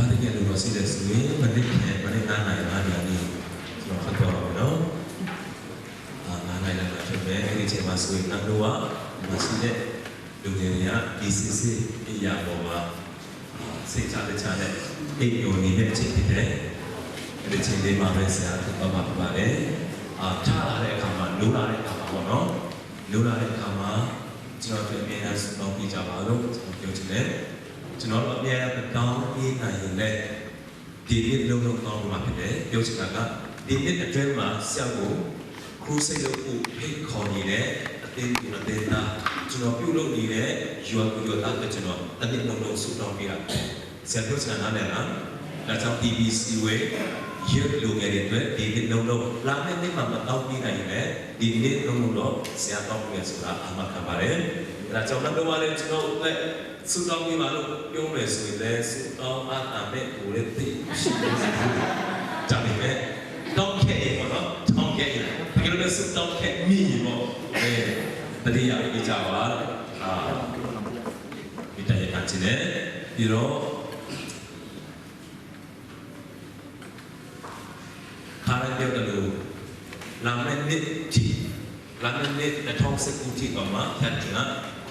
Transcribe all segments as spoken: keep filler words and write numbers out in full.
ဘာတကယ်လိုတော့ရှိတယ်ဆိုရင်မနစ်ခဲမနစ်နားနိုင်လားဒီနေ့ကျွန်တော်ဖတ်တော့မယ်နော်အာနားနိုင်တယ်မှာဖြစ်မယ်အဲ့ဒီချိန်မှာဆိုရင်နောက်တော့ကမရှိတဲ့လူငယ်တွေကဒီစစ်စစ်အရာပေါ်မှာအာစိတ်ချလက်ချနဲ့အိပ်ပျော်နေတဲ့အချိန်ဖြစ်တယ်အဲ့ဒီချိန်လေးမှာပဲဆရာကသွားမှာဖြစ်ပါတယ်အာထလာတဲ့အခါမှာလိုလာတဲ့အခါမှာပေါ့နော်လိုလာတဲ့အခါမှာကျွန်တော်တို့အမြဲတမ်းဆုတောင်းပေးကြပါလို့ကျွန်တော်ပြောချင်တယ်ကျွန်တော်တို့အမြဲတမ်းတောင်းပေးနိုင်ရင်လည်း ဒီနှစ်လုံးလုံးကောင်းမှာဖြစ်တယ်ပြောချင်တာကဒီနှစ်အတွင်းမှာဆရာကိုခူးစိတ်လို့ဖိတ်ခေါ်နေတဲ့အသင်းသူအသင်းသားကျွန်တော်ပြုလုပ်နေတဲ့ယွာသူယွာသားကကျွန်တော်တစ်နှစ်လုံးလုံးဆုတောင်းပေးတာဆရာပြောချင်တာနားလည်လားဒါကြောင့် T B C ဝဲရုပ်လိုငယ်တွေအတွက်ဒီနှစ်လုံးလုံးလာမယ့်နှစ်မှာမတောင်းပေးနိုင်ရင်လည်းဒီနှစ်လုံးလုံးတော့ဆရာတောင်းပေးရဆိုတာအာမခံပါတယ်ဒါကြောင့်နောက်တစ်ခါလည်းကျွန်တော်အတွက် ဆုတောင်းပေးပါလို့ပြောမယ်ဆိုရင်လည်းဆုတောင်းအားသာမဲ့ကိုလည်းသိရှိလို့ရှိဘူးဒါပေမဲ့တောင်းခဲ့ရင်ပေါ့နော်တောင်းခဲ့ရင်တကယ်လို့ဆုတောင်းခဲ့မိရင်ပေါ့အဲတတိယပြကြပါအာမိတ္တရကချင်တယ်ပြီးတော့ ခါတိုင်းပြောသလိုလာမယ့်နှစ်ထိလာမယ့်နှစ်နှစ်ထောင်တစ်ခုထိတော့မှဖြတ်တင်က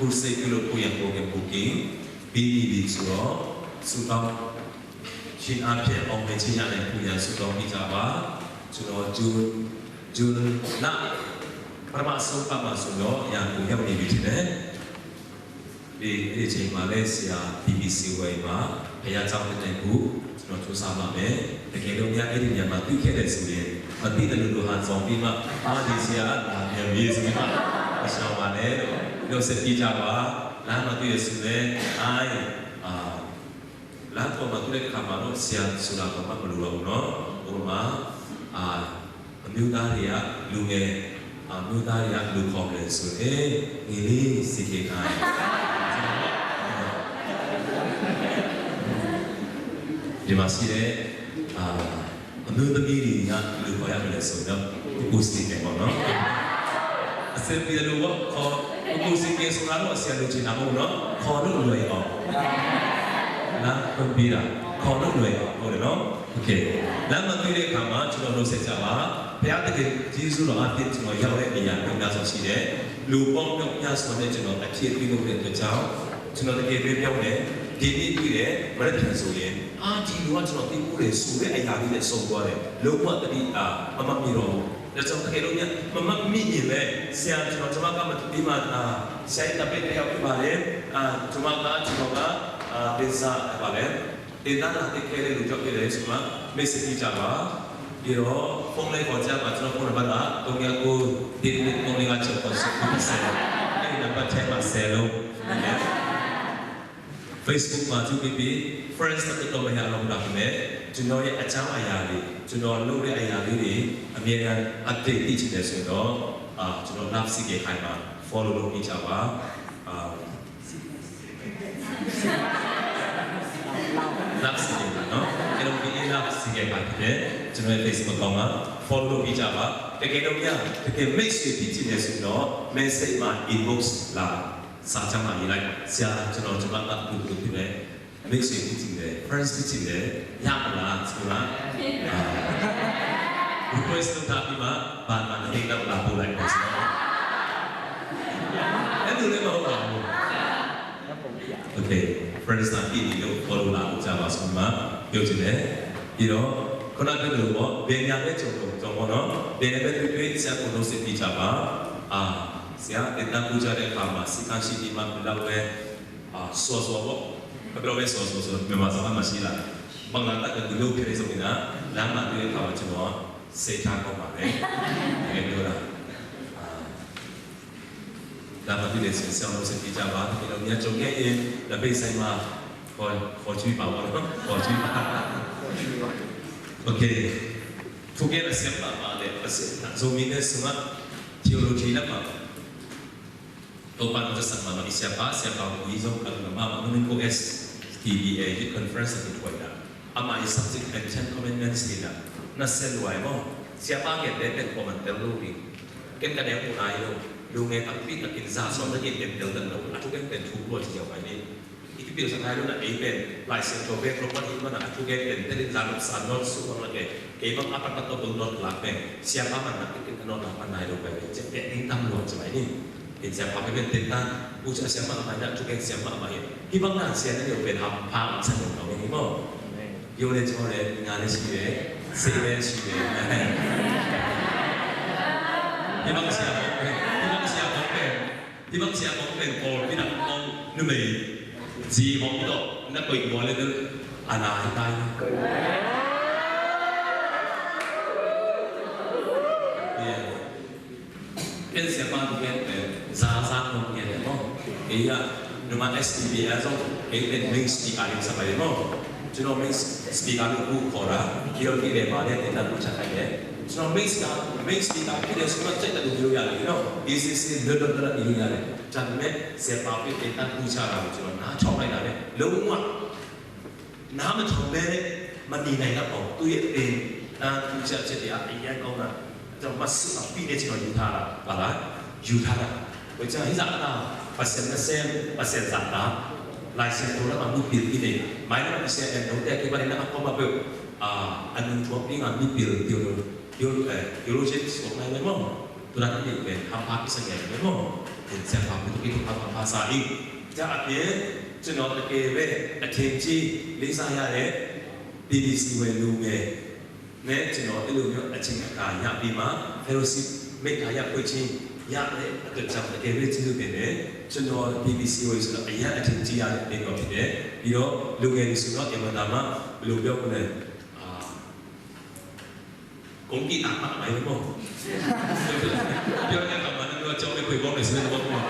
ခူးစိတ်ပြုလို့ကိုယ့်ရဲ့ပုံရဲ့ပုံကင်းပြီးပြီဆိုတော့စူတောင်းရှင်အဖြစ်အောင်မြင်ခြင်းရတဲ့ကိုယ်ရန်စူတောင်းမိကြပါကျွန်တော်ဂျူဂျူလပထမဆုံးပတ်မှာဆိုတော့ရန်ကုန်ရောက်နေပြီဖြစ်တယ် ဒီအဲ့ဒီအချိန်မှာလည်းဆရာ T B C ဝယ်မှာဘုရားကျောင်းတင်တဲ့ခုကျွန်တော်စူးစမ်းပါမယ်တကယ်လို့များအဲ့ဒီနေရာမှာတွေ့ခဲ့တယ်ဆိုရင်မသိတဲ့လူတို့ဟာဆောင်ပြီးမှအာဒီဆရာလာပြန်ပြီဆိုပြီးမှမရှောင်ပါနဲ့လို့ပြောဆက်ပြကြပါလမ်းမှာတွေ့ရဆိုလဲအားအာ လမ်းပေါ်မှာတွေ့တဲ့အခါမှာတော့ဆရာဆိုတာဘာမှမလိုတော့ဘူးနော်။ဥပမာအာအမျိုးသားတွေကလူငယ်အမျိုးသားတွေကလူခေါ်တယ်ဆိုရင်ငယ်လေးစီကေခိုင်ဒီမှာရှိတဲ့အာအမျိုးသမီးတွေကလူခေါ်ရမယ်ဆိုတော့ကိုစီကေပေါ့နော်။အစင်ပြေလို့ပေါ့ခေါ်ကိုစီကေဆိုတာတော့ဆရာလူချင်တာမဟုတ်နော်။ခေါ်လို့လွယ်အောင် လမ်းဖွင့်ပေးတာခေါ်လို့လွယ်ပါဟုတ်တယ်နော်။ Okay လမ်းမတွေ့တဲ့အခါမှာကျွန်တော်တို့ဆက်ကြပါဘုရားသခင်ယေရှုတော်အသစ်ကျွန်တော်ရောက်တဲ့နေရာမျိုးများစွာရှိတယ်လူပေါင်းများစွာနဲ့ကျွန်တော်အဖြစ်ပြုလုပ်တဲ့အတွက်ကြောင့်ကျွန်တော်တကယ်ပဲပြောတယ်ဒီနေ့တွေ့တယ်မရထန်ဆိုရင်အာဒီလိုကကျွန်တော်သိဖို့လေဆိုတဲ့အရာလေးနဲ့ဆုံးသွားတယ်လုံးဝတတိအာမမတ်မိတော့ဘူးဒါကြောင့်တကယ်လို့ညမမတ်မိရင်ပဲဆရာကျွန်တော်ကျွန်မကမတူပြီးမှအာဆရာရဲ့တပည့်တယောက်ဖြစ်ပါတယ်အာကျွန်မကကျွန်တော်ကအာပင်စာပါလေ တင်သားလာတဲ့ခဲတဲ့လူကြောင့်ဖြစ်တယ်ဆိုမှမိတ်ဆက်ကြည့်ကြပါပြီးတော့ဖုန်းလေးခေါ်ကြပါကျွန်တော်ဖုန်းနံပါတ်က399 399 6 9 10အဲ့ဒီနံပါတ်ထဲမှာ10လုံး Facebook မှာသူပြီးပြီး friends တော်တော်များများလောက်လာပြီလေကျွန်တော်ရဲ့အကြောင်းအရာတွေကျွန်တော်လုပ်တဲ့အရာလေးတွေအမြဲတမ်း update သိချင်တယ်ဆိုတော့အာကျွန်တော် live စီးကဲခိုင်းပါ follow လုပ်ပေးကြပါအာ Love Singer နော်ကျွန်တော်ဒီ Love Singer ပါဖြစ်တယ်ကျွန်တော်ရဲ့ Facebook account မှာ follow လုပ်ပေးကြပါတကယ်တော့ညတကယ် message ဖြစ်ချင်တယ်ဆိုတော့ message မှာ inbox လာစာချမ်းမှာရေးလိုက်ဆရာကျွန်တော်ကျွန်မကတူတူဖြစ်တယ် message ဖြစ်ချင်တယ် friends ဖြစ်ချင်တယ်ရမလားဆိုတော့အာ request လုပ်ထားပြီးမှဘာမှမသိတော့လာပို့လိုက်ပါဆိုတော့အဲ့လိုလည်းမဟုတ်ပါဘူး Okay, friends နာပြည်နေလို့ခေါ်လို့လာလို့ကြပါဆိုမှပြောချင်တယ်ပြီးတော့ခုနကပြောလို့ပေါ့ဘယ်ညာပဲကြုံတော့ကြုံပေါ့နော်ဘယ်နဲ့ပဲတွေ့တွေ့ဆရာကိုလို့စစ်ပြကြပါအာဆရာတင်တန်းပူကြတဲ့အခါမှာစစ်သားရှိပြီးမှဘယ်လောက်ပဲအာစောစောပေါ့ဘယ်လိုပဲစောစောဆိုမြန်မာစကားမှာရှိလာဘင်္ဂလားတက်ကလူဖြစ်နေဆိုရင်လမ်းမှာတွေ့တဲ့အခါမှာကျွန်တော်စိတ်ထားကောင်းပါတယ်တကယ်ပြောတာအာ ဒါမှသူ့ရဲ့ဆင်ဆောင်လို့စင်ပြကြပါဒီလိုများကြုံခဲ့ရင်လက်ပိတ်ဆိုင်မှာခေါ်ခေါ်ချွေးပါပေါ့နော်ခေါ်ချွေးပါ Okay သူကလည်းဆက်ပါပါလေအစစ်အစုံမင်းနဲ့စမ theology လက်မှာတော့ပါတော့ဆက်မှာတော့ဆရာပါဆရာပါကိုဒီဆုံးကတော့မမမနုကို S T B A Youth Conference ကိုထွက်တာအမှန် subject and ten commandments နေတာနှစ်ဆက်လွယ်ပေါ့ဆရာပါကလည်းတဲ့ comment တယ်လို့ဒီ Ken ka deng unai lo, lu nge takpi takin za suan takin ken tel dan lo, a thu ken pen thu lo ci ziau pai ni. I thu Tua sa nai lo na ei pen Lai Siangtho bek lo pan hi mana a thugente pen telin zan sa not su bang la ke. Kei bang a pat pat to bang not lak pen siapa man na kit kit not lak pan nai lo pen. Ciah pek ding tam lo ciah mai ni. In siapa pen pen ten tan. U ciah siapa mai na thugente siapa mai. Hi bang na sia na lo pen hampha sa lo lo ni mo. Yo le cho le nga le si le. Si le si le. Hi bang sia. Hi bang sia pen. Hi bang sia kong pen Pawlpi na kong numei zi hong tawh na koih bawl le a na hi tai. Ken siapa tu ken pen za za kong ken le maw. Ei a numa S T B a zong ei pen ming speaker ling sa pai maw. Cino ming speaker lu ku kora kilo ki le ba le ken na ku cha kai le. Cino ming speaker ming speaker ki le suma cha ta du kilo ya le no. E C C le do do kilo ya le. Chan me siapa pen ken na ku cha la cino na chok lai na le. Lo ma na ma chok me ma ni nai la ko tu ye pen na ku cha cha ya ai ya ko na. Chan ma su a pi ne cino yu tha la ba la yu tha la. Oi cha hi za ta Pasian na sem Pasian za ta. Lai Siangtho na ma mu pil ki ne. Mai na Pasian en no te ki ba ni na ko ma pe. A nung thuak ding a mipil theologians kong nai mai maw. Tunak mipil pen hampha kisa ngen mai maw. Pen siapa pen tuki tuk hampha sa ing. Ca a pen cino ta ke ve a theng ci lisa ya le B B C ve lu nge. Ne cino i lu nge a cing a ka ya bi ma fellowship me ka ya koi cing ya le a tuk cam ta ke ve ci lu pen ne cino B B C ve su a ya a theng ci ya le pen ko pen ne. Pi lo lu nge ni su no e ma ta ma lu pio ku ne. Kong kihtak mahmah hi maw. Piang nia kamah na nua ciau mei kuai bawk na sila bawk maw.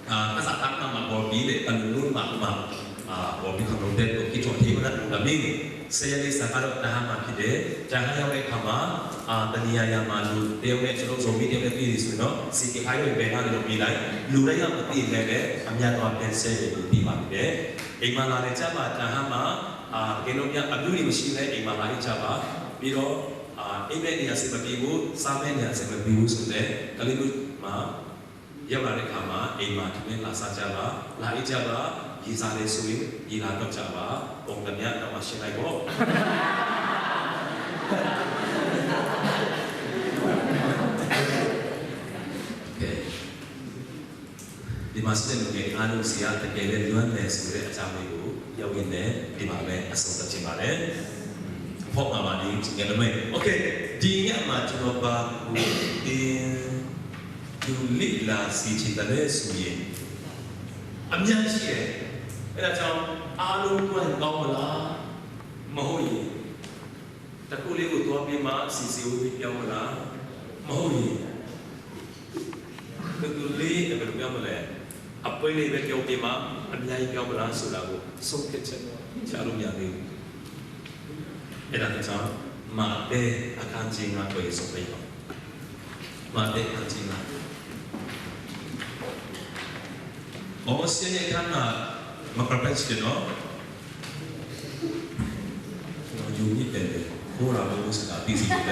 Ka zahtak mahmah bawlpi le ka lunglun mahmah. Bawlpi kham longte kong kithuah thei mana lungdam ing. Saya le saka dok taha mah khide taha yau le khama. Tania ya ma lu teu le chalok zomi teu le pi li sui no. Siki hai lo in bena le lo pi lai lu lai ya ma pi le le. Amya tua pen saya le lu pi ma khide. Eima la le ca ba taha ma. Kei nong ya a biu ni machine le eima la i ca ba. Pi lo eime ni a se ma pi bu sa me ni a se ma pi bu su le ka li lu ma. Yau la le khama eima tu me la sa ca ba la i ca ba. Yi sa le su in yi la tau ca ba. Kong kan ya tau ma shi lai bo. Dima sih nungeng anu sia tekele luan le sure acam ibu yau in le dima me asong ta cima le. Pok mama di cingel le mai. Okay, di nya ma cuma ba ku di yuli la si cita le suye. Amnya si e. Ena cam alu tuan kau mala mahui. Takuli utuapi ma sisi umi piau mala mahui. Takuli ebe piau mala. Apoi le ebe piau pi ma amyai piau mala sulabu. Sungkecen. Calu miami. Eda keca mate akan cinga koi sopei ma. Mate akan cinga. Oh, siya kan na makarpet siya no. Yung ni pwede. Kura mo sa kati siya.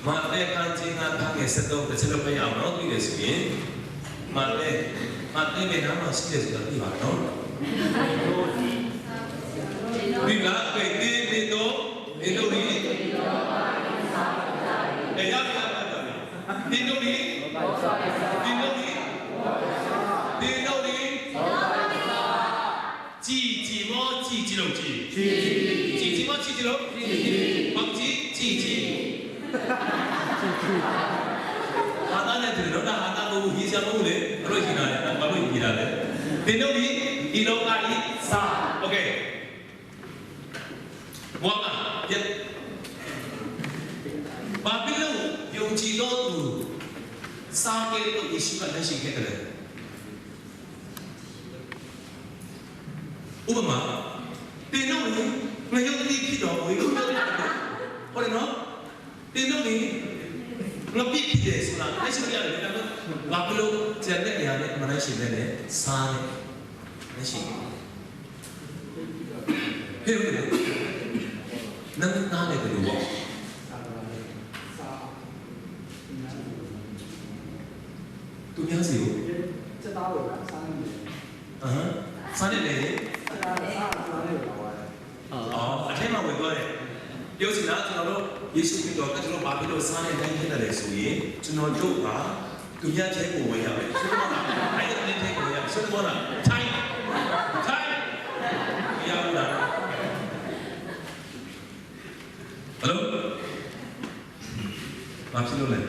Mate kan ci nga kan nge seto ke seto pe ya mau tu ke sini. Mate mate me nama si ke seto ti ba no. Bila ke ti ni to ni to ni. Eh ya ya ya. Ni to ni. Ni to ni. Ni to ni. 自治麼？自治路自。自治麼？自治路。自治。bằng自治。自治。下單呢條路啦，下單個會議上個會咧，個會議啦，個會議啦咧。電腦裡，電腦裡，sa。OK。Wama, ya. Babilon yung cito tu sa ke tu isi pa na si ke tele. Upama, tino ni ngayon ni kido ko yung. Ore no? Tino ni ngapi kide sula. Nai si ya le. Babilon jane ya le, mana si le, sa le. Nai si. ဟဲ့ နန်းသားနဲ့ဘယ်လိုပေါ့။ သူများစီကို စက်သားဝယ်တာ စားနေတယ်။ အဟမ်း စားနေတယ်။ စက်သား စက်သားနဲ့ဝယ်တာပါ။ အော် အထဲမှာဝယ်သွားတယ်။ ပြောချင်တာ ကျွန်တော်တို့ ယေရှုခရစ်တော်က ကျွန်တော်ဘာဖြစ်လို့ စားနဲ့ ဝိုင်းဖြစ်တာလဲဆိုရင် ကျွန်တော်တို့က သူများထဲကိုဝယ်ရမယ်။ ဆိုတော့ အဲ့ဒီထဲကိုဝယ်ရမယ်။ ဆိုတော့ ထိုင် ထိုင် မရဘူးလား။ Hello? ဘာဖြစ်လို့လဲ။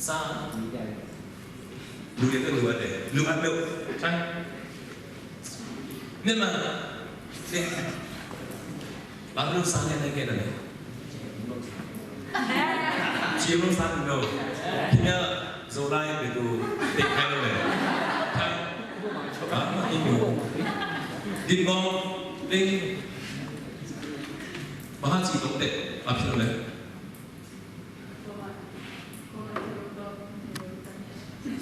စား လူတွေအတွက်လိုအပ်တယ်။ လိုအပ်လို့ ထိုင် မြန်မာ ဘာလို့စားနေနိုင်ခဲ့တယ်လဲ။ ခြေလို့စားနေတော့ ခင်ဗျား ဇော်လိုင်း ဘယ်သူ တင်ခိုင်းလို့လဲ။ ထိုင် ဘာမှမသိဘူး။ ဒီကောင် တင်း ဘာကြည့်တော့တဲ့ ဘာဖြစ်လို့လဲ။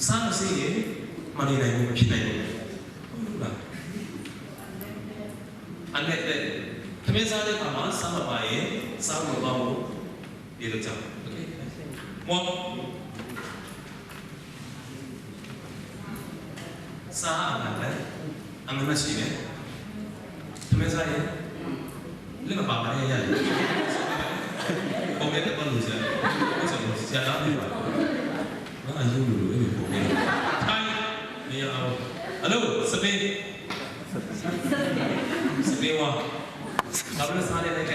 စားမစားရင် မနေနိုင်ဘူး၊ မဖြစ်နိုင်ဘူး။ ဟုတ်လား။ အနဲ့တဲ့ ထမင်းစားတဲ့အခါမှာ စားမပါရင် စားလို့မကောင်းဘူး။ ဒီလိုကြောင့်။ Okay? မော် စားအငတ်ပဲ။ အငတ်မရှိနဲ့။ ထမင်းစားရင် လက်မပါပါနဲ့ရတယ်။ ပုံနဲ့တက်ပါလို့စရာ။ ဟုတ်ဆိုတော့ ဆရာတော်ပြပါ။ ငါအယုံလို့လို့ အဲ့ဒီပုံနဲ့။ ထိုင်။ မရအောင်။ Hello, စပင်း။ စပင်းဝါ။ ဘာလို့စားနေလဲ။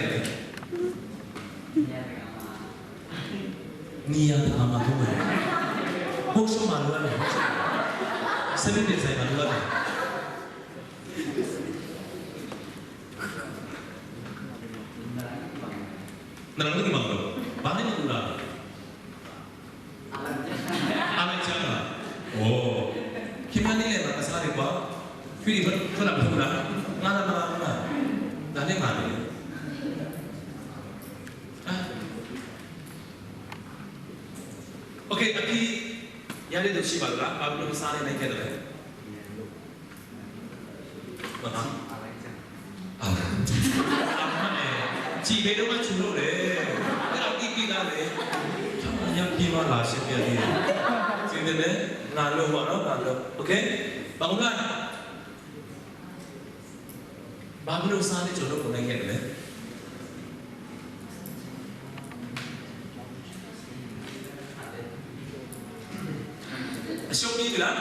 နေရာတကာမှာ ဟုတ်မယ်။ ဟုတ်ဆိုမှလိုရတယ်။ စပင်းတင်ဆိုင်မှာလိုရတယ်။ နရမတိမင်္ဂလာ။ ဘာနဲ့တူလား။ အားလပ်ရက်။ အားလပ်ရက်လား။ အိုး။ ခင်ဗျား နေ့လယ်မှာ ကစားတယ်ကွာ။ ခွေးတွေ ထွက်လာမထူးဘူးလား။ ငါလာမလား။ ဒါနဲ့ပါလေ။ အာ။ Okay, အဖြေရတဲ့သူရှိပါသလား။ ဘာဖြစ်လို့ စားနေနိုင်ခဲ့တယ်လဲ။ မဟာ အာ။ ကြည့်ပေးတော့မှ ချူလို့လေ။ အဲ့တော့ ကြည့်ပြီးသားလေ။ ကျွန်တော်ညံ့ပြီးမှ လာရှင်းပြသေးတယ်။ ကြည့်တယ်လေ။ ငါလို့ပါတော့ ငါလို့။ Okay? ဘာလို့လဲ။ ဘာဖြစ်လို့ စားနေကြလို့ ကိုယ်နဲ့ခဲ့တယ်လဲ။ အရှုံးကြီးပြီလား။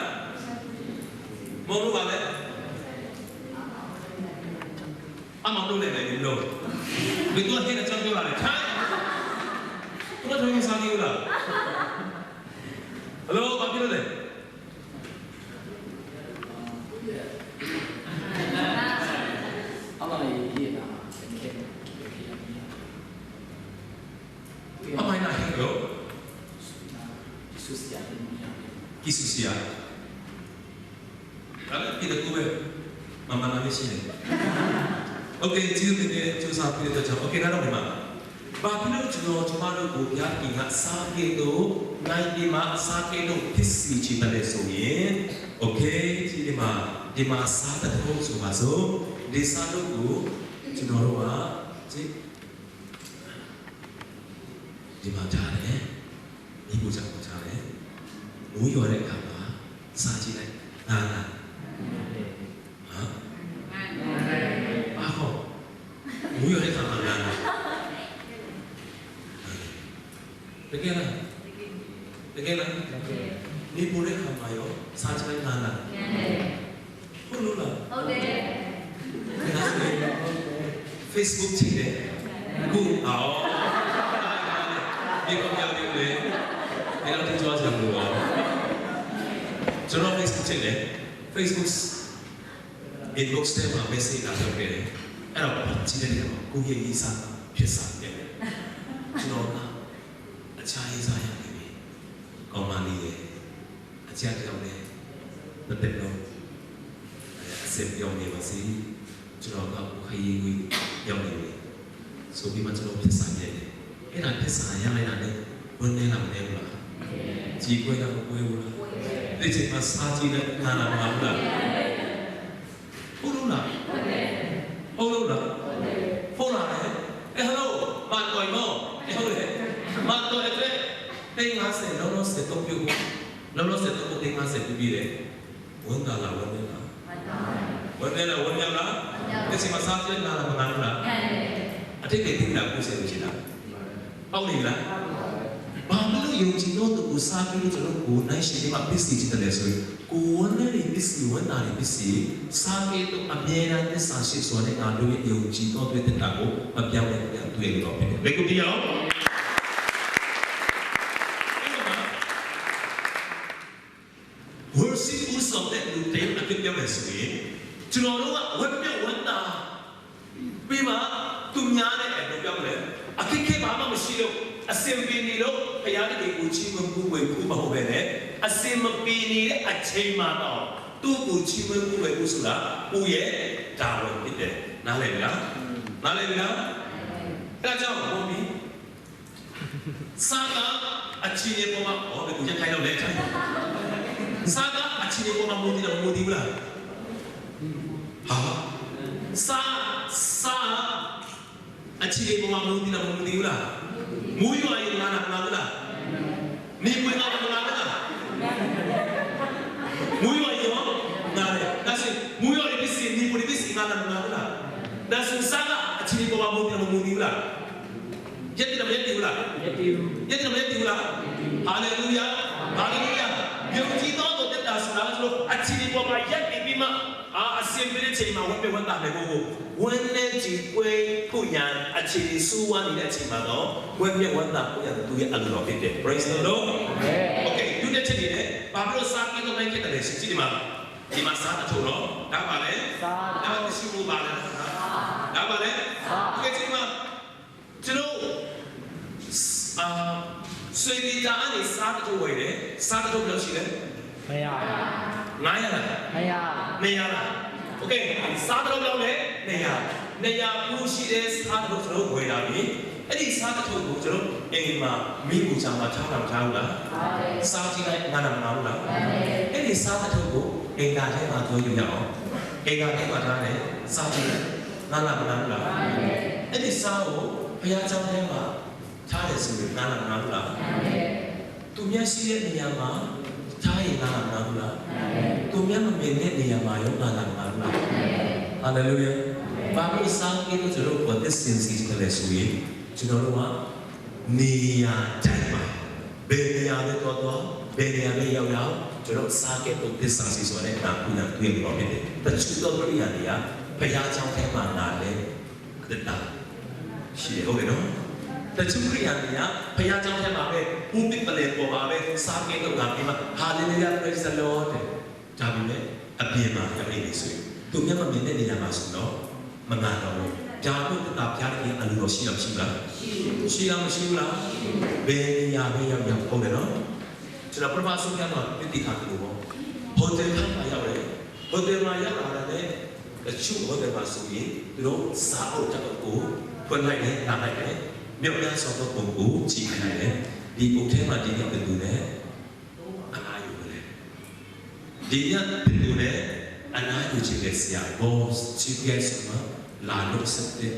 မဟုတ်လို့ပါလဲ။ အမှန်လို့လည်း မင်းတို့ ဘယ်သူက ဟဲ့ အကြောင်းပြောလာလဲ။ ထိုင်။ သူက ထွေးမစားသေးဘူးလား။ Hello, ဘာဖြစ်လို့လဲ။ အမှန်လား ဟဲ့ ဘယ်လို။ ကီဆူစရာ။ ဒါလည်း ဒီတစ်ခုပဲ။ မမနာမရှိနဲ့။ Okay, ကျေးဇူးတင်တယ်။ ကြိုးစားပြီးတော့ကြောင်း။ Okay, နားထောင်နေပါ။ ဘာဖြစ်လို့ ကျွန်တော် ကျမတို့ကို ဘုရားသခင်က စားကဲ့သို့ ငါ့ဒီမှာ စားကဲ့သို့ ဖြစ်စေချင်တယ်ဆိုရင်။ Okay, ဒီမှာ ဒီမှာ စားတဲ့ သဘောဆိုပါစို့။ ဒီစားလို့ကို ကျွန်တော်တို့က ကြည့် ဒီမှာထားတယ်။ မီးဖိုချောင်ကိုထားတယ်။ မိုးရွာတဲ့အခါမှာ စားကြည့်လိုက်။ ငါးနာရီ။ ဟမ်။ ဘာခေါ်။ မိုးရွာတဲ့အခါမှာ ငါးနာရီ။ တကယ်လား။ တကယ်လား။ မီးဖိုတဲ့အခါမှာရော စားကြည့်လိုက်။ ငါးနာရီ။ ဟုတ်လို့လား။ ဟုတ်တယ်။ ဒါဆိုရင် Facebook ကြည့်တယ်။ အခု အော် ဒီကောင်ပြနေတယ်။ အဲ့တော့ ဒီကြွားစရာမလိုပါဘူး။ ကျွန်တော် Facebook ကြည့်တယ်။ Facebook inbox ထဲမှာ message လာလုပ်ခဲ့တယ်။ အဲ့တော့ ကြည့်တဲ့အခါမှာ ကိုယ့်ရဲ့ ရေးစားဖြစ်စာ ပြန်တယ်။ ကျွန်တော်က အခြားရေးစားရနေပြီ။ ကောင်းပါလေ။ အကြံပြုတယ်။ တစ်သက်လုံး အဆင်ပြေနေပါစေ။ ကျွန်တော်က ခရီးဝေးရောက်နေပြီဆိုပြီးမှ ကျွန်တော် ဖြစ်စာ ပြန်တယ်။ အဲ့ဒါ ဖြစ်စာ ရလိုက်တာနဲ့ ဝမ်းနည်းလား မနည်းဘူးလား။ ကြေကွဲလား မကွဲဘူးလား။ အဲ့ဒီချိန်မှာစားကြည့်လိုက် နာနာမငါဘူးလား။ ဟုတ်လို့လား။ ဟုတ်လို့လား။ ဟုတ်လား။ အဲ hello မန်တော်နော်။ အဲ ဟုတ်တယ်။ မန်တော်အတွက် သိန်းငါးဆယ် လောလောဆယ်သုံးပြုတ်ဖို့ လောလောဆယ်သုံးဖို့ သိန်းငါးဆယ်ပြုတ်ပြီးတယ်။ ဝမ်းသာလား။ ဝမ်းနည်းလား။ ဝမ်းနည်းလား။ ဝမ်းမြောက်လား။ အဲ့ဒီချိန်မှာစားကြည့်လိုက် နာနာမငါဘူးလား။ အထိပ်အပယ်သိပ်လာကိုယ်ဆယ်လို့ရှိလား။ ဟုတ်နေလား။ ဘာဖြစ်လို့ယုံကြည်သောသူကို စားပြီးလို့ ကျွန်တော်တို့ကိုယ်နှိုင်းယှဉ်ပြီးမှ ဖြစ်စေချင်တယ်လဲဆိုရင် ကိုယ်ဝမ်းနည်းသည်ဖြစ်စေ၊ ဝမ်းသာသည်ဖြစ်စေ၊ စားကဲ့သို့အမြဲတမ်းသစ္စာရှိစွာနဲ့ ငါတို့ရဲ့ယုံကြည်သောသူရဲ့သစ္စာကို မပြောင်းလဲတဲ့သူရဲ့လူတော်ဖြစ်တယ်။ လက်ကိုတီးအောင်။ အဲ့ဒီမှာ worship ဦးဆောင်တဲ့လူတစ်ယောက်အဖြစ်ပြောမယ်ဆိုရင် ကျွန်တော်တို့က ဝမ်းမြောက်ဝမ်းသာ ပြီးမှ သူများနဲ့ ဘယ်လိုပြောမလဲ၊ အခက်အခဲဘာမှမရှိလို့ အဆင်ပြေနေလို့ ဘုရားသခင်ကို ချီးမွမ်းကိုးကွယ်ဖို့မဟုတ်ဘဲနဲ့ အဆင်မပြေနေတဲ့အချိန်မှာတော့ သူ့ကို ချီးမွမ်းကိုးကွယ်ဖို့ဆိုတာ ကိုယ့်ရဲ့တာဝန်ဖြစ်တယ်။ နားလည်ပြီလား။ နားလည်ပြီလား။ အဲဒါကြောင့် ဘုန်းကြီး စားကအချီးနဲ့ပေါ်မှာ၊ ဟော ဘယ်လိုရခိုင်လောက်လဲ။ စားကအချီးနဲ့ပေါ်မှာ မူတည်တယ်။ မူတည်ဘူးလား။ ဟာ။ စား၊ စားအချီးနဲ့ပေါ်မှာ မူတည်တယ်။ မူတည်ဘူးလား။ မိုးရွာရင် ငါနာမငါဘူးလား။ နေမွေငါနာမငါဘူးလား။ မိုးရွာရင်ရော ငါတယ်။ ဒါဆိုရင် မိုးရွာနေဖြစ်စေ၊ နေမွေနေဖြစ်စေ၊ ငါနာမငါဘူးလား။ ဒါဆိုရင် စားကအချီးနဲ့ပေါ်မှာ မူတည်တယ်။ မူတည်ဘူးလား။ ရပ်တည်လား။ မရပ်တည်ဘူးလား။ ရပ်တည်ဘူး။ ရပ်တည်လား။ မရပ်တည်ဘူးလား။ ဟာလေလုယာ။ ဟာလေလုယာ။ ယုံကြည်သောသူ သစ္စာရှိစွာ အချီးပေါ်မှာ ရပ်တည်ပြီးမှ၊ အာ၊ အဆင်ပြေတဲ့ချိန်မှာ ဝမ်းမြောက်ဝမ်းသာမယ်ကို၊ ဝမ်းနည်းကြေကွဲဖို့ရန် အချီးဆိုးဝါးနေတဲ့အချိန်မှာတော့ ဝမ်းမြောက်ဝမ်းသာဖို့ရန် သူ့ရဲ့အလိုတော်ဖြစ်တယ်။ Praise the Lord. Okay, ဒုတိယတစ်ချက်အနေနဲ့ ဘာဖြစ်လို့ စားကဲ့သို့ လိုက်ခဲ့တယ်လဲဆိုရင် ဒီမှာ၊ ဒီမှာ စားတထိုးနော်။ ဒါပါလေ။ စားတထိုး။ ဒါက တရှုံးဘူးပါလေ။ ဒါပါလေ။ စား။ Okay, ဒီမှာ ကျွန်တော် အာ၊ ဆွေသီတာကနေ စားတထိုးဝယ်တယ်။ စားတထိုး ဘယ်လောက်ရှိလဲ။ နှစ်ရာ။ ငါးရာလား။ နှစ်ရာ။ နှစ်ရာလား။ Okay, စားတထိုး ဘယ်လောက်လဲ။ နှစ်ရာ။ နှစ်ရာဖိုးရှိတဲ့ စားတထိုး ကျွန်တော်ဝယ်လာပြီ။ အဲ့ဒီစားတထိုးကို ကျွန်တော်အိမ်မှာ မီးပူချမှာ ထားတာမထားဘူးလား။ စားကြည့်လိုက် ငါနာမငါဘူးလား။ အဲ့ဒီစားတထိုးကို အိမ်သာထဲမှာ သွင်းယူရအောင်။ အိမ်သာထဲမှာထားတယ်။ စားကြည့်လိုက် ငါနာမငါဘူးလား။ အဲ့ဒီစားကို ဘုရားကျောင်းထဲမှာ ထားတယ်ဆိုရင် ငါနာမငါဘူးလား။ သူများရှိတဲ့နေရာမှာ ထားရင် ငါနာမငါဘူးလား။ သူများမမြင်တဲ့နေရာမှာရော ငါနာမငါဘူးလား။ ဟာလေလုယာ။ ဘာဖြစ်လို့ စားကဲ့သို့ ကျွန်တော်တို့ ကိုယ်သစ္စာရှိတယ်လဲဆိုရင် ကျွန်တော်တို့က နေရာတိုင်းမှာ ဘယ်နေရာပဲသွားသွား၊ ဘယ်နေရာပဲရောက်ရောက်၊ ကျွန်တော် စားကဲ့သို့ သစ္စာရှိစွာနဲ့ နာခွင့်ရ တွေ့လို့ဖြစ်တယ်။ တချို့သောခရစ်ယာန်တွေက ဘုရားကျောင်းထဲမှာ နာလဲ သက်သာရှိတယ်။ ဟုတ်တယ်နော်။ တချို့ခရစ်ယာန်တွေက ဘုရားကျောင်းထဲမှာပဲ၊ pulpit ပလ္လင်ပေါ်မှာပဲ စားကဲ့သို့ နာပြီးမှ Hallelujah, praise the Lord တဲ့။ ဒါပေမဲ့ အပြင်မှာ ရပ်နေနေဆိုရင် သူများမမြင်တဲ့နေရာမှာဆိုတော့ မနာတော့ဘူး။ ဒါတို့ သစ္စာဘုရားသခင် အလိုတော်ရှိလား မရှိဘူးလား။ ရှိလား။ မရှိဘူးလား။ ဘယ်နေရာပဲရောက်ရောက် ဟုတ်တယ်နော်။ ကျွန်တော် ပထမဆုံး ဘုရားတော် ပြစ်တိခါသလိုပေါ့။ ဟိုတယ်ခန်းမှာရောက်တယ်။ ဟိုတယ်မှာရောက်လာတာနဲ့ တချို့ဟိုတယ်မှာဆိုရင် သူတို့ စာအုပ်တစ်အုပ်ကို ဖွင့်လိုက်တယ်၊ နားလိုက်တယ်။ မြောက်များစွာသောပုံကို ကြည့်ခိုင်းလိုက်တယ်။ ဒီအုပ်ထဲမှာ ဒီနေ့ဘယ်သူလဲ။ အနားယူတယ်။ ဒီညဘယ်သူလဲ။ အနားယူချင်တဲ့ဆရာ၊ boss၊ chief guest မှာ လာနှုတ်ဆက်တဲ့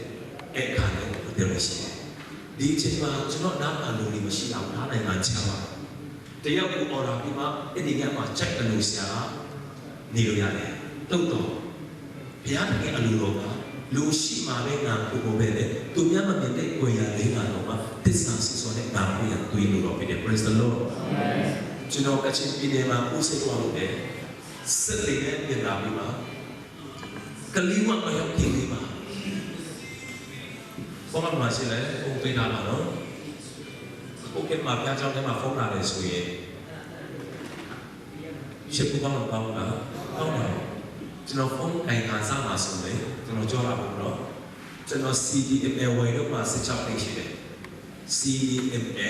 အခါနဲ့ ဟိုတယ်မှာရှိတယ်။ ဒီအချိန်မှာ ကျွန်တော် နားထောင်လိုနေမရှိတာ၊ နားနိုင်မှာ ချမ်းသာတယ်။ တယောက်ကို order ပြီးမှ အဲ့ဒီညမှာ ကြိုက်သလိုဆရာ နေလို့ရတယ်။ သို့သော် ဘုရားသခင် အလိုတော်က လူရှိမှပဲ နာဖို့မဟုတ်ဘဲနဲ့ သူများမမြင်တဲ့ ကွယ်ရာလင်းလာတော်မှာ သစ္စာရှိစွာနဲ့ နာဖို့ရန် သူ့ရဲ့အလိုတော်ဖြစ်တယ်။ Praise the Lord. ကျွန်တော် ကချင်ပြည်နယ်မှာ ကူးစက်သွားလို့တယ်။ စစ်တွေနဲ့ ပြန်လာပြီးမှ ကလေးဝမရောက်ခင်လေးမှာ ဖုန်းက ဘယ်မှာရှိလဲ။ ဖုန်းပေးထားပါနော်။ အခုခေတ်မှာ ဘုရားကျောင်းထဲမှာ ဖုန်းလာတယ်ဆိုရင် ရှစ်ခုကောင်းတော့ ကောင်းလား။ ကောင်းပါဘူး။ ကျွန်တော် ဖုန်းကိုင်ခံစားမှာဆိုရင် ကျွန်တော် ပြောတာပေါ့နော်။ ကျွန်တော် CDMA ဝယ်တော့မှ ဆယ့်ခြောက်သိန်းရှိတယ်။ CDMA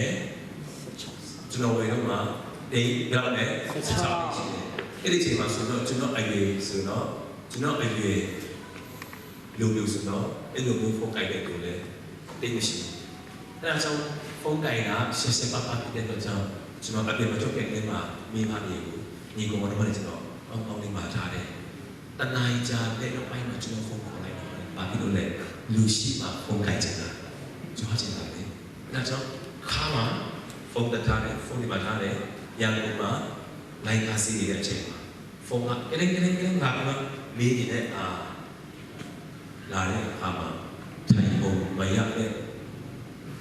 ကျွန်တော် ဝယ်တော့မှ သိန်းဘယ်လောက်လဲ။ ဆယ့်ခြောက်သိန်းရှိတယ်။ အဲ့ဒီအချိန်မှာဆိုတော့ ကျွန်တော်အရွယ်ဆိုတော့ ကျွန်တော်အရွယ် လိုမျိုးဆိုတော့ အဲ့လိုမျိုး ဖုန်းကိုင်တဲ့သူလည်း သိပ်မရှိဘူး။ အဲဒါကြောင့် ဖုန်းကိုင်တာ ရှည်ရှည်ပါးပါး ဖြစ်တဲ့အတွက်ကြောင့် ကျွန်တော် အပြင်မထွက်ခင်လေးမှာ မေးမနေဘူး။ ညီကောင်မတော်တွေ ကျွန်တော်ကောင်းကောင်းလေးမှာထားတယ်။ တစ်နာရီကြာတဲ့နောက်ပိုင်းမှာ ကျွန်တော်ဖုန်းခေါ်လိုက်တော့ ဘာဖြစ်လို့လဲ။ လူရှိမှဖုန်းကိုင်ချင်တာ။ ကျွန်တော်ချင်တာလေ။ အဲ့ဒါကြောင့် ခါမှာဖုန်းတစ်ထားတယ်။ ဖုန်းဒီမှာထားတယ်။ ရန်ကုန်မှာလိုင်းကားစီးနေတဲ့အချိန်မှာ ဖုန်းက ကရင်းကရင်းကရင်း လာပြီးတော့ မေးနေတဲ့ အာ လာတဲ့အခါမှာ ထိုင်ပုံမရတဲ့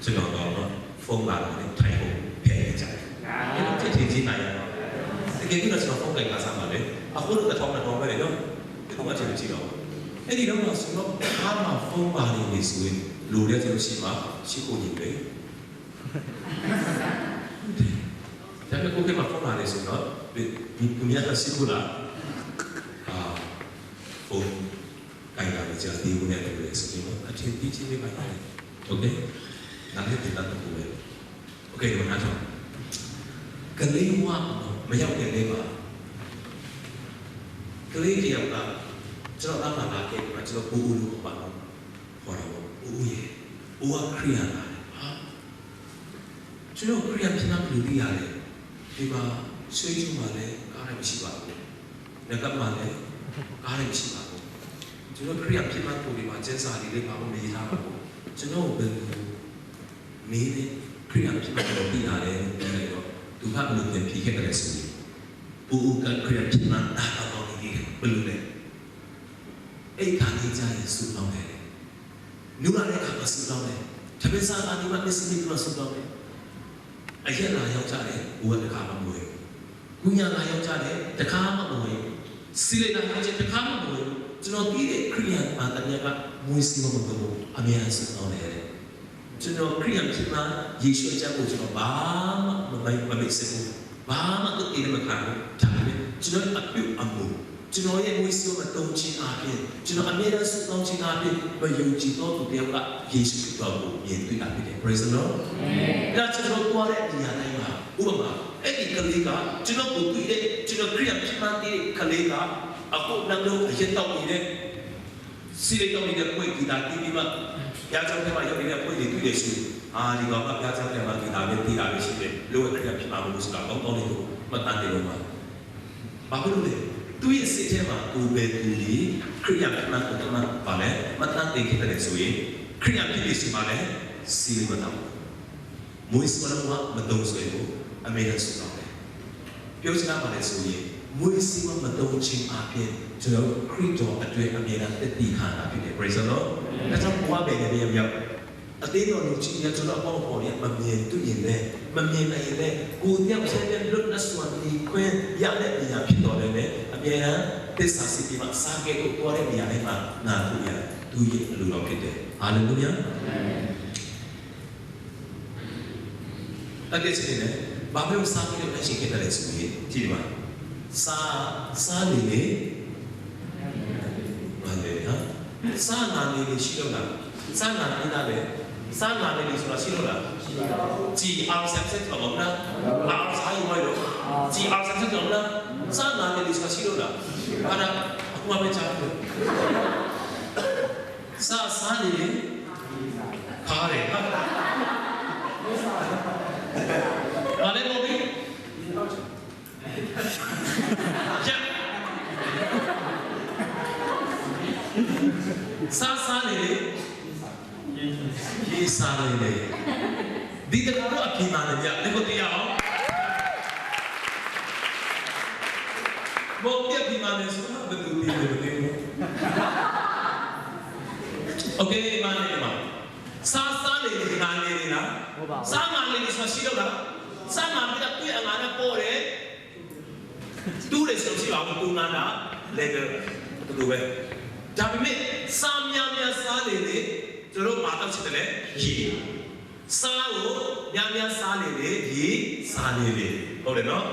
ကျွန်တော်တော့ ဖုန်းလာတာနဲ့ ထိုင်ပုံဖျက်နေကြတယ်။ အဲ့တော့ ချက်ချင်းကြီးလာရတော့ တကယ်ဖြစ်တော့ ကျွန်တော်ဖုန်းကိုင်ကားစားမှာလေ။ အခုတော့ တစ်ထောင်နှစ်ထောင်ပဲလေနော်။ ဘယ်သူမှ ချက်မကြည့်တော့ဘူး။ အဲ့ဒီတော့မှ ဆိုတော့ ခါမှာဖုန်းပါနေနေဆိုရင် လူတွေက ကျွန်တော်ရှိမှာ ရှိခိုးနေတယ်။ ဒါပေမဲ့ ကိုယ့်ဘက်မှာ ဖုန်းလာနေဆိုတော့ ဘယ်သူများက ရှိခိုးလား။ အာ ဖုန်း ကိုင်တာကို ကြာသေးဘူးနဲ့တူတယ်ဆိုပြီးတော့ အထင်ကြီးကြီးလေးပါ။ ဟုတ်ကဲ့။ နားလည်တင်တာတခုပဲ။ ဟုတ်ကဲ့။ ဒီမှာနားထောင်။ ကလေးဝမရောက်ခင်လေးမှာ ကလေးတစ်ယောက်က ကျွန်တော်နားမှာလာခဲ့ပြီးမှ ကျွန်တော် ကိုဦးလို့ခေါ်ပါတော့ ခေါ်တာပေါ့။ ကိုဦးရေ၊ ကိုဦးက ခရစ်ယာန်လာတယ်။ ဟာ၊ ကျွန်တော် ခရစ်ယာန်ဖြစ်မှန်း ဘယ်လိုသိရလဲ။ ဒီမှာ ဆွေးကျူးမှာလည်း ကားတွေမရှိပါဘူး။ နဂတ်မှာလည်း ကားတွေမရှိပါဘူး။ ကျွန်တော် ခရစ်ယာန်ဖြစ်မှန်းကို ဒီမှာ ကျမ်းစာတွေလည်း ဘာမှမရေးထားပါဘူး။ ကျွန်တော်ကို ဘယ်လိုမေးလဲ။ ခရစ်ယာန်ဖြစ်မှန်း ဘယ်လိုသိရလဲလို့ မေးလိုက်တော့ သူက ဘယ်လိုပြန်ဖြေခဲ့သလဲဆိုရင် ကိုဦးက ခရစ်ယာန်ဖြစ်မှန်း နားထောင်ကောင်းနေသေးတယ်။ ဘယ်လိုလဲ။ အိပ်ခါနီးကျရင် ဆုတောင်းတယ်။ နုနုတဲ့အခါမှာ ဆုတောင်းတယ်။ ထမင်းစားခါနီးမှ မျက်စိမှိတ်ပြီးမှ ဆုတောင်းတယ်။ အရက်လာရောင်းချတယ်။ ကိုယ်က တစ်ခါမှမဝယ်ဘူး။ ကွင်ယာလာရောင်းချတယ်။ တစ်ခါမှမဝယ်ဘူး။ ဆီလိပ်လာရောင်းချတယ်။ တစ်ခါမှမဝယ်ဘူး။ ကျွန်တော်သိတဲ့ ခရစ်ယာန်ဘာသာတရားက မူးယစ်ဆေးဝါးမသုံးဖို့ အမြဲတမ်း ဆုတောင်းတယ်တဲ့။ ကျွန်တော် ခရစ်ယာန်ဖြစ်မှန်း ယေရှုအကြောင်းကို ကျွန်တော် ဘာမှမမေ့၊ မမေ့စေဘူး။ ဘာမှ သူ့အိမ်ထဲမှာ ခံဘူး။ ဒါပေမဲ့ ကျွန်တော်ရဲ့ အပြုအမူ၊ ကျွန်တော်ရဲ့ မူးယစ်ဆေးဝါးမသုံးခြင်းအားဖြင့်၊ ကျွန်တော် အမြဲတမ်း ဆုတောင်းခြင်းအားဖြင့် မယုံကြည်သောသူတစ်ယောက်က ယေရှုခရစ်တော်ကို မြင်တွေ့တာဖြစ်တယ်။ Praise the Lord. ဒါ ကျွန်တော်သွားတဲ့နေရာတိုင်းမှာ ဥပမာ၊ အဲ့ဒီကလေးက ကျွန်တော့်ကိုတွေ့တဲ့၊ ကျွန်တော် ခရစ်ယာန်ဖြစ်မှန်းသိတဲ့ကလေးက အခု နောက်တော့ အရက်သောက်နေတဲ့၊ ဆီလိပ်သောက်နေတဲ့ အဖွဲ့၊ ဂီတတီးပြီးမှ ဘုရားကျောင်းထဲမှာ ရောက်နေတဲ့ အဖွဲ့တွေ တွေ့တယ်ဆိုရင်၊ အာ၊ ဒီကောင်က ဘုရားကျောင်းထဲမှာ ဂီတပဲတီးတာပဲရှိတယ်။ လုံးဝ ခရစ်ယာန်ဖြစ်မှာမဟုတ်ဘူးဆိုတာ ကောင်းကောင်းလေးကို မှတ်သားနေဦးမှာ။ ဘာဖြစ်လို့လဲ။ သူ့ရဲ့စိတ်ထဲမှာ ကိုယ်ပဲသူဒီ ခရစ်ယာန်ဖြစ်မှန်း ကိုယ်ကမှန်း ဘာလဲ၊ မှတ်သားသင်ခဲ့တယ်ဆိုရင်၊ ခရစ်ယာန်ဖြစ်ပြီဆိုမှလည်း ဆီလိပ်မသောက်ဘူး။ မူးယစ်ဆေးဝါး လုံးဝမသုံးစွဲဘူး။ အမြဲတမ်း ဆုတောင်းတယ်။ ပြောချင်တာ ဘာလဲဆိုရင်၊ မူးယစ်ဆေးဝါးမသုံးခြင်းအားဖြင့် ကျွန်တော်တို့ ခရစ်တော်အတွက် အမြဲတမ်း သက်သေခံတာဖြစ်တယ်။ Praise the Lord. ဒါကြောင့် ကိုယ်က ဘယ်နေရာရောက်၊ အသင်းတော် လူကြီးတွေက ကျွန်တော် အပေါင်းအဖော်တွေက မမြင်တွေ့ရင်လည်း၊ မမြင်နိုင်ရင်လည်း၊ ကိုယ်တစ်ယောက်ထဲလည်း လွတ်လပ်စွာ နေခွင့်ရတဲ့နေရာ ဖြစ်သော်လည်း၊ အမြဲတမ်း သစ္စာရှိပြီးမှ ဆားကဲသို့ သွားတဲ့နေရာတိုင်းမှာ နာကိုရသူ့ရဲ့အလိုတော်ဖြစ်တယ်။ Hallelujah. တကယ်ချင်းနဲ့ ဘာဖြစ်လို့ ဆားကဲသို့ နှိုက်ယှဉ်ခဲ့တာလဲဆိုရင်၊ ကြည့်ပါ။ ဆား၊ ဆားနေလေ၊ ဘာလဲဟာ။ ဆားနာနေလေ ရှိလို့လား။ ဆားနာပြီးသားလေ။ ဆားနာနေလေဆိုတာ ရှိလို့လား။ ကြည်အောင် ဆက်ဆက်တော့မလား။ အာ ဆားယူလိုက်တော့။ ကြည်အောင် ဆက်ဆက်တော့မလား။ ဆားနာနေလေဆိုတာ ရှိလို့လား။ အဲ့ဒါ အခုမှပဲ ကြားတယ်။ ဆား၊ ဆားနေလေ ခါတယ်ဟာ။ ဘာလဲ မဟုတ်ဘူး။ ဆား၊ ဆားနေလေ ရေဆားနေလေ။ ဒီတခါတော့ အဖြေမှန်တယ်ဗျ။ လက်ကို တွေ့ရအောင်။ မဟုတ်ဘူး။ အဖြေမှန်တယ်ဆိုတာ ဘယ်သူဖြေလဲ မသိဘူး။ Okay, မှန်တယ်၊ မှန်တယ်။ ဆား၊ ဆားနေလေ နာနေလေလား။ ဟုတ်ပါဘူး။ ဆားနာနေလေဆိုတာ ရှိလို့လား။ ဆားနာပြီးတော့ သူ့ရဲ့အငန်က ပေါ်တယ်။ တူးတယ်ဆိုလို့ ရှိပါဘူး။ တူးနာတာ level တူတူပဲ။ ဒါပေမဲ့ ဆားများများ စားလေလေ ကျွန်တော်တို့ ဘာသောက်ချင်တယ်လဲ။ ရေ။ ဆားကို များများစားလေလေ ရေဆားလေလေ။ ဟုတ်တယ်နော်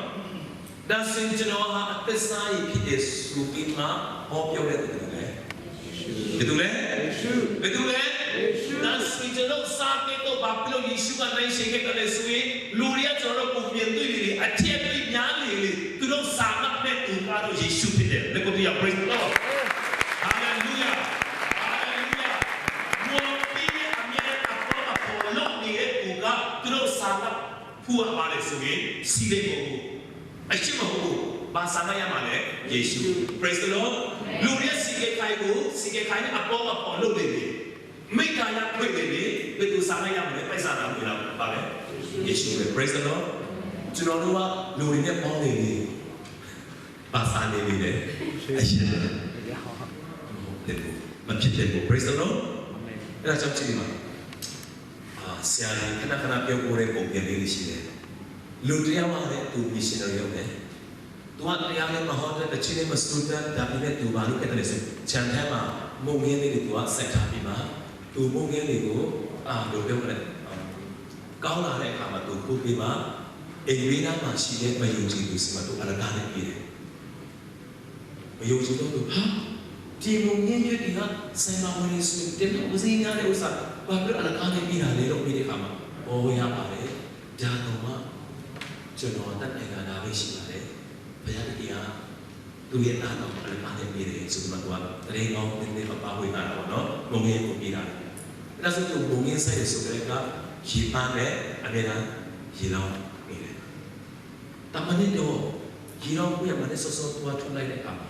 ။ ဒါဆိုရင် ကျွန်တော်ဟာ အသက်ဆားရည်ဖြစ်တယ်ဆိုပြီးမှ ဟောပြောတဲ့သူ ဘယ်သူလဲ။ ဘယ်သူလဲ။ ယေရှု။ ဘယ်သူလဲ။ ယေရှု။ ဒါဆိုရင် ကျွန်တော် ဆားကဲသို့ ဘာဖြစ်လို့ ယေရှုက နှိုင်းယှဉ်ခဲ့သလဲဆိုရင်၊ လူတွေက ကျွန်တော်တို့ကို မြင်တွေ့လေလေ၊ အထင်အတွေ့ များလေလေ၊ သူတို့ ဆားသင့်တဲ့သူကတော့ ယေရှုဖြစ်တယ်။ လက်ကို တွေ့ရအောင်။ Praise the Lord. Hallelujah. Hallelujah. မော်တီးနဲ့ အမြဲတမ်း အပေါင်းအဖော် လုပ်နေတဲ့သူက သူတို့ ဆားသင့်ဖို့ ဘာလဲဆိုရင် ဆီလိပ်မဟုတ်ဘူး။ အရှုံးမဟုတ်ဘူး။ ဘာဆောင်ရွက်ရမှာလဲ။ ယေရှု။ Praise the Lord. လူတွေရဲ့စီကံခိုင်ကိုစီကံခိုင်နဲ့အပေါင်းအဖော်လုပ်နေပြီ။ မိတ္တာရဖွင့်နေပြီ။ ဘယ်သူဆောင်ရွက်ရမလဲ။ ပိုက်ဆံလာမလို့လား။ ဘာလဲ။ ယေရှုပဲ။ Praise the Lord. ကျွန်တော်တို့ကလူတွေနဲ့ပေါင်းနေပြီ။ ဘာဆောင်နေပြီလဲ။ အရှင်မဖြစ်တဲ့ကို။ Praise the Lord. အဲ့ဒါကြောင့်ကြည့်ပါ။ အာဆရာကြီးခဏခဏပြောကိုတဲ့ပုံပြလေးရှိတယ်။ လူတစ်ယောက်ကလည်းသူ missionary လုပ်တယ်။ သူကတရားလည်းမဟောတတ်၊ တချို့လည်းမဆိုတတ်၊ ဒါပေမဲ့သူဘာလုပ်ခဲ့တယ်လဲဆို ခြံထဲမှာမုန့်ငယ်လေးတွေသူကစိုက်ထားပြီးမှ သူမုန့်ငယ်လေးကိုအာဘယ်လိုပြောမလဲ။ ကောင်းလာတဲ့အခါမှာသူခုတ်ပြီးမှအိမ်ဝေးနားမှာရှိတဲ့မယုံကြည်သူဆီမှာသူအလကားနဲ့ပြေးတယ်။ မယုံကြည်တော့သူဟာဒီမုန့်ငယ်လေးတွေကဆိုင်မှာဝယ်နေဆိုရင်တင်တော့ဦးစင်းရတဲ့ဥစ္စာဘာဖြစ်လို့အလကားနဲ့ပြေးတာလဲလို့မေးတဲ့အခါမှာအော်ရပါတယ်။ ဒါတော့မှကျွန်တော်အသက်နိုင်ငံသားပဲရှိပါတယ်။ ဘုရားသခင်ကသူ့ရဲ့သားတော်ကိုအလကားနဲ့ပေးတယ်ဆိုတော့သူကတရင်ကောင်းတင်းတင်းပါပါဝေလာတာပေါ့နော်။ မုန့်ငယ်ကိုပေးတာလေ။ အဲ့ဒါဆိုသူမုန့်ငယ်ဆိုင်ရဆိုတဲ့ကရေပန်းနဲ့အမြဲတမ်းရေလောင်းနေတယ်။ တမနစ်တော့ရေလောင်းကိုရမနဲ့စောစောသွားထုတ်လိုက်တဲ့အခါမှာ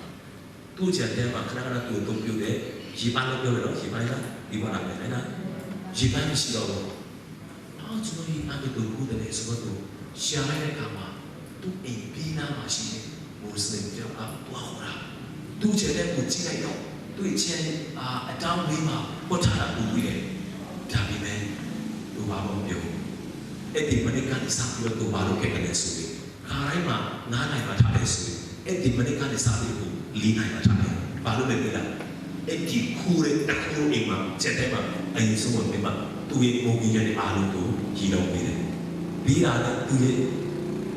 သူ့ကြံထဲမှာခဏခဏသူ့အသုံးပြုတဲ့ရေပန်းလို့ပြောတယ်နော်။ ရေပန်းကဒီပေါ်လာတယ်နော်။ ရေပန်းမရှိတော့ဘူး။ အော်ကျွန်တော်ဒီအမီတူကူတယ်ဆိုတော့သူရှာလိုက်တဲ့အခါမှာသူ့အိမ်ပြီးနားမှာရှိတဲ့မွတ်စလင်တယောက်ကသွားခေါ်တာ။ သူ့ခြေနဲ့သူကြည့်လိုက်တော့သူ့ရဲ့ခြေအာအတောင်းလေးမှာပွတ်ထားတာသူတွေ့တယ်။ ဒါပေမဲ့သူဘာမှမပြောဘူး။ အဲ့ဒီမနေ့ကနေစပြီးတော့သူဘာလုပ်ခဲ့တယ်လဲဆိုရင်ခါတိုင်းမှာငါးနိုင်မှာထားတယ်ဆိုရင်အဲ့ဒီမနေ့ကနေစပြီးတော့လေးနိုင်မှာထားတယ်။ ဘာလို့လဲမသိလား။ အဲ့ဒီခိုးတဲ့တခိုးအိမ်မှာချက်ထဲမှာအရင်ဆုံးဝင်ပြီးမှသူ့ရဲ့မုန်ကြီးရက်တွေအားလုံးကိုရည်တော့ပေးတယ်။ ပြီးတာနဲ့သူ့ရဲ့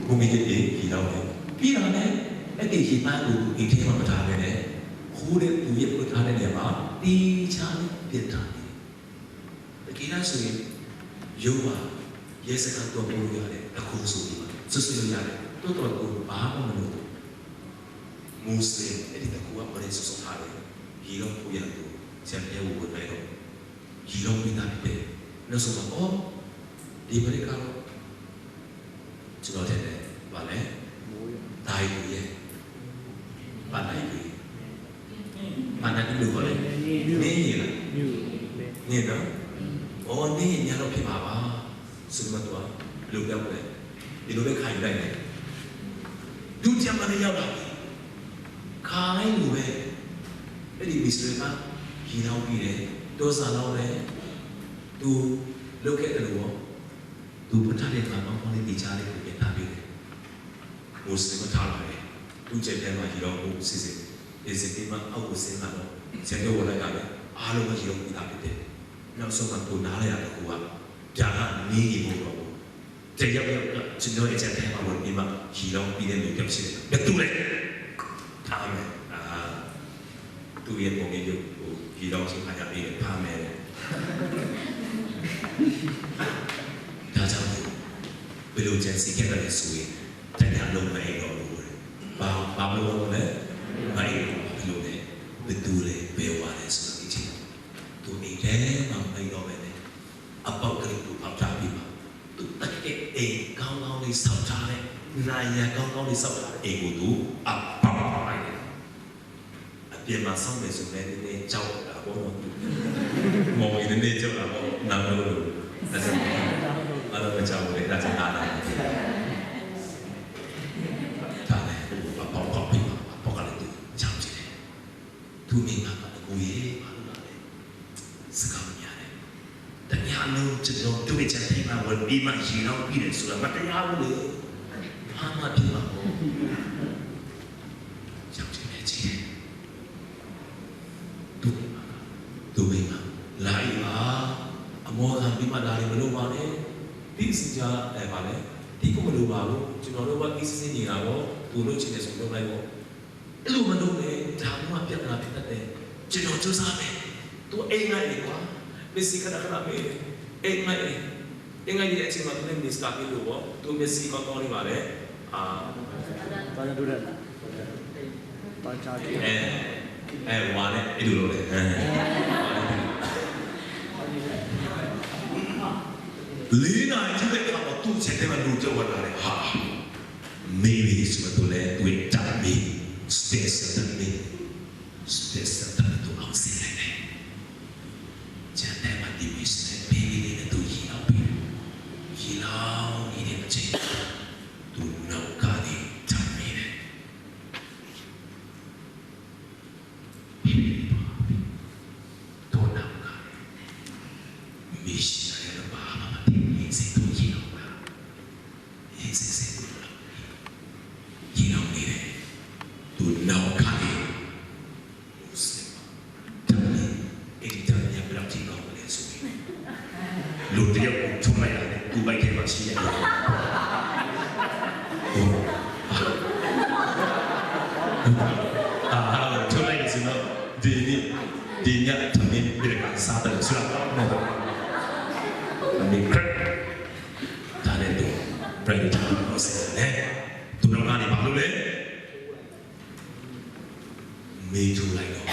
မုန်ကြီးရက်တွေရည်တော့တယ်။ ပြီးတာနဲ့အဲ့ဒီရေပန်းကိုအိမ်ထဲမှာမထားဘဲနဲ့ခိုးတဲ့သူ့ရဲ့ပွတ်ထားတဲ့နေရာမှာတေချာလေးပြစ်ထားတယ်။ တကယ်တမ်းဆိုရင်ယုံပါရဲစခန်းတော့ပို့လို့ရတယ်။ အခုဆိုပြီးမှဆွဆွလို့ရတယ်။ တော့တော့ကိုဘာမှမလုပ်ဘူး။ မွတ်စလင်အဲ့ဒီတကူကပရိတ်ဆွဆွထားတယ်။ ရေတော့ပို့ရလို့ဆရာပြဝတ်လိုက်တော့ရေတော့မိသားတယ်။ နောက်ဆုံးတော့အော်ဒီပရိတ်ကတော့ကျွန်တော်ထင်တယ်ဗာလဲ။ ဒါယူရဲ့ဗာလိုက်ယူရဲ့ဗာနာဒီလိုဗာလဲ။ နေရလား။ နေတော့အော်နေရတော့ဖြစ်ပါပါဆိုတော့သူကဘယ်လိုပြောလဲ။ ဒီလိုပဲခံယူလိုက်တယ်။ ဒုတိယမနေ့ရောက်လာပြီ။ ခါတိုင်းလိုပဲအဲ့ဒီမွတ်စလင်ကရေလောင်းပြီးတယ်။ တောစားလောင်းတယ်။ သူလုပ်ခဲ့တယ်လို့ပေါ့။ သူပထမနေ့မှာကောင်းကောင်းလေးတေချာလေးကိုပြန်ထားပေးတယ်။ မွတ်စလင်ကထားလာတယ်။ သူ့ကြိုက်ထဲမှာရေလောင်းဖို့စီစဉ်ပြင်ဆင်ပြီးမှအောက်ကိုဆင်းလာတော့ဆရာပြောဝေါ်လိုက်တာပဲ။ အားလုံးကရေလောင်းပြီးသားဖြစ်တယ်။ နောက်ဆုံးမှာသူနားလည်ရတဲ့ဟိုကဒါကမင်းရေမဟုတ်တော့ဘူး။ တယောက်ယောက်ကကျွန်တော်ရဲ့ချက်ထဲမှာဝင်ပြီးမှရေလောင်းပြီးတဲ့လူတစ်ယောက်ရှိတယ်။ ဘယ်သူလဲ။ ထားမယ်။ အာသူ့ရဲ့ပုံရိပ်ကိုရေလောင်းခြင်းခံရပြီးထားမယ်။ ဒါကြောင့်ဘယ်လိုကြံစည်ခဲ့တယ်လဲဆိုရင်တညလုံးမအိပ်တော့ဘူး။ ဘာဘာလို့လဲမအိပ်တော့ဘူးလဲ။ ဘယ်သူလဲဘယ်ဝါလဲဆိုတာသိချင်တယ်။ သူအိမ်ထဲမှာမအိပ်တော့ဘဲနဲ့အပေါက်ကလေးကိုပေါက်ထားပြီးမှသူတကယ်အိမ်ကောင်းကောင်းလေးဆောက်ထားတဲ့နာရီကောင်းကောင်းလေးဆောက်ထားတဲ့အိမ်ကိုသူအပေါက်လိုက်တယ်။ အပြင်မှာစောင့်နေဆိုလည်းနည်းနည်းကြောက်တာပေါ့နော်။ မော်ရီနည်းနည်းကြောက်တာပေါ့။ နာမလို့လို့အဲ့ဒါအဲ့ဒါမကြောက်ဘူးလေ။ ဒါကြောင့်နားလာတယ်။ ဒါလည်းအပေါက်ပေါက်ပြီးမှအပေါက်ကလေးသူကြောက်ကြည့်တယ်။ သူမိမကလည်းကိုယ်ရဲ့ဘာလို့လဲစကားမများနဲ့။ တညလုံးကျွန်တော်တို့ရဲ့ချက်ထဲမှာဝင်ပြီးမှရေလောက်ပြီးတယ်ဆိုတာမတရားဘူးလေ။ ဘာမှဖြစ်မှာမဟုတ်ဘူး။ ကြောက်တယ်နဲ့ကြည့်တယ်။ သူမိမကသူမိမလာအီပါအမောခံပြီးမှဒါတွေမလုပ်ပါနဲ့။ ဒီစီကြအဲပါလေဒီကမလိုပါဘူး။ ကျွန်တော်တို့ကဒီစီစီနေတာပေါ့။ သူတို့ချင်တယ်ဆိုလုပ်လိုက်ပေါ့။ အဲ့လိုမလုပ်နဲ့ဒါမှပြဿနာဖြစ်တတ်တယ်။ ကျွန်တော်စူးစမ်းမယ်။ သူအိမ်ငိုက်နေကွာ။ မက်ဆီခဏခဏမေးတယ်။ အိမ်ငိုက်နေအိမ်ငိုက်နေတဲ့အချိန်မှာသူနဲ့မစ္စတာကင်းလို့ပေါ့။ သူမက်ဆီကောင်းကောင်းနေပါလေ။ အာဘာသာတူတယ်ဘာသာတူအဲအဲဝါနဲ့အဲ့လိုလုပ်တယ်အဲလေးနာရီကျတဲ့အခါမှာသူ့ချက်ထဲမှာလူကြောက်လာတယ်ဟာမေးပြီဆိုတော့သူလည်းသူ့ရဲ့တာ Special တမင် special တမင်သူအောင်စင်လိုက်တယ်။ ကျန်တဲ့မှာဒီဝိစနဲ့ပေးပြီးနေတဲ့သူရေလောက်ပေး။ ရေလောက်နေတဲ့အချိန်သူနောက်ကနေထိုင်နေတယ်။ သူနောက်ကနေ missionary ကဘာမှမသိဘူး။ သူရေလောက်ပါ။ ရေစင်စင်ကိုလောက်ရေလောက်နေတယ်။ သူနောက်ကနေ Muslim တမင် internet ဘယ်လောက်ထိကောင်းမလဲဆိုရင် လူတစ်ယောက်ကိုထုံးလိုက်တာနဲ့ ကိုယ်ပိုက်ထဲမှာရှိတဲ့လူ။ အာ ထုံးလိုက်တယ်ဆိုတော့ ဒီနေ့ ဒီည တမင် ဘယ်ကစားတယ်ဆိုတာ မဟုတ်ဘူး။ အမေ crack ဒါနဲ့တော့ break ထားလို့ဆရာနဲ့ သူတို့ကနေ ဘာလုပ်လဲ မေးထိုးလိုက်တော့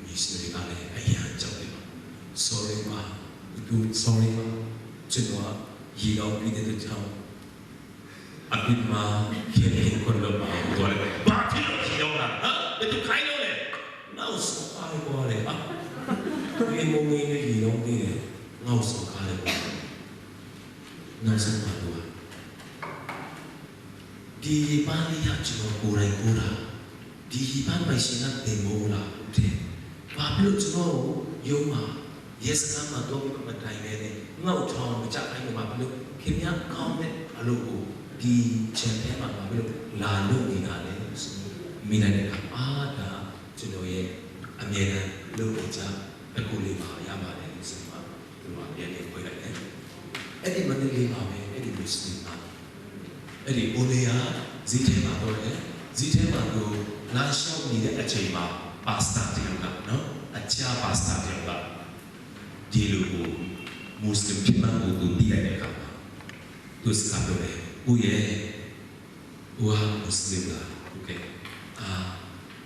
missionary ကလည်း အရမ်းကြောက်တယ်။ Sorry ပါ။ သူ sorry ပါ။ ကျွန်တော်က ရေတောင်းပြီးတဲ့အတွက်ကြောင့် အပြစ်မှာ ခဲလဟင်းခွင့်လွှတ်ပါလို့ ပြောတယ်။ ဘာဖြစ်လို့ ရေတောင်းတာလဲ။ ဟမ်။ ဘယ်သူခိုင်းလို့လဲ။ ငါ့ကို စော်ကားတယ် ကွာလေ။ ဟာ။ သူ့အိမ်မုန်းကြီးနဲ့ ရေတောင်းပေးတယ်။ ငါ့ကို စော်ကားတယ် ကွာ။ နောက်ဆုံးမှာ သူက ဒီရေပန်းလေးက ကျွန်တော်ကိုယ်တိုင်ကိုးတာ။ ဒီရေပန်းပိုင်ရှင်က သင်မဟုတ်လား။ ဟုတ်တယ်။ ဘာဖြစ်လို့ ကျွန်တော်ကို ရုံးမှာ ရဲစခန်းမှာ သွားပြီးတော့ မတိုင်ဘဲနဲ့ ငါ့ကို ထောင်ချခိုင်းလို့ ဘာဖြစ်လို့ ခင်ဗျားကောင်းတဲ့အလုပ်ကို ဒီခြံထဲမှာ ဘာဖြစ်လို့ လာလုပ်နေတာလဲဆိုပြီး မေးလိုက်တဲ့အခါ အာ ဒါ ကျွန်တော်ရဲ့ အမြဲတမ်းလုပ်နေကြ တစ်ခုလေးပါ။ ရပါတယ်ဆိုမှ သူက ပြန်လည်ခွဲလိုက်တယ်။ အဲ့ဒီမနက်လေးမှာပဲ အဲ့ဒီ Muslim က အဲ့ဒီအိုးလေးက ဈေးထဲမှာသွားတယ်။ ဈေးထဲမှာ သူလမ်းလျှောက်နေတဲ့အချိန်မှာ pastor တစ်ယောက်ကနော်၊ အကျား pastor တစ်ယောက်က ဒီလူကို Muslim ဖြစ်မှန်းကို သူသိလိုက်တဲ့အခါမှာ သူစကားပြောတယ်။ ကိုယ့်ရဲ့ ကိုက Muslim လား။ ဟုတ်ကဲ့။ အာ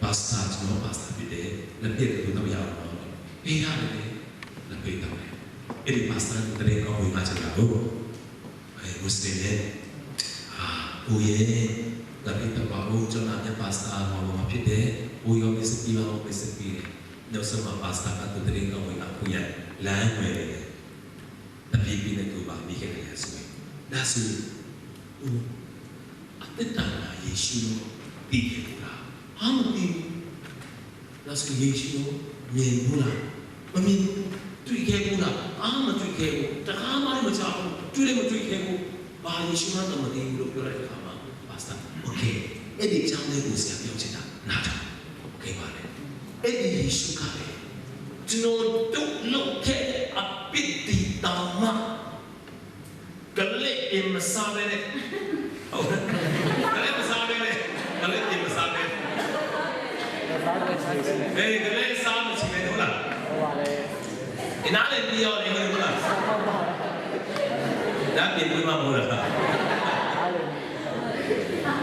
Pastor ကျွန်တော် Pastor ဖြစ်တယ်။ လက်ဖက်ကို သောက်ရအောင်နော်။ ပေးရတယ်။ လက်ဖက်သောက်တယ်။ အဲ့ဒီ Pastor က သတင်းကောင်းဝင်လာကြတာကို အဲ Muslim နဲ့ အာ ကိုယ့်ရဲ့ လက်ဖက်သောက်ပါဦး။ ကျွန်တော်က Pastor ဟောမှာဖြစ်တယ်။ ကိုယ်ရော မစ္စပေးပါဦး။ မစ္စပေးတယ်။ နောက်ဆုံးမှာ Pastor က သူသတင်းကောင်းဝင်လာခွင့်ရ လမ်းဝယ်နေတယ်။ တဖြည်းဖြည်းနဲ့ သူပါမိခဲ့တယ်ဆိုရင် ဒါဆို ဟို အသက်တာမှာ ယေရှုတော့ သိခဲ့ဘူးလား။ အာ မသိဘူး။ ဒါဆို ယေရှုတော့ မြင်ဘူးလား။ မမြင်ဘူး။ တွေ့ခဲ့ဘူးလား။ အာ မတွေ့ခဲ့ဘူး။ တခါမှလည်း မကြားဘူး။ တွေ့လည်း မတွေ့ခဲ့ဘူး။ ဘာ ယေရှုမှန်းတော့ မသိဘူးလို့ ပြောလိုက်တဲ့အခါမှာ Pastor okay အဲ့ဒီအကြောင်းလေးကို ဆရာပြောချင်တာ နားထောင်။ Okay ပါလေ။ အဲ့ဒီယေရှုကလည်း ကျွန်တော်တို့လုပ်ခဲ့တဲ့အပြစ်တွေတောင်မှ ကလေးအင်မစားပဲနဲ့ ဟုတ်ကလေးမစားပဲနဲ့ ကလေးအင်မစားပဲ အေး ကလေးစားမချင်ပဲ ဟုတ်လား။ အနားလည်းပြီးရောနေ ဟုတ်လား။ ဒါပြင်ပြီးမှ မဟုတ်လား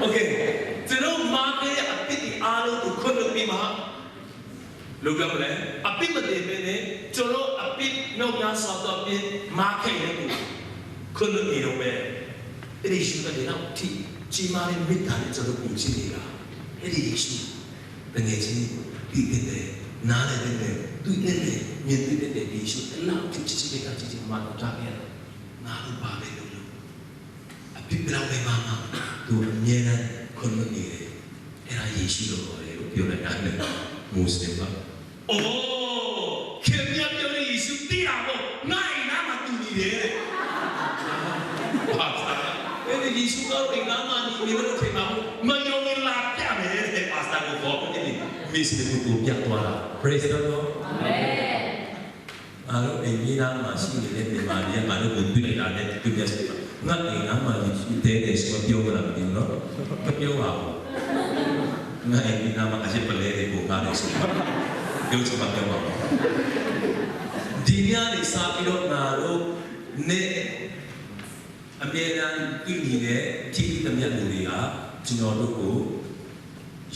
။ Okay ကျွန်တော်မှားခဲ့တဲ့အပြစ်တွေအားလုံးကို ခွင့်လွှတ်ပြီးမှ လုပ်ရမလဲ။ အပြစ်မတင်ဘဲနဲ့ ကျွန်တော်အပြစ်မြောက်များစွာသောအပြစ်မှားခဲ့တဲ့သူ ခွင့်လွှတ်နေတော့မယ်။ အဲ့ဒီယေရှုက ဒီလောက်ထိကြီးမားတဲ့မေတ္တာနဲ့ ကျွန်တော်ကို ချစ်နေတာ။ အဲ့ဒီယေရှု တကယ်ချင်း သိသင့်တယ်၊ နားလည်သင့်တယ်၊ တွေ့သင့်တယ်၊ မြင်တွေ့သင့်တယ်။ ဒီယေရှု အဲ့လောက်ထိ ချစ်ချစ်ခင်ခင် ကြီးကြီးမားမား ထားခဲ့ရတာ။ ငါတို့ဘာပဲလုပ်လုပ် အပြစ်ဘယ်လောက်ပဲမှားမှား သူအမြဲတမ်းခွင့်လွှတ်နေတယ်။ အဲ့ဒါယေရှုလို့ခေါ်တယ်လို့ ပြောလိုက်တာနဲ့ Muslim က အိုး ခင်ဗျားပြောတဲ့ယေရှု သိတာပေါ့။ ငါ့အိမ်နားမှာ သူနေတယ်တဲ့။ ဘာသာအဲ့ဒီယေရှုက အိမ်နားမှာနေတယ်လို့ ထင်မှာပေါ့။ မယုံရင် လာပြမယ်တဲ့။ Pastor ကိုခေါ်ပြီး Muslim ကို ပြသွားတာ။ Praise the Lord. Amen. ငါတို့အိမ်ကြီးနားမှာရှိနေတဲ့ မြန်မာတွေက ငါတို့ကို တွေ့လိုက်တာနဲ့ သူမျက်စိမှာ ငါ့အိမ်နားမှာ ယေရှုတဲတယ်ဆိုတော့ ပြောမလား မသိဘူးနော်။ မပြောပါဘူး။ ငါ့အိမ်ကြီးနားမှာ အယက်ပလဲတွေ ပုံထားတယ်ဆိုတော့ ပြောချင်မှ ပြောမှာပေါ့။ ဒီညနေစပြီးတော့ ငါတို့နဲ့ အမြဲတမ်းတွေ့နေတဲ့ ထိတွေ့သမျှလူတွေက ကျွန်တော်တို့ကို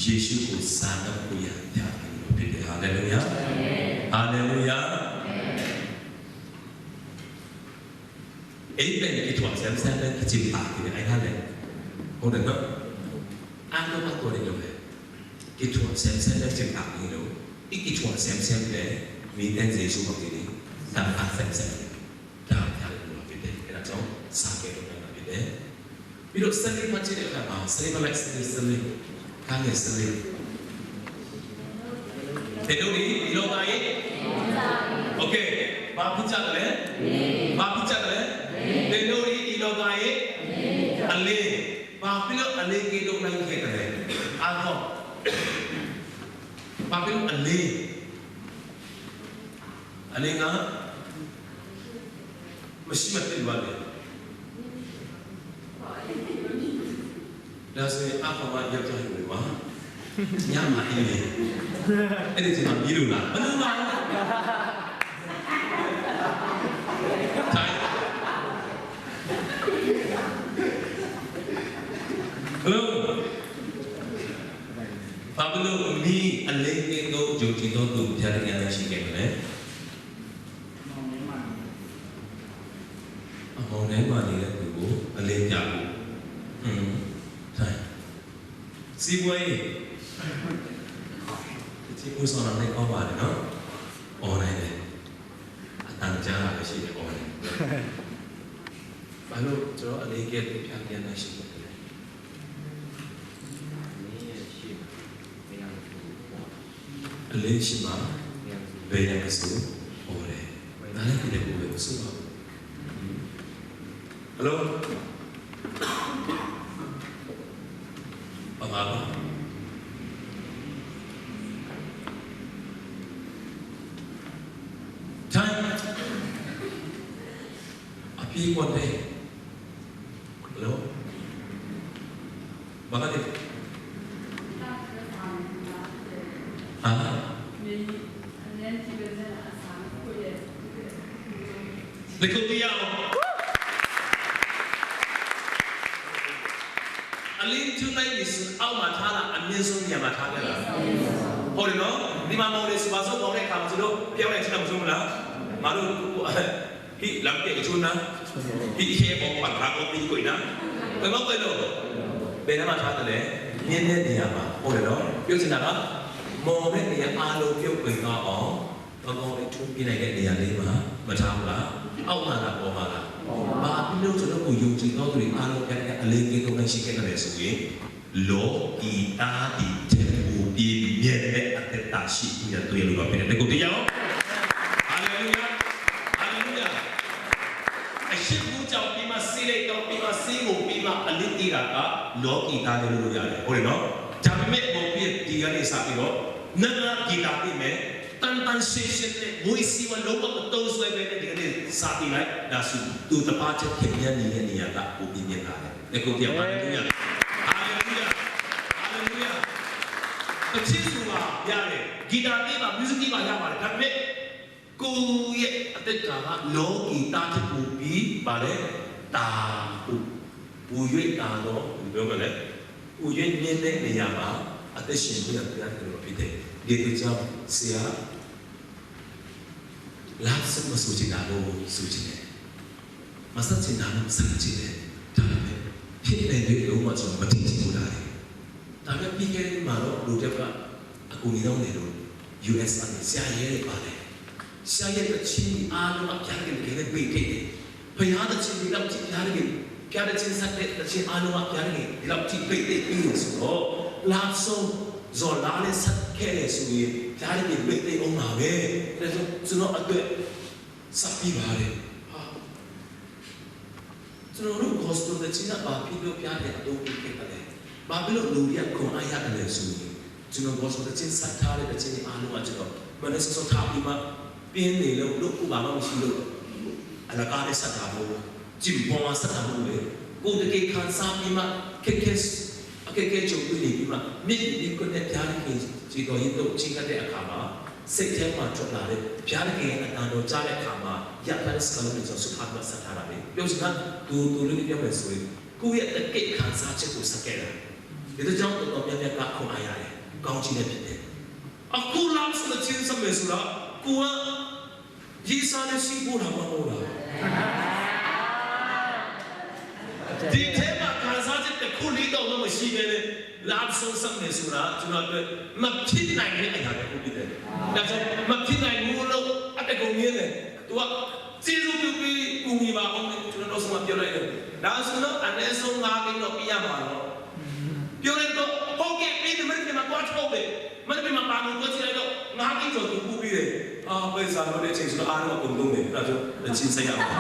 ယေရှုကို စာနာဖို့ရန် ပြသနေလို့ဖြစ်တယ်။ Hallelujah. Hallelujah. Amen. It was seven seven kitchen party. I had it. Hold it up. အကိုယ်တွေလိုပဲ ကီထွာစဲစဲလက်ချင်တာမျိုးလို့ အကီထွာစဲစဲပဲ မီးတဲ့ Jesu ကို ဒီ တန်ခါစဲစဲ တန်ခါလို့ ဖြစ်တယ်။ အဲဒါကြောင့် စာကဲလို့ ပြောတာဖြစ်တယ်။ ပြီးတော့ စနေမှ ကြည့်တဲ့အခါမှာ စနေမှ လိုက် စနေ စနေ ခါငယ် စနေ ဘယ်လိုလဲ ဒီလောကရဲ့ Okay ဘာဖြစ်ကြတယ်လဲ ဘာဖြစ်ကြတယ်လဲ ဘယ်လိုလဲ ဒီလောကရဲ့ အလင်း ဘာဖြစ်လို့ အလင်းကဲ့သို့ နိုင်ခဲ့တယ်လဲ အားကောင်း ဘာဖြစ်လို့ အလင်း အလင်းက မရှိမှ ဖြစ်သွားတယ်။ ဒါဆိုရင် အားကောင်းမှ ယောက်ျားယူတယ်ကွာ။ ညမှာ အေးလေ။ အဲ့ဒီချိန်မှာ မီးလို့လား။ မလုပ်ပါဘူး။ ထိုင်။ Hello. ဘာဖြစ်လို့ မီးအလင်းကဲ့သို့ ယုံကြည်သောသူ ဘုရားသခင်အား ရှိခဲ့သလဲ။ အမှောင်ထဲမှာနေတဲ့သူကို အလင်းပြဖို့။ ဟွန်း။ ထိုင်။ စည်းဝေးရေး။ တချို့ ဦးဆောင်တာနဲ့ ကောင်းပါတယ်နော်။ အော်နိုင်တယ်။ အသံကြားတာပဲရှိတယ်။ အော်နိုင်တယ်။ ဘာလို့ ကျွန်တော် အလင်းကဲ့သို့ ဘုရားသခင်အား ရှိခဲ့သလဲ။ အလင်းရှိမှ ဘယ်ရန်ကဆိုး ပေါ်တယ်။ နားလည်တယ် ကိုယ်ပဲ မဆိုးပါဘူး။ Hello. ပမာပါ။ Time. အပြေးအလွှာပဲ။ Hello. ဘာလဲ။ ဟာ။ ဒီကုတ်တရားအောင်။ အလင်း tonight အောက်မှာထားတာ အမြင့်ဆုံးနေရာမှာထားခဲ့တာ။ ဟုတ်တယ်နော်။ ဒီမှာ မောင်လေး စူပါဆိုး ခေါ်တဲ့အခါမှာ သူတို့ ပြောင်းလိုက်ကြည့်တော့ မဆုံးဘူးလား။ ငါတို့ ဟိ လမ်းပြည့် အချိုးနား ဟိ ဟဲပေါ် ပန်ခါပေါ် ပြီး ကို နား ဘယ်မှာ ကွယ်လို့ ဘယ်နားမှာ ထားတယ်လဲ။ မြင့်တဲ့နေရာမှာ။ ဟုတ်တယ်နော်။ ပြောချင်တာက မောင်တဲ့နေရာ အားလုံး ပြုတ်ကွယ်သွားအောင် ကောင်းကောင်းနဲ့ ထွန်းပြနိုင်တဲ့ နေရာလေးမှာ မထားဘူးလား။ အောက်မှာလား ပေါ်မှာလား။ ဘာဖြစ်လို့ ကျွန်တော်တို့ ယုံကြည်သောသူတွေ အားလုံး ဘုရားသခင် အလင်းကဲ့သို့ ငါရှိခဲ့တယ်ဆိုရင် လောကီသားတွေထက် ပိုပြီးမြတ်တဲ့ အသက်တာရှိခွင့်ရ တွေ့ရလို့ပါ ဖြစ်တယ်။ လက်ကို တင်ကြအောင်။ Hallelujah. Hallelujah. အရှစ်ဘူးကြောင့်ပြီးမှ ဆေးလိပ်သောက်ပြီးမှ ဆေးကိုပြီးမှ အလင်းတည်တာက လောကီသားတွေ လုပ်လို့ရတယ်။ ဟုတ်တယ်နော်။ ဒါပေမဲ့ မောင်ပြီး ဒီကနေ့စပြီးတော့ နဂါးဂီတပေးမယ်။ တန်တန်ရှင်းရှင်းနဲ့ မူးယစ်ဆေးဝါး လုံးဝမသုံးစွဲဘဲနဲ့ ဒီကနေ့ စတင်လိုက်။ ဒါဆို သူတစ်ပါးချက် ခင်ဗျားနေတဲ့နေရာက ပိုပြီးမြတ်လာတယ်။ လက်ကို တင်ကြအောင်။ Hallelujah. Hallelujah. Hallelujah. သီချင်းဆိုပါရတယ်။ ဂီတသီးပါ၊ music သီးပါ ရပါတယ်။ ဒါပေမဲ့ ကိုယ့်ရဲ့အသက်တာက လောကီသားထက်ပိုပြီး ဘာလဲ၊ သာ၊ ပို၊ ပို၍သာသော၊ ဘယ်လိုပြောမလဲ၊ ပို၍မြင့်တဲ့နေရာမှာ အသက်ရှင်ခွင့်ရ ဘုရားသခင်တော်ဖြစ်တယ်။ ဒီအတွက်ကြောင့် ဆရာ love song မဆိုချင်တာလို့ ဆိုချင်တယ်။ မဆက်ချင်တာလို့ ဆက်ချင်တယ်။ ဒါပေမဲ့ ဖြစ်နိုင်တဲ့ လုံးဝ ကျွန်တော် မထင်ချင်ဘူးလား။ ဒါပေမဲ့ ပြီးခဲ့တဲ့မှာတော့ လူတစ်ယောက်က အကူအညီတောင်းတယ်လို့ ယူအက်စ် ကနေ ဆရာရဲ့တဲ့ ပါတယ်။ ဆရာရဲ့သီချင်းတွေအားလုံးက ဘုရားသခင် တကယ်ပဲ ဘိတ်သိပ်တယ်။ ဘုရားသီချင်းတွေလောက်ထိ ဘုရားသခင်၊ ဘုရားသီချင်းဆက်တဲ့ သီချင်းအားလုံးက ဘုရားသခင် ဒီလောက်ထိ ဘိတ်သိပ်ပြီးတယ်ဆိုတော့ love song ဇော်လားနဲ့ ဆက်ခဲ့တယ်ဆိုရင် ဘုရားသခင် ဘိတ်သိပ်အောင်ပါပဲ။ အဲဒါကြောင့် ကျွန်တော်အတွက် ဆက်ပြီးပါတယ်။ ဟာ။ ကျွန်တော်တို့ gospel သီချင်းက ဘာဖြစ်လို့ ဘုရားသခင် အသုံးပြုခဲ့သလဲ။ ဘာဖြစ်လို့ လူတွေက ခွန်အားရတယ်လဲဆိုရင် ကျွန်တော် gospel သီချင်း ဆက်ထားတဲ့ သီချင်းတွေအားလုံးက ကျွန်တော် မနက်စောစော ထပြီးမှ ပြင်းနေလို့ လုပ်ဖို့ဘာမှမရှိလို့ အလကားနဲ့ ဆက်တာမဟုတ်ဘူး။ ကျင့်ပွား ဆက်တာမဟုတ်ဘူးလေ။ ကိုယ်တကယ်ခံစားပြီးမှ ခက်ခဲ အခက်အခဲ ကြုံတွေ့နေပြီးမှ မျက်ရည်တွေ ကိုယ်နဲ့ ဘုရားသခင် ခြေတော်ရင်းတို့ ချဉ်းကပ်တဲ့အခါမှာ စိတ်ထဲမှာ ထွက်လာတဲ့ ဘုရားသခင်ရဲ့ အသံတော် ကြားတဲ့အခါမှာ ရထားတဲ့ စကားလုံးတွေ ကျွန်တော် စုထားပြီးမှ ဆက်ထားတာလေ။ ပြောချင်တာ တူတူလေးလေး ပြောမယ်ဆိုရင် ကိုယ့်ရဲ့ တကယ့်ခံစားချက်ကို ဆက်ခဲ့တာ။ ဒီအတွက်ကြောင့် တော်တော်များများက ခွန်အားရတယ်။ ကောင်းချီးလည်းဖြစ်တယ်။ အခု love song သီချင်း ဆက်မယ်ဆိုတာ ကိုယ်က ရေးစားနဲ့ စုပို့တာမှ မဟုတ်တာ။ ဒီထဲမှာ ခံစားချ တခုလေးတောင်တော့မရှိဘဲနဲ့ love song ဆက်မယ်ဆိုတာ ကျွန်တော်အတွက်မဖြစ်နိုင်တဲ့အရာတစ်ခုဖြစ်တယ်။ ဒါကြောင့်မဖြစ်နိုင်ဘူးလို့အတကုံမြင်တယ်။ သူကကျေးဇူးပြုပြီးကူညီပါအောင်လို့ကျွန်တော်နောက်ဆုံးမှာပြောလိုက်တယ်။ ဒါဆိုတော့အနည်းဆုံးငါးသိန်းတော့ပြရမှာတော့ ပြောလိုက်တော့ ဟုတ်ကဲ့ ပေးတယ်၊ မနက်ဖြန်မှာသွားထုတ်တယ်။ မနက်ဖြန်မှာပါလို့သွားကြည့်လိုက်တော့ ငါးသိန်းကျော်သူပို့ပေးတယ်။ အာ၊ ပိုက်ဆံလိုတဲ့အချိန်ဆိုတော့ အားလုံးအကုန်သုံးတယ်။ အဲ့ဒါကြောင့် တခြင်းဆက်ရမှာ။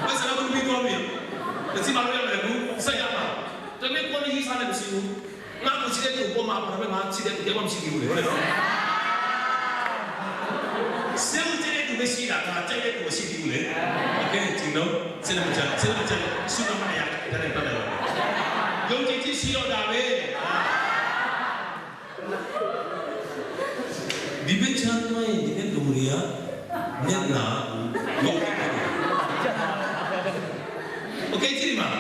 ပိုက်ဆံတော့မပြီးသွားပြီ။ တခြင်းမလုပ်ရမယ်ဘူး။ ဆက်ရမှာ။ ဒါပေမဲ့ ကိုယ်နဲ့ ရေးစားလည်းမရှိဘူး။ ငါ့ကိုချစ်တဲ့သူ ပေါ်မှာပါပဲ။ ငါချစ်တဲ့သူ တယောက်မှမရှိသေးဘူးလေ။ ဟုတ်တယ်နော်။ ဆရာဦး ချစ်တဲ့သူမရှိတာ၊ ငါကြိုက်တဲ့သူမရှိသေးဘူးလေ။ Okay, ကျနော် စိတ်မချ၊ စိတ်မချ၊ ဆုတောင်းမရ၊ ဒါနဲ့ပတ်သက်ပါ။ ယုံကြည်ခြင်းရှိတော့တာပဲ။ ဒီဘက်ခြမ်းသွားရင် ဒီဘက်လူတွေကမျက်နှာကို Okay, ကြည့်ပါ။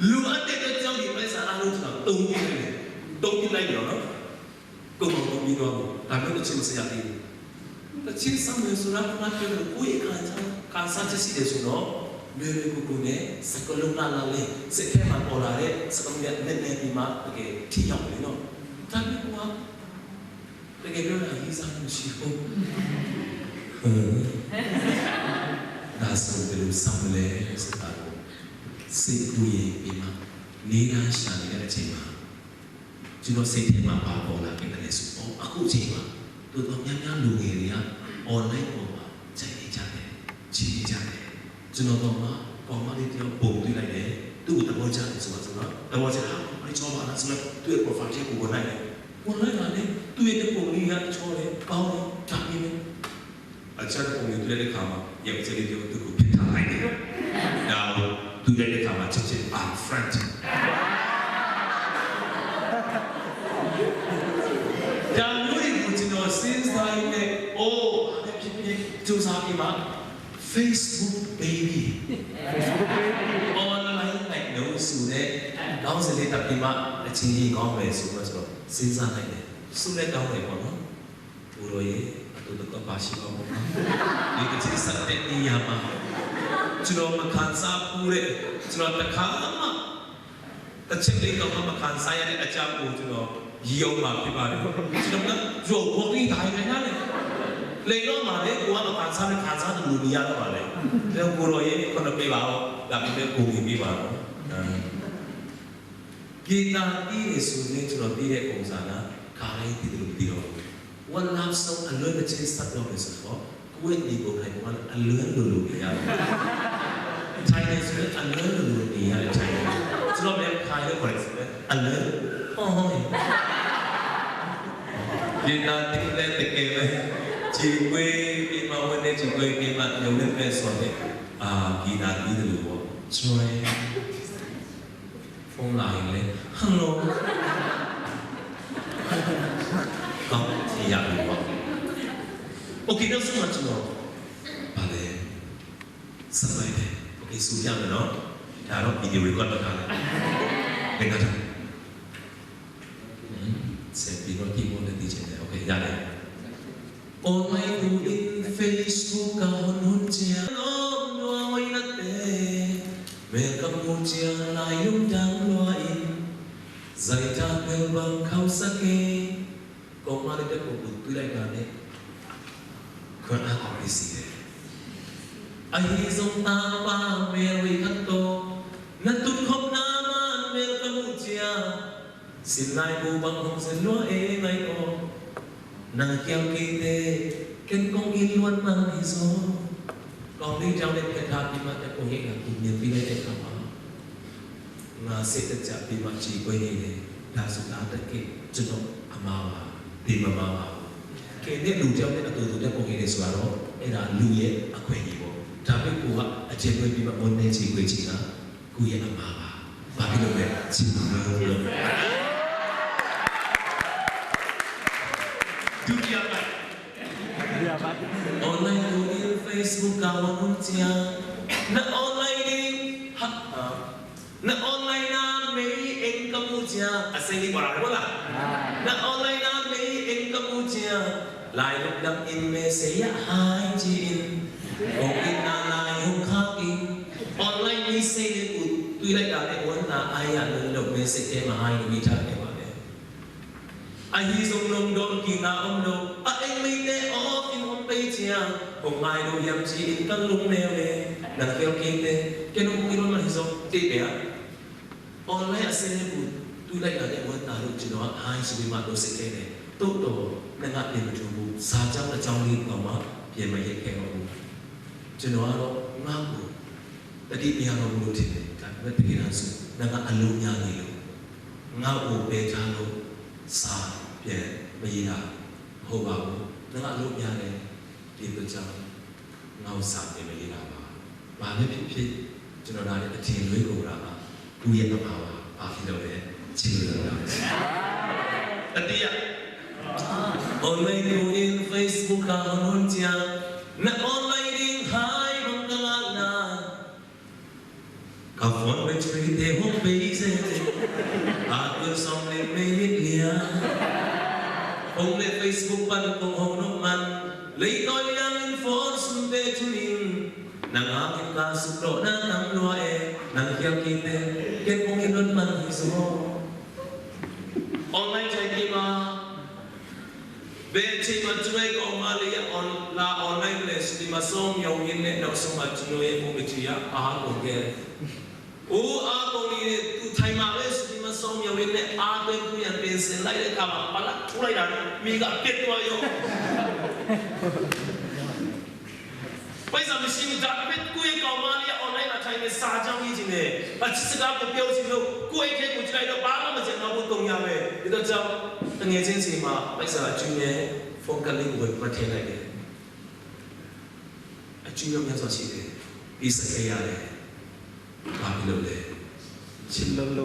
လိုအပ်တဲ့အတွက်ကြောင့် ဒီပိုက်ဆံအားလုံး ကျွန်တော်သုံးပြလိုက်တယ်။ သုံးပြလိုက်တယ်နော်။ ကုန်အောင်သုံးပြီးသွားပြီ။ ဒါပေမဲ့ တခြင်းမဆက်ရသေးဘူး။ တခြင်းဆက်မယ်ဆိုတာ ခုနပြောသလို ကိုယ့်ရဲ့ခံစား၊ ခံစားချက်ရှိတယ်ဆိုတော့ လွယ်လွယ်ကူကူနဲ့ စကားလုံးလှလှလေး စိတ်ထဲမှာပေါ်လာတဲ့ စကားလုံးတွေ နည်းနည်းပြီးမှ တကယ်ထိရောက်တယ်နော်။ ဒါပေမဲ့ ကိုက တကယ်ပြောတာ ရေးစားလို့မရှိဘူး။ ဟမ်။ ဒါဆို ဘယ်လိုဆက်မလဲဆိုတာကို စိတ်ကူးရင်ပြီးမှ နည်းလမ်းရှာနေတဲ့အချိန်မှာ ကျွန်တော်စိတ်ထဲမှာ ဘာပေါ်လာခဲ့သလဲဆိုတော့ အခုအချိန်မှာ တော်တော်များများ လူငယ်တွေက online ပေါ်မှာ ကြိုက်နေကြတယ်၊ ကြည့်နေကြတယ်။ ကျွန်တော်တော့မှ ကောင်မလေးတစ်ယောက် ပုံတွေ့လိုက်တယ်။ သူ့ကိုသဘောကျတယ်ဆိုပါစို့နော်။ သဘောကျတာ မချောပါလားဆိုတော့ သူ့ရဲ့ profile ထဲကို ဝင်လိုက်တယ်။ ဝင်လိုက်တာနဲ့ သူ့ရဲ့ဓာတ်ပုံလေးက ချောတယ်၊ ကောင်းတယ်၊ ဒါပေမဲ့ အကြမ်းပုံတွေတွေ့တဲ့အခါမှာ ယောက်ျားလေးတစ်ယောက် သူ့ကို ဖျက်ထားလိုက်တယ်။ ဒါကို သူ့ရဲ့အခါမှာ ချက်ချင်း unfriend။ ဒါမျိုးတွေကို ကျွန်တော် စဉ်းစားရင်းနဲ့ အိုး၊ ဘာပဲဖြစ်ဖြစ် ကြိုးစားပြီးမှ Facebook baby, Facebook baby, online လိုက်လို့ဆိုတဲ့ ခေါင်းစဉ်လေးတပ်ပြီးမှ အချင်းကြီးကောင်းမယ်ဆိုတော့ ကျွန်တော် စဉ်းစားလိုက်တယ်။ ဆုလည်းကောင်းတယ်ပေါ့နော်။ ကိုယ်တော်ရဲ့ အတူတကွပါရှိပါဦး။ ဒီတစ်ချက်ဆက်တဲ့နေရာမှာ ကျွန်တော် မခံစားဘူးတဲ့၊ ကျွန်တော် တစ်ခါမှ တစ်ချက်လေးတောင်မှ မခံစားရတဲ့အကြောင်းကို ကျွန်တော် ရည်အောင်မှာဖြစ်ပါတယ်။ ကျွန်တော်က ရုပ်ဖော်ပြီးတိုင်းတိုင်းနဲ့ လေတော့မှလည်း ကိုယ်က မခံစားနဲ့ ခံစားသလို နေရတော့ပါလေ။ ကျွန်တော် ကိုယ်တော်ရဲ့ ခုနပေးပါဦး။ ဒါပေမဲ့ ကိုယ်ကိုပေးပါဦး။ အဲ။ ဂီတတီးတယ်ဆိုရင် ကျွန်တော်တီးတဲ့ပုံစံက ခါတိုင်းတီးသလို မတီးတော့ဘူး။ One love song အလွဲမချင်း ဆက်ပြောမယ်ဆိုတော့ ကိုယ့်ရဲ့နေပုံထိုင်ပုံက အလွဲလိုလိုနေရတယ်။ ထိုင်တယ်ဆိုရင် အလွဲလိုလိုနေရတယ်။ ထိုင်တယ်။ ကျွန်တော်လည်း ထိုင်လို့ခေါ်တယ်ဆိုရင် အလွဲဟောဟောနေ။ ဂီတတီးလည်း တကယ်ပဲ ကြေကွဲပြီးမှ ဝမ်းနည်းကြေကွဲပြီးမှ မျော်လင့်မဲ့ဆိုတဲ့ အာ၊ ဂီတတီးသလိုပေါ့။ ကျွန်တော် ဖုန်းလာရင်လည်း Hello ကောင်း၊ ရပြီပေါ့။ Okay, နောက်ဆုံးမှာ ကျွန်တော် ဘာလဲ ဆက်လိုက်တယ်။ Okay, ဆိုပြမယ်နော်။ ဒါတော့ video record လုပ်ထားတယ်။ ဘယ်ကထားလဲ။ ဟမ်၊ ဆက်ပြီးတော့ keyboard နဲ့ တီးချင်တယ်။ Okay, ရတယ်။ Online tu in Facebook ka hun hun ciang, om lua oi na te, mel ka mu ciang lai lungdam lua in, zai ta bel bang khauh sa kei. Kong mah le te kong ut pui lai na ne. Kong a kong isi le. Ahi zong ta pa mel oi khat to, na tut khop na man mel ka mu ciang. Sin lai bu bang hong sen lua e ngai aw. Nang kial kei te, ken kong it luat man hi zaw. Kong dei jang le phet hat ding mah te kong heh na kum nian pi lai te kha ma. Nga se ta ca pi ma ci koi nei le. Da su ta ta ke, cunok a ma ma, pi ma ma ma. Ke ne lu jang le a tu tu te kong heh le sua ro, e da lu ye a koi ni bo. Ta pe ku ha, a ce koi pi ma mon ne ci koi ci na. Kuya ama ba. Bagi lo be. Sini lo. Dunia ba. Online tu in Facebook ka wa mun cia. Na online ni. Ha, ha. Na online na mei eng ka mu cia. Asai ni bara wala. Na online na mei eng ka mu cia. Lai luk dam in me se ya hai ci in. Ong in na lai hong khak in. Online ni. Ai sei le ut tui laih dan le uan na ai a nung lo me se ke ma hai nung i thak ke ma le. Ahi zong nong dawng kina om lo a eng mei te off in om pei ciang kong ngai lo hiam ci in kan lung neu le nang khial kei te ke nung kong i lon ma hi zong te pe a. Online a se le ut tui laih dan le uan na lo ci no a hai su bi ma lo se ke le. To to na ngah pia ma thu bu sa ciang na ciang li ngau ma pia ma hiat ke ma bu. Ci no a lo ngau bu. Tadi pia lo lu thile kan na tiki nan su na nga alu nya ni lo. Nga u pe tha lo sa pia ma yi la. Ho ba u na nga alu nya le. Pia to chang nga u sa pia ma yi la ba. Ba ne phi phi. Chano na le a thin lui ko ra ba. Ku ye ka ba ba. Ba phi lo le. Chin lo la. Tadi ya. Online ko in Facebook ka hon hon chia. Na online ding hai bang ka la na. Ka phone battery te hong bei zen. A tun sawm le mei lik lia. Hong le Facebook pan kong hong nok man. Leitawi liang in phone sum te thunin. Nang a kin ka suk lo na nam lua e. Nang khial kei te. Ken kong in don man hi zo. Online chai kima. Be chima chunai ka oma le ya on la online le sudima song ya win le no song ma chunai ya ko be chuya aha ko ge. U a ko ni le tu thai ma le sudima song ya win le a ko ku ya pen sen lai le ka ma pala tu lai dan mi ga pet wa yo. Paisa machine zat pet kuai kau ma lia online a thai ne sa jang hi ci ne. A ci sika ko piau ci lo kuai ke ku ci lai lo ba ma ma cian ma bu tong ya me. Ito jang a nge cin ci ma paisa a cun ne phone ka ling wai ma thai lai ne. A cun yom ya sa ci ne. Isa ke ya ne. Ba pi lo le. Cin lo lo.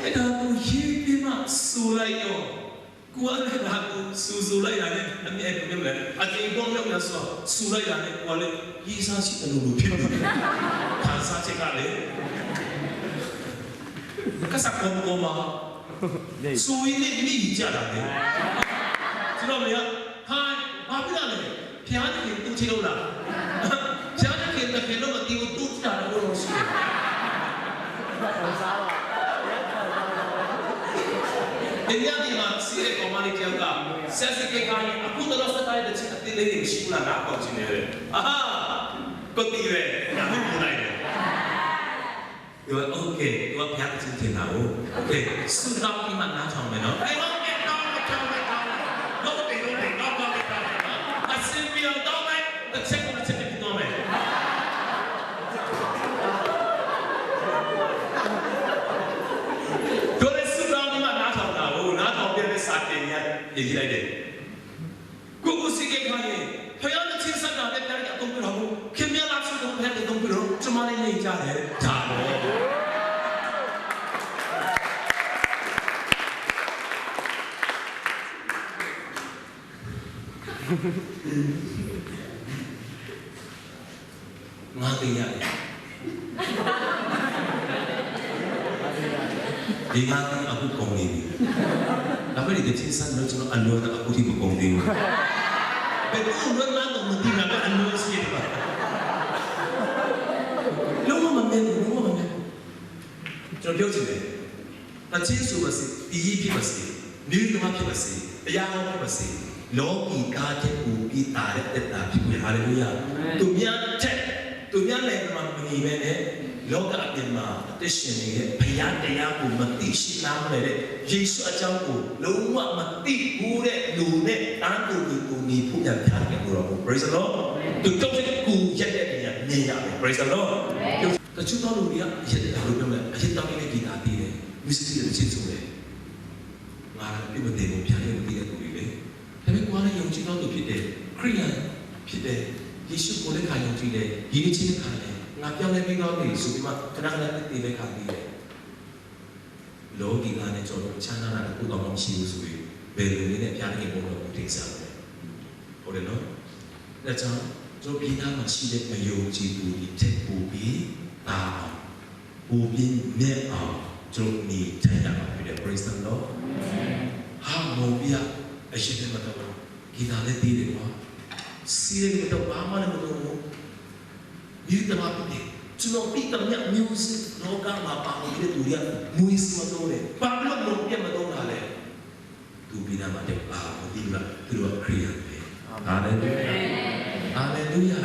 Ai da ku hi pi ma su lai yo. Kua le na ku su su lai la ne, a mi ai ku ne me, a ti bong yong ya su, su lai la ne, kua le, hi sa si ta lu lu pi lu. Kan sa che ka le. Ka sa kom kom ma. Su i ne, mi i ja la ne. Ti lo me ya, hai, ma pi la ne. Phiat khin tu thei lo la. Phiat khin ta khin lo ma ti tu tu ta lo lo si. India ni ma si le ko ma ni tiang ka. Sia si ke ka ni aku ta lo sa kai da chi ati le ni si na na ko chi ne. Aha. Ko ti le. Na hu ku nai le. Yo, okay, yo, phiat cin cin na u. Okay, su dau ki man na chong me no. Ai, okay, dau me chong me dau. No, okay, no, okay, no, no, okay, dau me no. A sin pi ang dau me, ka check, ka check ki dau me. Yo, le su dau ki man na chong na u, na chong pi le sa ke ya, ye ki lai de. Kuku si ke kha ye. Phaya na chin sa na le phaya ya tong pilo. Khimya la su tong phaya tong pilo. Chuma le nei cha le. Cha lo. Nga te ya. Di nga te aku kong ni. Tapi di kecil san lo cuma anu na aku di kong ni. Betul lo na to mesti na anu sih. Lo ma men, lo ma men. Cuma dia sih. သီချင်းဆိုပါစေ၊ သီချင်းဖြစ်ပါစေ၊ နည်းသမဖြစ်ပါစေ၊ တရားဟောဖြစ်ပါစေ၊ လောကီသားထက်ပိုပြီးသာတဲ့သက်တာဖြစ်ဖို့ရ၊ ဟာလေလုယာ။ အာမင်။ သူများထက်၊ သူများနိုင်ငံမှာမနေဘဲနဲ့၊ လောကအပြင်မှာအသက်ရှင်နေတဲ့ဘုရားတရားကိုမသိရှိနားမလည်တဲ့ယေရှုအကြောင်းကိုလုံးဝမသိဘူးတဲ့လူနဲ့တန်းတူညီတူညီဖို့ရန်ဘုရားသခင်ကိုယ်တော်ကို praise the Lord။ အာမင်။ သူတို့ရဲ့ကိုယ်ရက်တဲ့နေရာမြင်ရတယ်။ Praise the Lord။ အာမင်။ တချို့သောလူတွေကအရက်တောက်လို့ပြောမယ်၊ အရက်တောက်ရင်းနဲ့ဂီတသီးတယ်၊ မူးဇစ်တီးတယ်၊ သီချင်းဆိုတယ်။ ငါအပြစ်မတင်ဘူး၊ ဘုရားရဲ့မသိတဲ့သူတွေလေ။ ဒါပေမဲ့ကိုယ်ကလည်းယုံကြည်သောသူဖြစ်တယ်၊ ခရစ်ယာန်ဖြစ်တယ်၊ ယေရှုကိုလက်ခံယုံကြည်တယ်၊ ဒီနေ့ချင်းတစ်ခါနဲ့ငါပြောင်းလဲပြီးသွားပြီဆိုပြီးမှခဏခဏသတိပေးခါသေးတယ်။ လောကီကနဲ့ကျွန်တော်တို့ခြားနားတာတစ်ခုတော့မရှိဘူးဆိုရင်ဘယ်လိုနည်းနဲ့ဘုရားသခင်ဘုံတော်ကိုတင်ဆက်မလဲ။ ဟုတ်တယ်နော်။ ဒါကြောင့်ကျွန်တော်ပြည်သားမှာရှိတဲ့မယုံကြည်သူတွေထက်ပိုပြီးသာအောင်၊ ပိုပြီးမြတ်အောင်ကျွန်တော်နေထိုင်ရမှာဖြစ်တယ်။ Praise the Lord. ဟာမော်ပြအရှင်နဲ့မတော်ဘူး။ ဂီတလည်းတီးတယ်ကွာ။ စီးတယ်မတော်၊ ဘာမှလည်းမတော်ဘူး။ မိတမဖြစ်တယ်။ ကျွန်တော်သိသမျှ music လောကမှာ ပါဝင်တဲ့သူတွေက မွေးစုမသုံးနဲ့ ဘာဖြစ်လို့ မွေးပြတ်မသုံးတာလဲ။ သူပြီးတာမှတဲ့ အာ မသိဘူးလား။ သူတို့က ခရစ်ယာန်ပဲ။ ဟာလေလုယာ။ ဟာလေလုယာ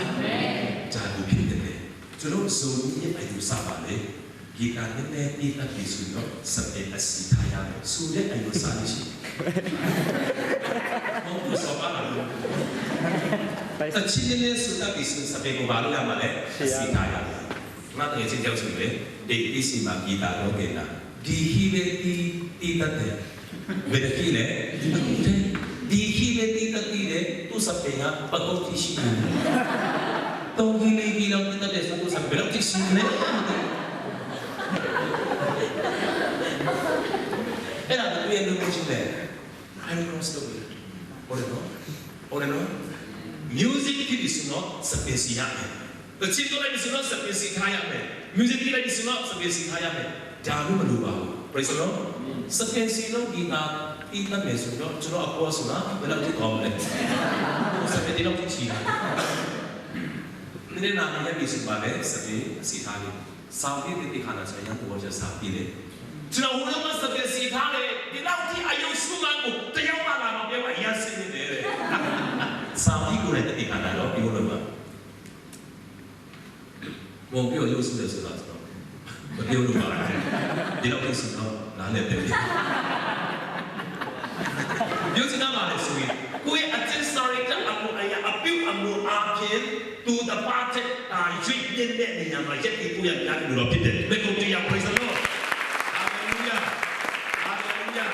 ။ ဂျာဒူဖြစ်တယ်လေ။ ကျွန်တော် ဇိုမီးရဲ့ အယူဆပါလေ။ ဂီတနည်းနည်း သိတတ်ပြီဆိုတော့ စပယ်အစီထားရတယ်ဆိုတဲ့ အယူဆလေးရှိတယ်။ မဟုတ်ဘူး စော်ပါလား။ တချင်းနည်းနည်း ဆိုတတ်ပြီဆိုရင် စပယ်ကို ဘာလုပ်ရမှာလဲ။ အစီထားရတယ်။ ငါတကယ်ချင်း ကြောက်ချင်တယ်။ ဒီ အစ်စီမှာ ဂီတလုပ်နေတာ ဒီဟီးပဲ တီး တီးတတ်တယ်။ ဘယ်တစ်ဟီးလဲ။ ဒီဟီးပဲ တီးတတ်တယ်။ သူ့စပယ်က ပကုတ်တီးရှိတယ်။ သုံးဟီး လေးဟီးလောက် တီးတတ်တယ်ဆို သူ့စပယ် ဘယ်လောက်တီးရှိလဲ။ အဲ့ဒါ သူ့ရဲ့ လုပ်ငန်းရှင်လေ။ Iron Cross လုပ်တယ်။ ဟုတ်တယ်နော်။ ဟုတ်တယ်နော်။ Music ဖြစ်ပြီဆိုတော့ စပယ်စီရမယ်။ သီချင်းလုပ်လိုက်ပြီဆိုတော့ စပယ်စီထားရမယ်။ Music တီးလိုက်ပြီဆိုတော့ စပယ်စီထားရမယ်။ ဒါမျိုးမလိုပါဘူး။ Praise the Lord။ စပယ်စီလို့ ဂီတတီးတတ်မယ်ဆိုတော့ ကျွန်တော်အကိုဆိုတာ ဘယ်လောက်ထိကောင်းမလဲ။ စပယ်တီးလောက်ထိချီတာ။ နည်းနည်းနာမည်ရပ်ပြီဆိုမှပဲ စပယ်စီထားပြီ။ စာအုပ်တွေ သစ်သစ်ခါလာဆိုရင် ရန်ကုန်ပေါ်ကျစာအုပ်တွေ ကျွန်တော်ဟိုတုန်းက စပယ်စီထားတယ်။ ဒီလောက်ထိ အယုံဆူမှန်းကို တယောက်မှလာမပြောပါ။ အရမ်းစင်နေတယ်တဲ့။ စာအုပ်ကိုယ်တိုင် သစ်သစ်ခါလာတော့ ပြောလို့ပါ။ မဟုတ်ပြောရုပ်စုတယ်ဆိုတာဆိုတော့ မပြောလို့ပါဘူး။ ဒီလောက်ထိဆိုတော့ နားလည်တယ်။ ပြောချင်တာပါလေဆိုရင် ကိုယ့်ရဲ့အကျင့်စာရိတ္တအလိုအရ အပြုအမူအားဖြင့် သူတစ်ပါးထက်သာ၍ မြင့်တဲ့နေရာမှာ ရပ်တည်ဖို့ရန် ဘုရားက လိုတော်ဖြစ်တယ်။ လက်ကို တီးရအောင်။ Praise the Lord. Hallelujah. Hallelujah.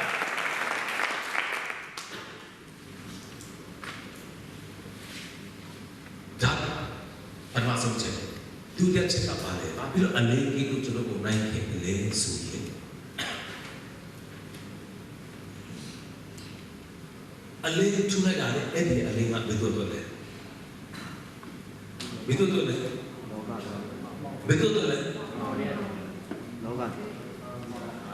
ဒါ ပထမဆုံးအချက်။ ဒုတိယအချက်က ဘာလဲ။ ဘာဖြစ်လို့ အလင်းကဲ့သို့ ကျွန်တော်ကို နိုင်ခဲ့သလဲဆိုရင် အလင်းထူလိုက်တာနဲ့ အဲ့ဒီအလင်းက ဘယ်သူ့အတွက်လဲ။ ဘယ်သူ့အတွက်လဲ။ ဘယ်သူ့အတွက်လဲ။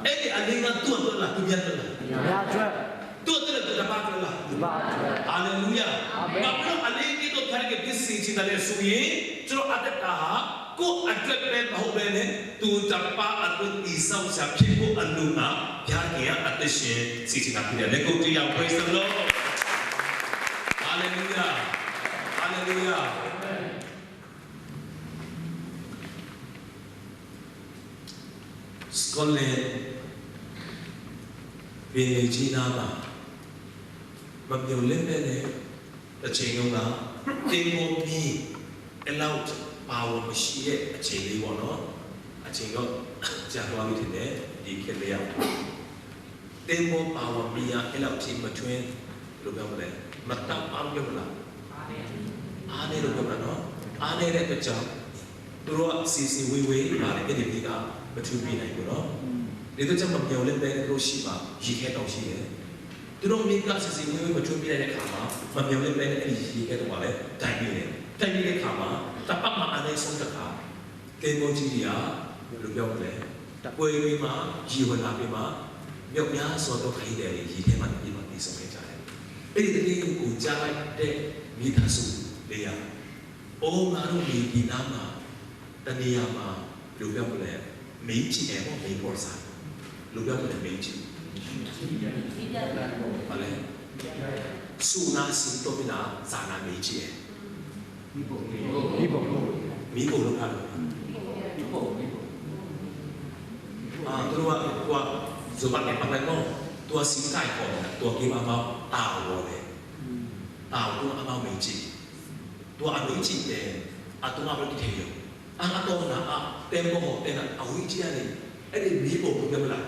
အဲ့ဒီအလင်းက သူ့အတွက်လား။ သူများအတွက်လား။ သူများအတွက်။ သူ့အတွက်လား။ သူတစ်ပါးအတွက်လား။ သူတစ်ပါးအတွက်။ Hallelujah. Amen. ဘာဖြစ်လို့ အလင်းကဲ့သို့ ဘုရားသခင် ဖြစ်စေချင်တာလဲဆိုရင် ကျွန်တော်အသက်တာဟာ ကိုယ့်အတွက်ပဲမဟုတ်ဘဲနဲ့ သူတစ်ပါးအတွက် တည်ဆောက်စရာဖြစ်ဖို့အလိုငှာ ဘုရားသခင်က အသက်ရှင်စေချင်တာဖြစ်တယ်။ လက်ကို တီးရအောင်။ Praise the Lord. Hallelujah. Hallelujah. Scotland ပင်လယ်ကြီးနားမှာ မမျှော်လင့်ဘဲနဲ့ တစ်ချိန်လုံးက သင်္ဘောမီး အဲ့လောက် power မရှိတဲ့အချိန်လေးပေါ့နော်။ အချိန်တော့ ကြာသွားပြီထင်တယ်။ ဒီခေတ်လေးက သင်္ဘော power မီးက အဲ့လောက်ထိ မထွင်း ဘယ်လိုပြောမလဲ၊ မတောက်ပလို့ ပြောမလား၊ အားနည်းလို့ ပြောမလားနော်။ အားနည်းတဲ့အတွက်ကြောင့် သူတို့က စင်စင်ဝေးဝေးမှာလည်း အဲ့ဒီမီးက မထွင်းပေးနိုင်ဘူးနော်။ ဒီအတွက်ကြောင့် မမျှော်လင့်ဘဲ သူတို့ဆီမှာ ရေခဲတောင်ရှိတယ်။ သူတို့မီးက စင်စင်ဝေးဝေး မထွင်းပေးနိုင်တဲ့အခါမှာ မမျှော်လင့်ဘဲနဲ့ အဲ့ဒီရေခဲတောင်မှာလည်း တိုက်မိတယ်။ တိုက်မိတဲ့အခါမှာ တစ်ပတ်မှာ အနည်းဆုံးတစ်ခါ သင်္ဘောကြီးတွေက ဘယ်လိုပြောမလဲ၊ ကွဲပြီးမှ ရေဝင်လာပြီးမှ မြောက်များစွာသော ခရီးသည်တွေ ရေထဲမှာ ပြည့်မှာ သေဆုံးခဲ့ကြတယ်။ အဲ့ဒီသတင်းကို ကြားလိုက်တဲ့ မိသားစုတွေက အိုး ငါတို့ ဒီနားမှာ တနေရာမှာ ဘယ်လိုပြောမလဲ၊ မီးရှိတယ်ပေါ့၊ မီးပေါ့စား၊ ဘယ်လိုပြောမလဲ၊ မီးရှိ၊ ဘာလဲ၊ ဆူနာ ဆူတော့ မီးနား ဆူနာ မီးရှိတယ်။ မီးပုံ၊ မီးပုံ၊ မီးပုံလုပ်ထားတယ်။ အာ၊ သူတို့က သူက ဇိုဘတ်နဲ့ ပတ်လိုက်တော့ သူက စင်ကိုက်ခေါ်နေတာ၊ သူက ကင်းမမောင်း တောင်ပေါ်တယ်။ တောင်၊ သူက အမောင်း မီးရှိ၊ သူက အမောင်း ရှိတယ်။ အတူမလို့ တထည်ရော။ အာ၊ အတော်နာ၊ အာ၊ တဲမောဟော်တဲနာ၊ အဝေးကြီးကနေ အဲ့ဒီမီးပုံကို ပြောမလား၊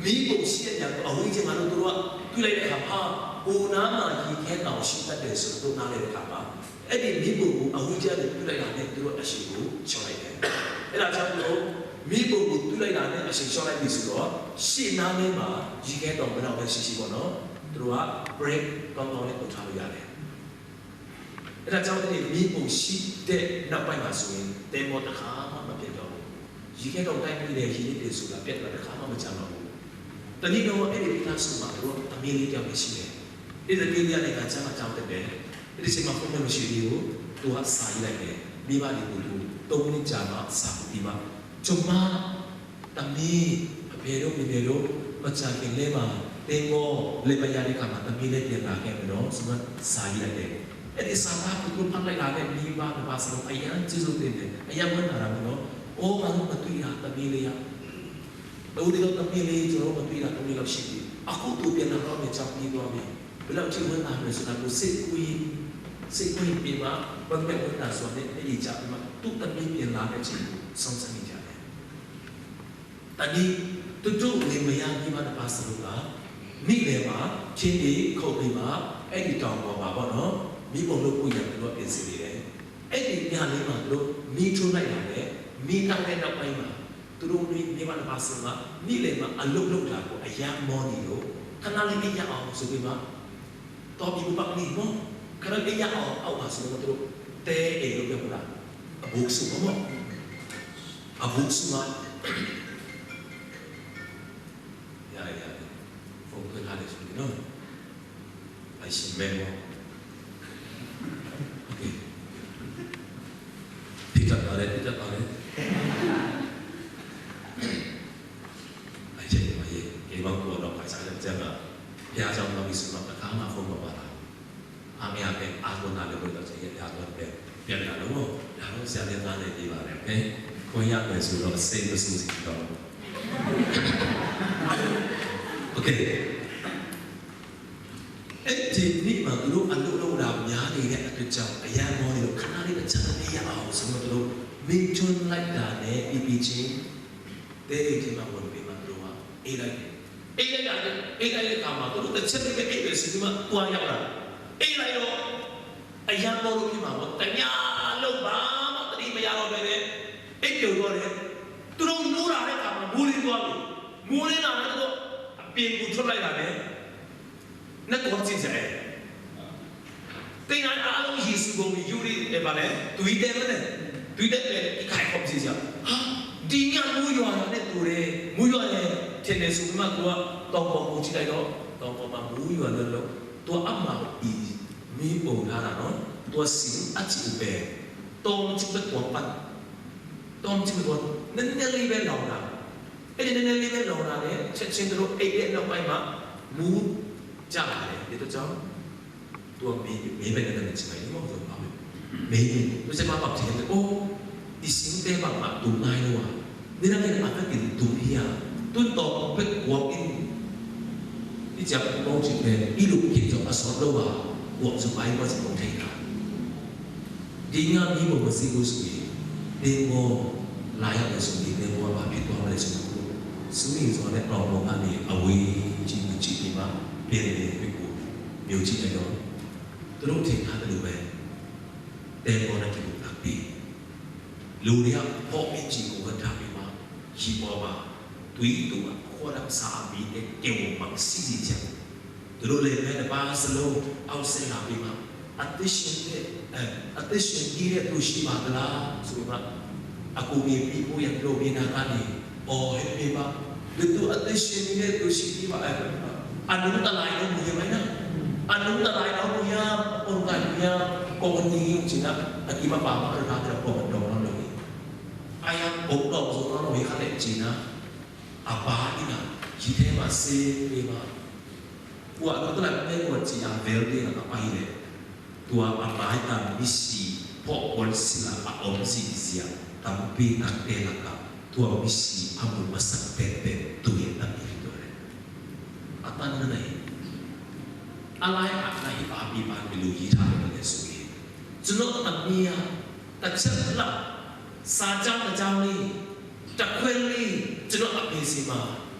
မီးပုံရှိတဲ့နေရာကို အဝေးကြီးမှာလို့ သူတို့က တွေ့လိုက်တဲ့အခါမှာ ဟိုနားမှာ ရေခဲတောင်ရှိတတ်တယ်ဆိုတော့ နားလည်တဲ့အခါမှာ အဲ့ဒီမီးပုံကို အဝေးကြီးကနေ တွေ့လိုက်တာနဲ့ သူတို့အရှိန်ကို လျှော့လိုက်တယ်။ အဲ့ဒါကြောင့်မလို့ မီးပုံကို တွေ့လိုက်တာနဲ့ အရှိန်လျှော့လိုက်ပြီဆိုတော့ ရှေ့နားလေးမှာ ရေခဲတောင်ဘယ်လောက်ပဲရှိရှိပေါ့နော်၊ သူတို့က brake ကောင်းကောင်းနဲ့ လုပ်ထားလို့ရတယ်။ အဲ့ဒါကြောင့် အဲ့ဒီမီးပုံရှိတဲ့နောက်ပိုင်းမှာဆိုရင် သင်္ဘောတစ်ခါမှ မပျက်တော့ဘူး။ ရေခဲတောင်တိုက်မိတယ်၊ ရေနစ်တယ်ဆိုတာ ပြဿနာတစ်ခါမှ မကျန်တော့ဘူး။ တနည်းတော့ အဲ့ဒီမိသားစုမှာ သူတို့သမီးလေးတစ်ယောက်ပဲရှိတယ်။ အဲ့ဒီသမီးလေးကလည်း ငါကျမ်းစာကျောင်းတက်တယ်။ အဲ့ဒီအချိန်မှာ ဖုန်းလည်းမရှိသေးဘူး။ သူက စာရေးလိုက်တယ်။ မိဘတွေကို သုံးမိနစ်ကြာမှ စာပို့ပေးပါ။ ကျွန်မ သမီး အဖေတို့ မေမေတို့ မကြာခင်လေးမှာ သင်္ဘော လဲပရတဲ့အခါမှာ သမီးလည်း ပြန်လာခဲ့မယ်နော်ဆိုမှ စာရေးလိုက်တယ်။ အဲ့ဒီစာသားကို ဖတ်လိုက်တာနဲ့ မိဘနှစ်ပါးစလုံး အရမ်းကျေးဇူးတင်တယ်။ အရမ်းဝမ်းသာတာပေါ့နော်။ အိုး ငါတို့မတွေ့တာ သမီးလေးရ တဦးတည်းသောသမီးလေး ကျွန်တော်တို့မတွေ့တာ သုံးနှစ်လောက်ရှိပြီ။ အခုသူပြန်လာတော့မယ် ကြောက်ပြေးသွားပြီ။ ဘယ်လောက်ထိဝမ်းသာမလဲဆိုတာကို စိတ်ကူးယဉ်၊ စိတ်ကူးယဉ်ပြီးမှ ဝမ်းမြောက်ဝမ်းသာစွာနဲ့ မျက်ရည်ကျပြီးမှ သူ့သမီးပြန်လာတဲ့အချိန်ကို စောင့်ဆိုင်းနေကြတယ်။ တနည်း သူတို့လင်မယားမိဘနှစ်ပါးစလုံးက နေ့လယ်မှာ ထင်းတွေခုတ်ပြီးမှ အဲ့ဒီတောင်ပေါ်မှာပေါ့နော်၊ မီးပုံလုပ်ဖို့ရန် သူတို့ပြင်ဆင်နေတယ်။ အဲ့ဒီညလေးမှာ သူတို့မီးထွန်းလိုက်တာနဲ့ မီးတောက်တဲ့နောက်ပိုင်းမှာ သူတို့မိ၊ မိဘနှစ်ပါးစလုံးက နေ့လယ်မှာ အလုပ်လုပ်တာကို အရမ်းမောနေလို့ ခဏလေးအိပ်ရအောင်ဆိုပြီးမှ တောင်ပေါ်ကို ပတ်ပြီး မော၊ ခဏလေးအိပ်ရအောင် အောက်မှာဆိုတော့ သူတို့ တဲအိမ်လို့ပြောမလား၊ အဘိုးစုပေါ့၊ အဘိုးစုက ရတယ်၊ ရတယ်၊ ဖုန်းဖွင့်ထားတယ်ဆိုရင်နော်။ အရှင်မဲမော။ โอเค။ ဖြစ်တတ်ပါတယ်၊ ဖြစ်တတ်ပါတယ်။ အရှင်မဲမောရေ၊ အိမ်မှာကိုယ်တော် ခါစားတဲ့ကျမ်းမှာ ဘုရားကျောင်းသွားပြီဆိုတော့ တစ်ခါမှဖုန်းမပါလာဘူး။ အားမရပဲ အားကိုးနာလို့ ဘုရားကျောင်းရဲ့ ဘုရားကျောင်းပဲ ပြန်လာလို့ ဒါတော့ ဆရာနဲ့သားနဲ့ နေပါတယ်။ โอเค။ ခွင့်ရမယ်ဆိုတော့ စိတ်မဆူစေချင်တော့ဘူး။ โอเค။ အဲ့ဒီနေ့မှာ သူတို့အလုပ်လုပ်တာများနေတဲ့အတွက်ကြောင့် အရမ်းမောနေလို့ ခဏလေးတစ်ချက်အိပ်ရအောင်ဆိုတော့ သူတို့မီးထွန်းလိုက်တာနဲ့ ပြီးပြီးချင်း တဲအိမ်ထဲမှာ ဝင်ပြီးမှ သူတို့က အိပ်လိုက်တယ်။ အိပ်လိုက်တာနဲ့ အိပ်လိုက်တဲ့အခါမှာ သူတို့တစ်ချက်တည်းပဲ အိပ်တယ်ဆိုပြီးမှ သွားရောက်လာတယ်။ အိပ်လိုက်တော့ အရမ်းမောလို့ဖြစ်မှာပေါ့။ တစ်ညလုံး ဘာမှသတိမရတော့ဘဲနဲ့ အိပ်ပျော်သွားတယ်။ သူတို့ မိုးလင်းလာတဲ့အခါမှာ မိုးလင်းသွားပြီ။ မိုးလင်းလာတဲ့အခါ အပြင်ကို ထွက်လိုက်တာနဲ့ နှုတ်ခွန်းစင်ကြယ်။ သင်တိုင်းအားလုံး ရေစုပုံကို ယူရင်းနဲ့ ဘာလဲ၊ သွေးတက်လို့နဲ့၊ သွေးတက်တယ်၊ ဒီခိုင်ခေါ်စင်ကြယ်။ ဟာ၊ ဒီည မိုးရွာတာနဲ့တူတယ်၊ မိုးရွာတယ်ထင်တယ်ဆိုပြီးမှ သူက တောင်ပေါ်ကို ကြည့်လိုက်တော့၊ တောင်ပေါ်မှာ မိုးရွာလို့လို့ သူကအမအီ မီးပုံထားတာနော်။ သူက စင်အချီပဲ၊ တောင်ချီပဲ ကွာပတ်၊ တောင်ချီပဲ ကွာ၊ နည်းနည်းလေးပဲ လောင်တာ။ အဲ့ဒီနည်းနည်းလေးပဲ လောင်တာနဲ့ ချက်ချင်း သူတို့အိပ်တဲ့နောက်ပိုင်းမှာ မိုးကျလာတယ်။ ဒီတော့ကြောင့် သူက မေး၊ မေးမယ်နဲ့ ချင်တယ်၊ မဟုတ်ဘူး။ မေး၊ သူက ဘာဖြစ်လို့ အိုး၊ ဒီစင်တဲ ဘာမှတုန်နိုင်လို့ပါ။ နင်ကလည်း အသက်တွေ တုန်နေရ၊ တုန်တော့ ဘယ်ကို အိပ်၊ ဒီကျမ်း မဟုတ်ချင်တယ်၊ ဒီလိုဖြစ်တော့ အဆောက်လုပ်ပါ၊ ကိုယ်စပိုင်း ကိုယ်စပုံထိတ်တာ။ ဒီည မီးပုံမစင်ဘူးဆိုရင် သင်္ဘောလာရောက်မယ်ဆိုရင် သင်္ဘောက ဘာဖြစ်သွားမလဲဆိုတော့ စိုးရိမ်စွာနဲ့ တောင်ပေါ်ကနေ အဝေးကြီးကို ကြည့်ပြီးမှ ပင်လယ်ဘက်ကို မျောကြည့်လိုက်တော့ သူတို့ထင်ထားသလိုပဲ သင်္ဘောနဲ့ တူတူ ပတ်ပြီး လူတွေက ဖော့မင်းကြီးကို ဝတ်ထားပြီးမှ ရေပေါ်မှာ သွေးတူအခွက် အစာအမီးနဲ့ ကဲဝေါ်မှ စီးစီးချက်။ သူတို့လင်မယားနှစ်ပါးစလုံး အောက်ဆင်းလာပြီးမှ အသက်ရှင်တဲ့၊ အဲ၊ အသက်ရှင်နေတဲ့သူ ရှိပါသလားဆိုတော့ အကူအညီပေးဖို့ရန် ပြောပေးတာကနေ အော်ဟစ်ပြီးမှ ဘယ်သူ အသက်ရှင်နေတဲ့သူ ရှိသေးပါလဲ။ အနုတလိုက်တော့ မူရမိုင်းနော်။ အနုတလိုက်တော့ မူရ၊ ပုံကမူရ၊ ကိုယ်ကို ငြိမ်ငြိမ်ချင်တာ၊ အကိမပါမရတာတဲ့ ပုံတော်နော်လို့။ အရာ ပုံတော်ဆိုတော့ ဝေခါတဲ့ချင်တာ၊ အပါအီနာ ဒီထဲမှာ စေပေးပါ။ ကိုယ်က အနုတလိုက်တဲ့ ကိုယ်ချင်တာ ဘယ်လိုလဲ။ သူက အမိုက်တန် မီးစင် ဖော့ကွန်စင်လာ အအုံစင်စရာ တံပေးနံပေးလက သူက မီးစင်အမှု မဆန်တဲ့တဲ့ သူ့ရဲ့တမီးဖြစ်သွားတယ်။ အတန်ကလေး အလိုက်အလိုက် အဘိဓမ္မာ ဘယ်လိုရေးထားလဲဆိုရင် ကျွန်တော့်အမေက တစ်ချက်လောက် စာကြောင်းတစ်ကြောင်းလေး တစ်ခွက်လေး ကျွန်တော့်အဖေဆီမှာ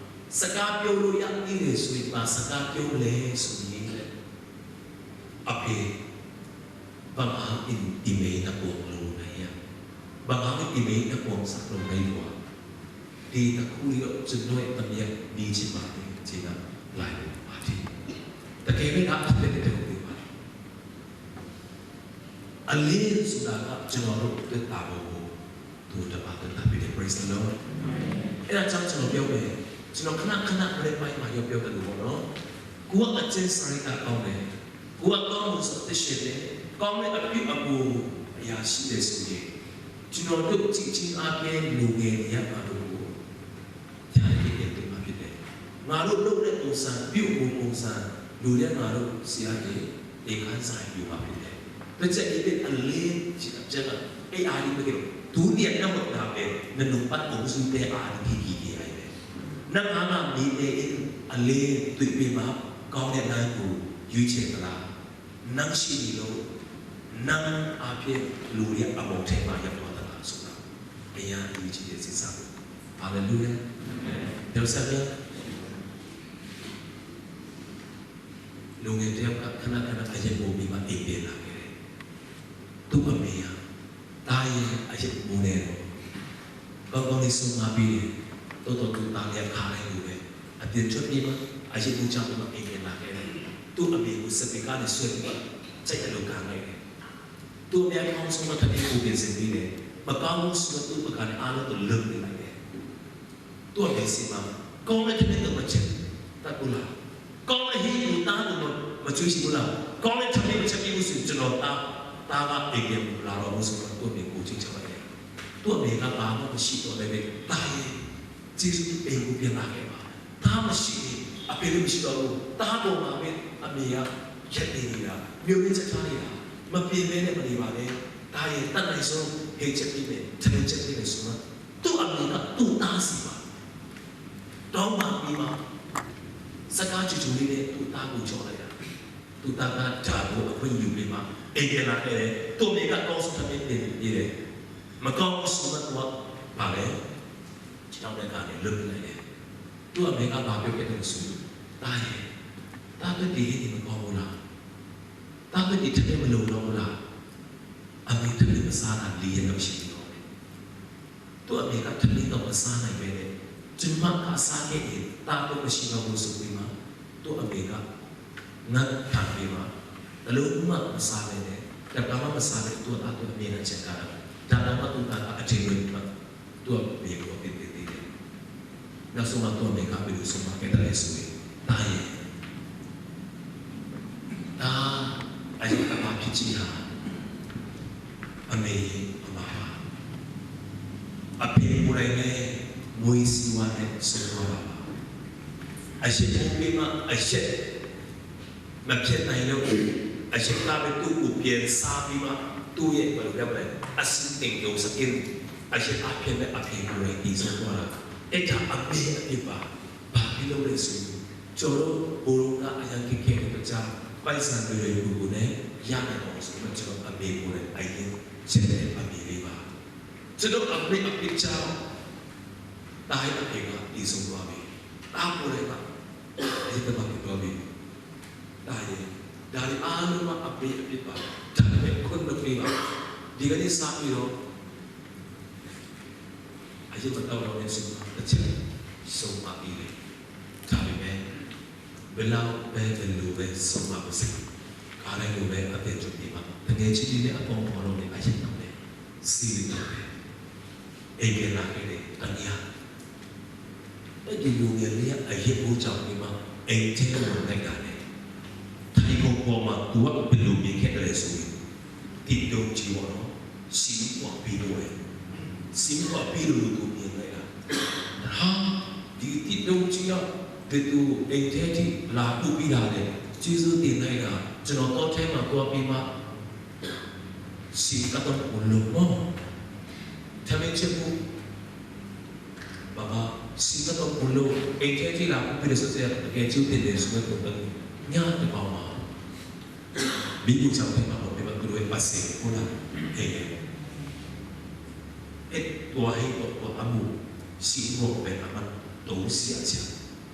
စကားပြောလို့ရသေးတယ်ဆိုရင် ဘာစကားပြောမလဲဆိုရင် အဖေ ဘာမှ ဒီမင်းနဲ့ ပုံလို့မရ၊ ဘာမှ ဒီမင်းနဲ့ ပုံစံလို့မရဘူး။ ဒီတစ်ခုတော့ ကျွန်တော့်ရဲ့သမီးက မေးချင်ပါတယ်၊ ကျွန်တော် လိုက်လို့ပါ။ တကယ်ပဲလား၊ အဖေ တကယ်ပဲလား။ အလင်းဆိုတာက ကျွန်တော်တို့အတွက် တာဝန်ကို သူတစ်ပါးသက်သာပေးတယ်။ Praise the Lord. အဲ့ဒါကြောင့် ကျွန်တော်ပြောမယ်၊ ကျွန်တော် ခဏခဏ မနေ့ပိုင်းမှာ ပြောပြောသလိုပေါ့နော်၊ ကိုယ်က အကျဉ်းစာရိတ္တကောင်းတယ်၊ ကိုယ်က ကောင်းမှုဆို အသက်ရှင်တယ်၊ ကောင်းတဲ့အပြုအမူအရာ ရှိတယ်ဆိုရင် ကျွန်တော်တို့ ချစ်ခြင်းအားဖြင့် လူငယ်တွေ ရမှာတို့ကို ဘုရားသခင် တင်ပေးမှာ ဖြစ်တယ်။ ငါတို့ လုပ်တဲ့ ပုံစံ၊ ပြုမူပုံစံ၊ လူတွေက ငါတို့ ဆရာတွေ သင်ခန်းစာ ယူမှာ ဖြစ်တယ်။ တစ်ချက် အလေးအကျဉ်းက အဲ့အားကြီး မကလို့ ဒုတိယ နောက်မှ ဒါပဲ နနုံပတ် ပုံစံ ပဲ အားကြီး ကြီးကြီး ရတယ်။ နောက် ငါးပါး မီးတဲ့ အလင်း တွေ့ပြီးမှ ကောင်းတဲ့ လမ်းကို ရွေးချယ်သလား။ နမ်းရှိနေလို့၊ နမ်းအားဖြင့် လူတွေ အမှောင်ထဲမှာ ရောက်သွားသလားဆိုတာ အရမ်းအရေးကြီးတဲ့ ကိစ္စပဲ။ Hallelujah. ပြောဆက်တယ်။ လူငယ်တစ်ယောက်က ခဏခဏ အရက်မူပြီးမှ အိမ်ပြန်လာခဲ့တယ်။ သူ့အမေက သားရဲ့ အရက်မူနေတော့ ကောင်းကောင်းလေး ဆုံးမပြီးတယ်။ သို့သော် သူ့သားလေးက ခါတိုင်းလိုပဲ အပြင်ထွက်ပြီးမှ အရက်မူချပြီးမှ အိမ်ပြန်လာခဲ့တယ်။ သူ့အမေကို စပီးကားနဲ့ ဆွဲပြီးမှ ကြိုက်သလို ကန်လိုက်တယ်။ သူ့အမေက ကောင်းဆုံးသော ထမင်း ကို ပြင်ဆင်ပေးတယ်။ မကောင်းဘူးဆိုတော့ သူ့ပကံနဲ့ အားလုံးကို လုပ်ပေးလိုက်တယ်။ သူ့အမေဆီမှာ ကောင်းတဲ့ ထမင်းကို မချက်တတ်ဘူးလား။ ကောင်းတဲ့ ဟင်းကို သားကို မမကျွေးချင်ဘူးလား။ ကောင်းတဲ့ ထမင်း မချက်ပေးဘူးဆိုရင် ကျွန်တော်သား၊ သားက အိမ်ပြန်မလာတော့ဘူးဆိုတော့ သူ့အမေကို ခြိမ်းခြောက်လိုက်တယ်။ သူ့အမေက ဘာမှမရှိတော့လည်းပဲ သားရဲ့ ကျေးဇူးတင် အိမ်ကို ပြန်လာခဲ့ပါ။ သားမရှိရင် အဖေလည်း မရှိတော့ဘူး။ သားပေါ်မှာပဲ အမေက ရပ်တည်နေတာ၊ မျှော်လင့်ချက်ထားနေတာ။ မပြင်ဘဲနဲ့ မနေပါနဲ့။ သားရဲ့ တတ်နိုင်ဆုံး ဟင်းချက်ပေးမယ်၊ ထမင်းချက်ပေးမယ်ဆိုတော့ သူ့အမေက သူ့သားဆီမှာ တောင်းပန်ပြီးမှ စကားကြိုကြိုလေးနဲ့ သူ့သားကို ချော်လိုက်တာ။ သူ့သားက ဒါကို အခွင့်ယူပြီးမှ အိမ်ပြန်လာခဲ့တယ်။ သူ့အမေက ကောင်းဆုံး ထမင်း တင်ပေးတယ်။ မကောင်းဘူးဆိုမှ သူက ဘာလဲ၊ ခြေထောက်နဲ့ ကန်ပြီး လုပ်ပစ်လိုက်တယ်။ သူ့အမေက ဘာပြောခဲ့သလဲဆိုရင် သားရဲ့၊ သားအတွက် ဒီဟင်းတွေ မကောင်းဘူးလား။ သားအတွက် ဒီထမင်း မလုံလောက်ဘူးလား။ အမေ ထမင်းမစားတာ လေးရက်လောက် ရှိပြီတော့။ သူ့အမေက ထမင်းတော့ မစားနိုင်ပဲနဲ့ ကျွန်မက စားခဲ့ရင် သားအတွက် မရှိတော့ဘူးဆိုပြီးမှ သူ့အမေက ငတ်ခံပြီးမှ တလုံးမှ မစားပဲနဲ့ တခါမှ မစားပဲ သူ့သားအတွက် အမြဲတမ်း ချဉ်ထားတာ။ ဒါတောင်မှ သူ့သားက အချိန်မီမှ သူ့အမေကို အပြစ်တင်သေးတယ်။ နောက်ဆုံးမှ သူ့အမေက ဘယ်လို ဆုံးမခဲ့သလဲဆိုရင် သားရဲ့၊ သား၊ အရင်က ဘာဖြစ်ချင်တာ အမေ၊ အမပါ။ အဖေကိုယ်တိုင်လည်း မူးယစ်ဆေးဝါးနဲ့ ဆုံးသွားတာပါ။ အရက်မူးပြီးမှ အရက်မဖြတ်နိုင်လို့ အရက်ကပဲ သူ့ကို ပြန်စားပြီးမှ သူ့ရဲ့ ဘယ်လိုပြောမလဲ၊ အဆင်တင်ကို စကင်၊ အရက်အားဖြင့်ပဲ အဖေကိုယ်တိုင် သေဆုံးသွားတာ။ အဲ့ဒါ အမေအပြစ်ပါ။ ဘာဖြစ်လို့လဲဆိုရင် ကျွန်တော်တို့ ဘိုးတို့က အရမ်းခက်ခဲတဲ့ ပကြား၊ ပိုက်ဆံ လွယ်လွယ်ကူကူနဲ့ ရနိုင်အောင်ဆိုတော့ ကျွန်တော် အမေကိုယ်တိုင် အရင်ချက်တဲ့ အမေလေးပါ။ ကျွန်တော် အမေအပြစ်ကြောင့် သားရဲ့အဖေက သေဆုံးသွားပြီ။ သားကိုယ်တိုင်က အရင်က ဘာဖြစ်သွားပြီ။ သားရဲ့၊ ဒါတွေအားလုံးက အမေအပြစ်ပါ။ ဒါပေမဲ့ ခွင့်လွှတ်ပေးပါ။ ဒီကနေ့ စပြီးတော့ အရက်မသောက်တော့နဲ့ဆိုမှ တစ်ချက် ဆုံးမပေးတယ်။ ဒါပေမဲ့ ဘယ်လောက်ပဲ ဘယ်လိုပဲ ဆုံးမပါစေ၊ ခါတိုင်းလိုပဲ အသက်ရှင်နေမှာ။ သူငယ်ချင်းတွေနဲ့ အပေါင်းအဖော်တွေနဲ့ အရက်သောက်တယ်၊ စည်သောက်တယ်၊ အိမ်ပြန်လာခဲ့တယ်။ တနံၤ အဲ့ဒီလူငယ်လေးက အရက်အိုးကြောင့် ဒီမှာ အိမ်ထဲဝင်လိုက်တာနဲ့ ထိုင်ခုံပေါ်မှာ သူက ဘယ်လိုမြင်ခဲ့သလဲဆိုရင် သစ်တုံးကြီးပေါ့နော်၊ ဆီမီးခွက် ပီးလို့ပဲ၊ ဆီမီးခွက် ပီးလို့လို့ သူမြင်လိုက်တာ။ ဟာ၊ ဒီသစ်တုံးကြီးက ဘယ်သူ အိမ်ထဲထိ လာပို့ပေးတာလဲ။ ကျေးဇူးတင်လိုက်တာ။ ကျွန်တော် တောထဲမှာ သွားပြီးမှ ဆီကတ်တုံးကို လုပ်ပေါ့။ ထမင်းချက်ဖို့ ဘာမှ၊ ဆီကတ်တုံးကို လုပ်၊ အိမ်ထဲထိ လာပို့ပေးတယ်ဆိုတဲ့ တကယ် ကျေးဇူးတင်တယ်ဆိုတဲ့ ပုံစံ။ ညတကောင်မှာ မီးဖိုချောင်ထဲမှာ ပေါ့၊ ဘယ်မှာ သူတို့ရဲ့ ပတ်စင် ဟုတ်လား၊ ဟဲ့၊ အဲ့သွားဟဲ့တော့ သွားအမှု၊ ဆီကိုပဲ အမှတ်သုံးစရာစရာ၊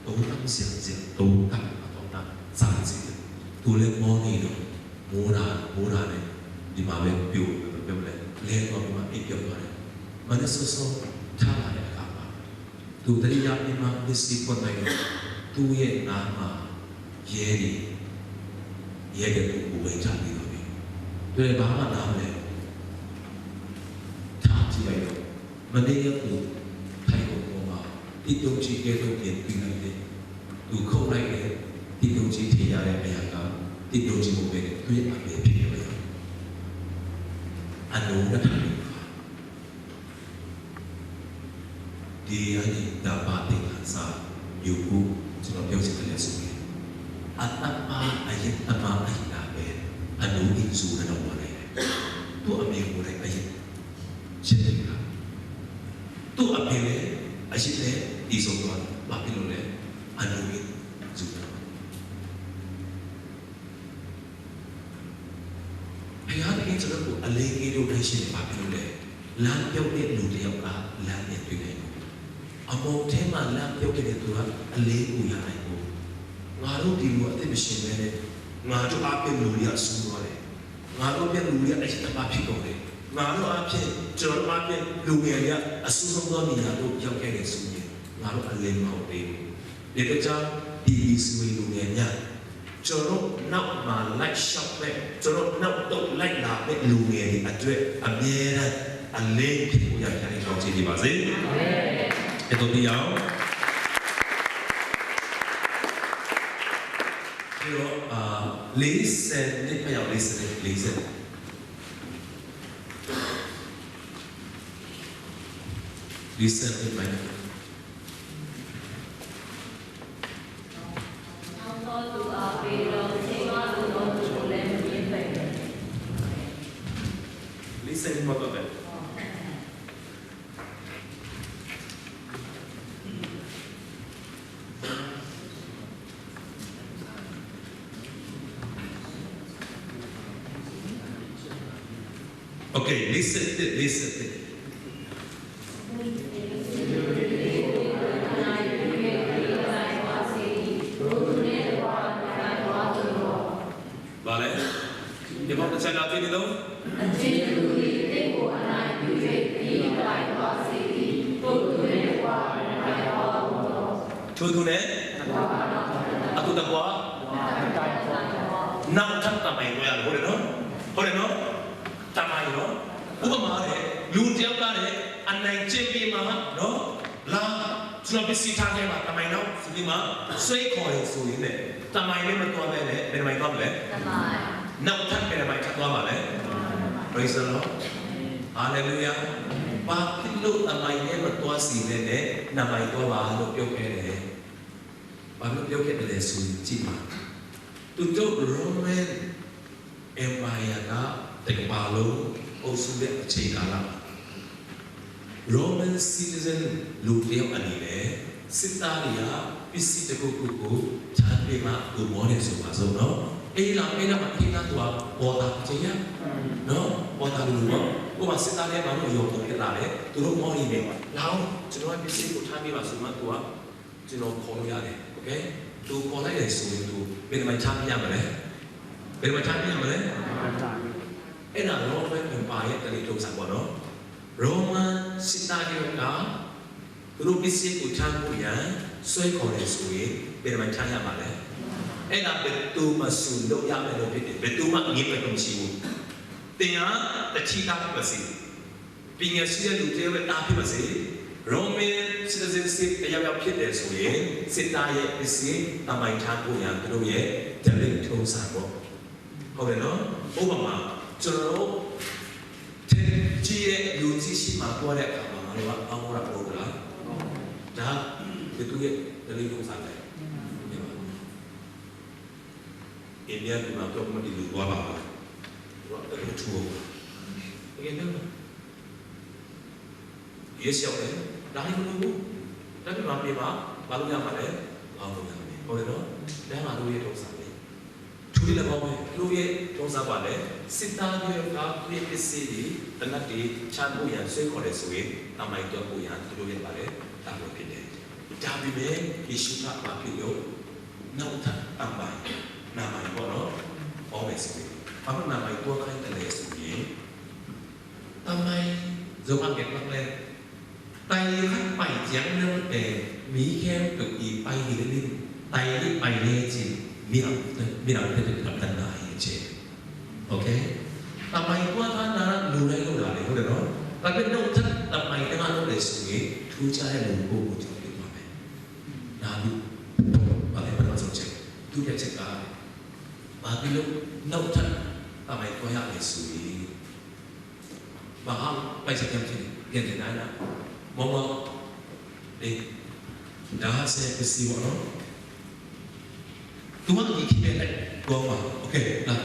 သုံးသပ်စရာစရာ၊ သုံးသပ်အတော့ တန်းစားစရာ။ သူလည်း မောနေတော့ မိုးတာ၊ မိုးတာနဲ့ ဒီမှာပဲ ပျော်၊ ဘယ်လိုပြောမလဲ၊ လဲသွားပြီးမှ အိပ်ပျော်သွားတယ်။ မနက်စောစော ထလာတဲ့အခါမှာ သူသတိရပြီးမှ မျက်စိပွင့်လိုက်တော့ သူ့ရဲ့နားမှာ ရဲတွေ၊ ရဲတွေ သူ့ကို ဝင်ချပြီးတော့ပြီ။ သူလည်း ဘာမှနားမလည်ဘူး။ ထကြည့်လိုက်တော့ မနေ့က သူထိုင်ခုံပေါ်မှာ သစ်တုံးကြီးကဲသို့ မြင်တွေ့လိုက်တယ်။ သူခုတ်လိုက်တဲ့ သစ်တုံးကြီး ထင်ရတဲ့အရာက သစ်တုံးကြီး မဟုတ်ဘဲ သူ့ရဲ့အမေ ဖြစ်နေတယ်။ အလိုလက်ထပ်နေတာ ဒီကနေ့ ဒါပါသင်ခန်းစာ ရုပ်ကို ကျွန်တော် ပြောချင်တယ်ဆိုရင် အတတ်ပါ အယက်တပါ အယက်တပဲ အနူအင်ဇူရတော့ ဝါရဲ သူ့အမေကိုယ်တိုင် အယက် ချစ်တယ်။ သူ့အဖေလည်း အယက်နဲ့ သေဆုံးသွားတယ်။ ဘာဖြစ်လို့လဲ။ အနူအင်ဇူရတော့ ဘုရားသခင် ကျွန်တော်တို့ကို အလင်းကဲ့သို့ နှိုင်းယှဉ်တယ်။ ဘာဖြစ်လို့လဲ။ လမ်းပျောက်တဲ့ လူတစ်ယောက်က လမ်းပြန်တွေ့နိုင်ဖို့၊ အမှောင်ထဲမှာ လမ်းပျောက်နေတဲ့သူက အလင်းကို ရနိုင်ဖို့၊ ငါတို့ ဒီလို အသက်မရှင်ဘဲနဲ့ ငါတို့အားဖြင့် လူတွေက ဆုံးသွားတယ်။ ငါတို့ဖြင့် လူတွေက အယက်တပါ ဖြစ်ကုန်တယ်။ ငါတို့အားဖြင့်၊ ကျွန်တော်တို့အားဖြင့် လူငယ်တွေက အဆိုးဆုံးသော နေရာသို့ ရောက်ခဲ့တယ်ဆိုရင် ငါတို့ အလင်းမဟုတ်သေးဘူး။ ဒီကကြောင့် ဒီ လူငယ်များ ကျွန်တော်တို့နောက်မှာ လိုက်လျှောက်မဲ့၊ ကျွန်တော်တို့နောက်သို့ လိုက်လာမဲ့ လူငယ်တွေအတွက် အမြဲတမ်း အလင်းဖြစ်ဖို့ရန် ဘုရားသခင် ကောင်းချီးပေးပါစေ။ အဲတော့ ဒီအောင် ပြီးတော့၊ အာ၊ လေးဆယ်နှစ် ဖတ်ရအောင်၊ လေးဆယ်နှစ်၊ လေးဆယ်နှစ်၊ လေးဆယ်နှစ်မှာ နောက်သောသူအားပေးသော ချေးငှားလိုသောသူကိုလည်း မမြင်ဘဲ။ Listen, what of it? Okay, listen, listen. ဘာလဲ။ ဒီမှာတစ်ချက်လောက် ကြည့်နေတော့၊ အကြင်သူသည် သင့်ကို အနိုင်ပြု၍ သင့်အပိုင်သွားစေ၏။ ထိုသူနှင့်တကွ နမံသွားဦးသော။ ထိုသူနဲ့ အတူတကွ နောက်ထပ် သမိုင်းတွဲရတယ်။ ဟုတ်တယ်နော်။ ဟုတ်တယ်နော်။ သမိုင်းနော်။ ဥပမာတဲ့၊ လူတစ်ယောက်ကတဲ့၊ အနိုင်ကျင့်ပြီးမှနော်၊ လာ၊ ကျွန်တော် ပစ္စည်းထားခဲ့ပါ၊ သမိုင်းနော်ဆိုပြီးမှ ဆွဲခေါ်တယ်ဆိုရင်တဲ့၊ သမိုင်းနဲ့ မသွားဘဲနဲ့ ဘယ်သမိုင်းသွားမလဲ။ သမိုင်း။ နောက်ထပ် ဘယ်သမိုင်းထပ်သွားမှာလဲ။ Praise the Lord. Hallelujah. ဘာဖြစ်လို့ သမိုင်းနဲ့ မသွားစေဘဲနဲ့ သမိုင်းသွားပါလို့ ပြောခဲ့တယ်။ ဘာလို့ ပြောခဲ့တယ်လဲဆိုရင် ကြည့်ပါ။ သူတို့ Roman Empire က တစ်ကမ္ဘာလုံး အုပ်စိုးတဲ့ အချိန်ကာလပါ။ Roman citizen လူတစ်ယောက်အနေနဲ့ စစ်သားတွေက ပစ္စည်းတစ်ခုခုကို ထမ်းပြီးမှ သူမောတယ်ဆိုပါစို့နော်။ အဲ့ဒီလောက်၊ အဲ့ဒီလောက်မှာ ထိန်းထားသူက ပေါ်တာ မထင်ရနော်။ ပေါ်တာလူပေါ့။ ကိုယ်မှာ စစ်သားတွေ ဘာလို့ အရောင်ပုံဖြစ်လာလဲ။ သူတို့မောနေတယ်။ လာအောင်၊ ကျွန်တော်ရဲ့ ပစ္စည်းကို ထမ်းပေးပါဆိုမှ သူက ကျွန်တော် ခေါ်လို့ရတယ်။ Okay? သူခေါ်လိုက်တယ်ဆိုရင် သူ ဘယ်သမိုင်း ထမ်းပေးရမလဲ။ ဘယ်သမိုင်း ထမ်းပေးရမလဲ။ အဲ့ဒါ Roman Empire ရဲ့ ဓလေ့ထုံးစံပေါ့နော်။ Roman စစ်သားတွေက သူတို့ ပစ္စည်းကို ထမ်းဖို့ရန် ဆွဲခေါ်တယ်ဆိုရင် ဘယ်သမိုင်း ထမ်းရမှာလဲ။ အဲ့ဒါ ဘယ်သူမဆို လုပ်ရမယ့်အလုပ်ဖြစ်တယ်။ ဘယ်သူမှ ငြင်းပယ်ခွင့်မရှိဘူး။ သင်ဟာ သူဌေးဖြစ်ပါစေ၊ ပညာရှိတဲ့ လူတစ်ယောက်ရဲ့ သားဖြစ်ပါစေ၊ Roman citizenship အယောက်ယောက် ဖြစ်တယ်ဆိုရင် စစ်သားရဲ့ ပစ္စည်း သမိုင်း ထမ်းဖို့ရန် သူတို့ရဲ့ ဓလေ့ထုံးစံပေါ့။ ဟုတ်တယ်နော်။ ဥပမာ၊ ကျွန်တော်တို့ ထင်ကြီးတဲ့ လူကြီးဆီမှာ သွားတဲ့အခါမှာ ငါတို့က အဝတ်အစား ဝတ်ရလား။ ဒါ ဘယ်သူရဲ့ ဓလေ့ထုံးစံလဲ။ အိန္ဒိယပြည်မှာ ပြောမဒီလူသွားပါလား။ သူက တကယ်ထူပါ။ တကယ်ပြောပါ။ Yes ရောက်တယ်။ ဒါလည်းမလုပ်ဘူး။ ဒါပေမဲ့ မပြေပါ။ ဘာလုပ်ရမှာလဲ။ ဘာလုပ်ရမလဲ။ ဟုတ်တယ်နော်။ ဒါမှ သူတို့ရဲ့ ထုံးစံပဲ။ ထူလေးလည်း ကောင်းတယ်။ သူတို့ရဲ့ ထုံးစံပါလေ။ စစ်သားတွေက သူတို့ရဲ့ ပစ္စည်းတွေ၊ သေနတ်တွေ ထမ်းဖို့ရန် ဆွဲခေါ်တယ်ဆိုရင် သမိုင်းတွဲဖို့ရန် သူတို့ရဲ့ ဘာလဲ။ တာဝန်ဖြစ်တယ်။ ဒါပေမဲ့ ယေရှုက ဘာဖြစ်လို့ နောက်ထပ် သမိုင်း၊ သမိုင်းပေါ့နော်။ ဟောမယ်ဆိုရင် ဘာလို့ သမိုင်းတွဲခိုင်းတယ်လဲဆိုရင် သမိုင်း ရုပ်အငယ်တစ်လက် တိုင်ခတ်ပိုင်ကျမ်းနဲ့တဲ့ မီးခဲတူအီပိုင်ဒီလင်း တိုင်ဒီပိုင်လေးချင် မီးအောင် မီးအောင်တဲ့ တန်တားရဲ့ချင်။ Okay? သမိုင်းတွဲထားတာ လူတိုင်းလုပ်တာလေ။ ဟုတ်တယ်နော်။ ဒါပေမဲ့ နောက်ထပ် သမိုင်းတစ်ခါ လုပ်တယ်ဆိုရင် ထူးခြားတဲ့ လူပုဂ္ဂိုလ်တစ်ယောက် ဖြစ်သွားမယ်။ ဒါလူ ဘာလဲ ပထမဆုံးချက်။ ဒုတိယချက်က ဘာဖြစ်လို့ နောက်ထပ် သမိုင်းတွဲရလဲဆိုရင် ဘာဟာ ပိုင်ဆိုင်မှုဖြစ်နေ ပြန်တင်နိုင်တာ။ မောင်မောင် အေး ဒါက ဆယ်ပစ္စည်းပေါ့နော်။ သူက ဒီခေတ်ပဲလိုက်သွားမှာ။ โอเค လာ။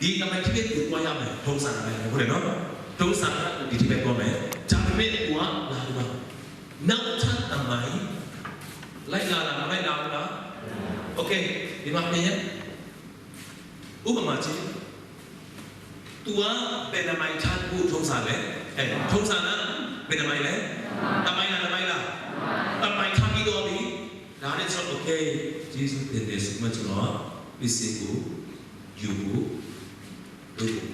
ဒီသမိုင်းခေတ်ပဲ သူသွားရမယ်။ ထုံးစံပဲ။ ဟုတ်တယ်နော်။ ထုံးစံက ဒီခေတ်ပဲသွားမယ်။ ဒါပေမဲ့ သူက လာဒီမှာ။ နောက်ထပ်သမိုင်း လိုက်လာလား၊ မလိုက်လာဘူးလား။ โอเค ဒီမှာမြင်ရဲ့။ ဥပမာကြည့်။ သူက ဘယ်သမိုင်းထပ်ပို့ ထုံးစံလဲ။ အဲ ထုံးစံက ဘယ်သမိုင်းလဲ။ သမိုင်းလား၊ သမိုင်းလား။ သမိုင်းထပ်ပြီးတော့ပြီ။ ဒါနဲ့ကျွန်တော် โอเค ကျေးဇူးတင်တယ်ဆိုမှ ကျွန်တော် ပစ္စည်းကို ယူဖို့ သူ့ကို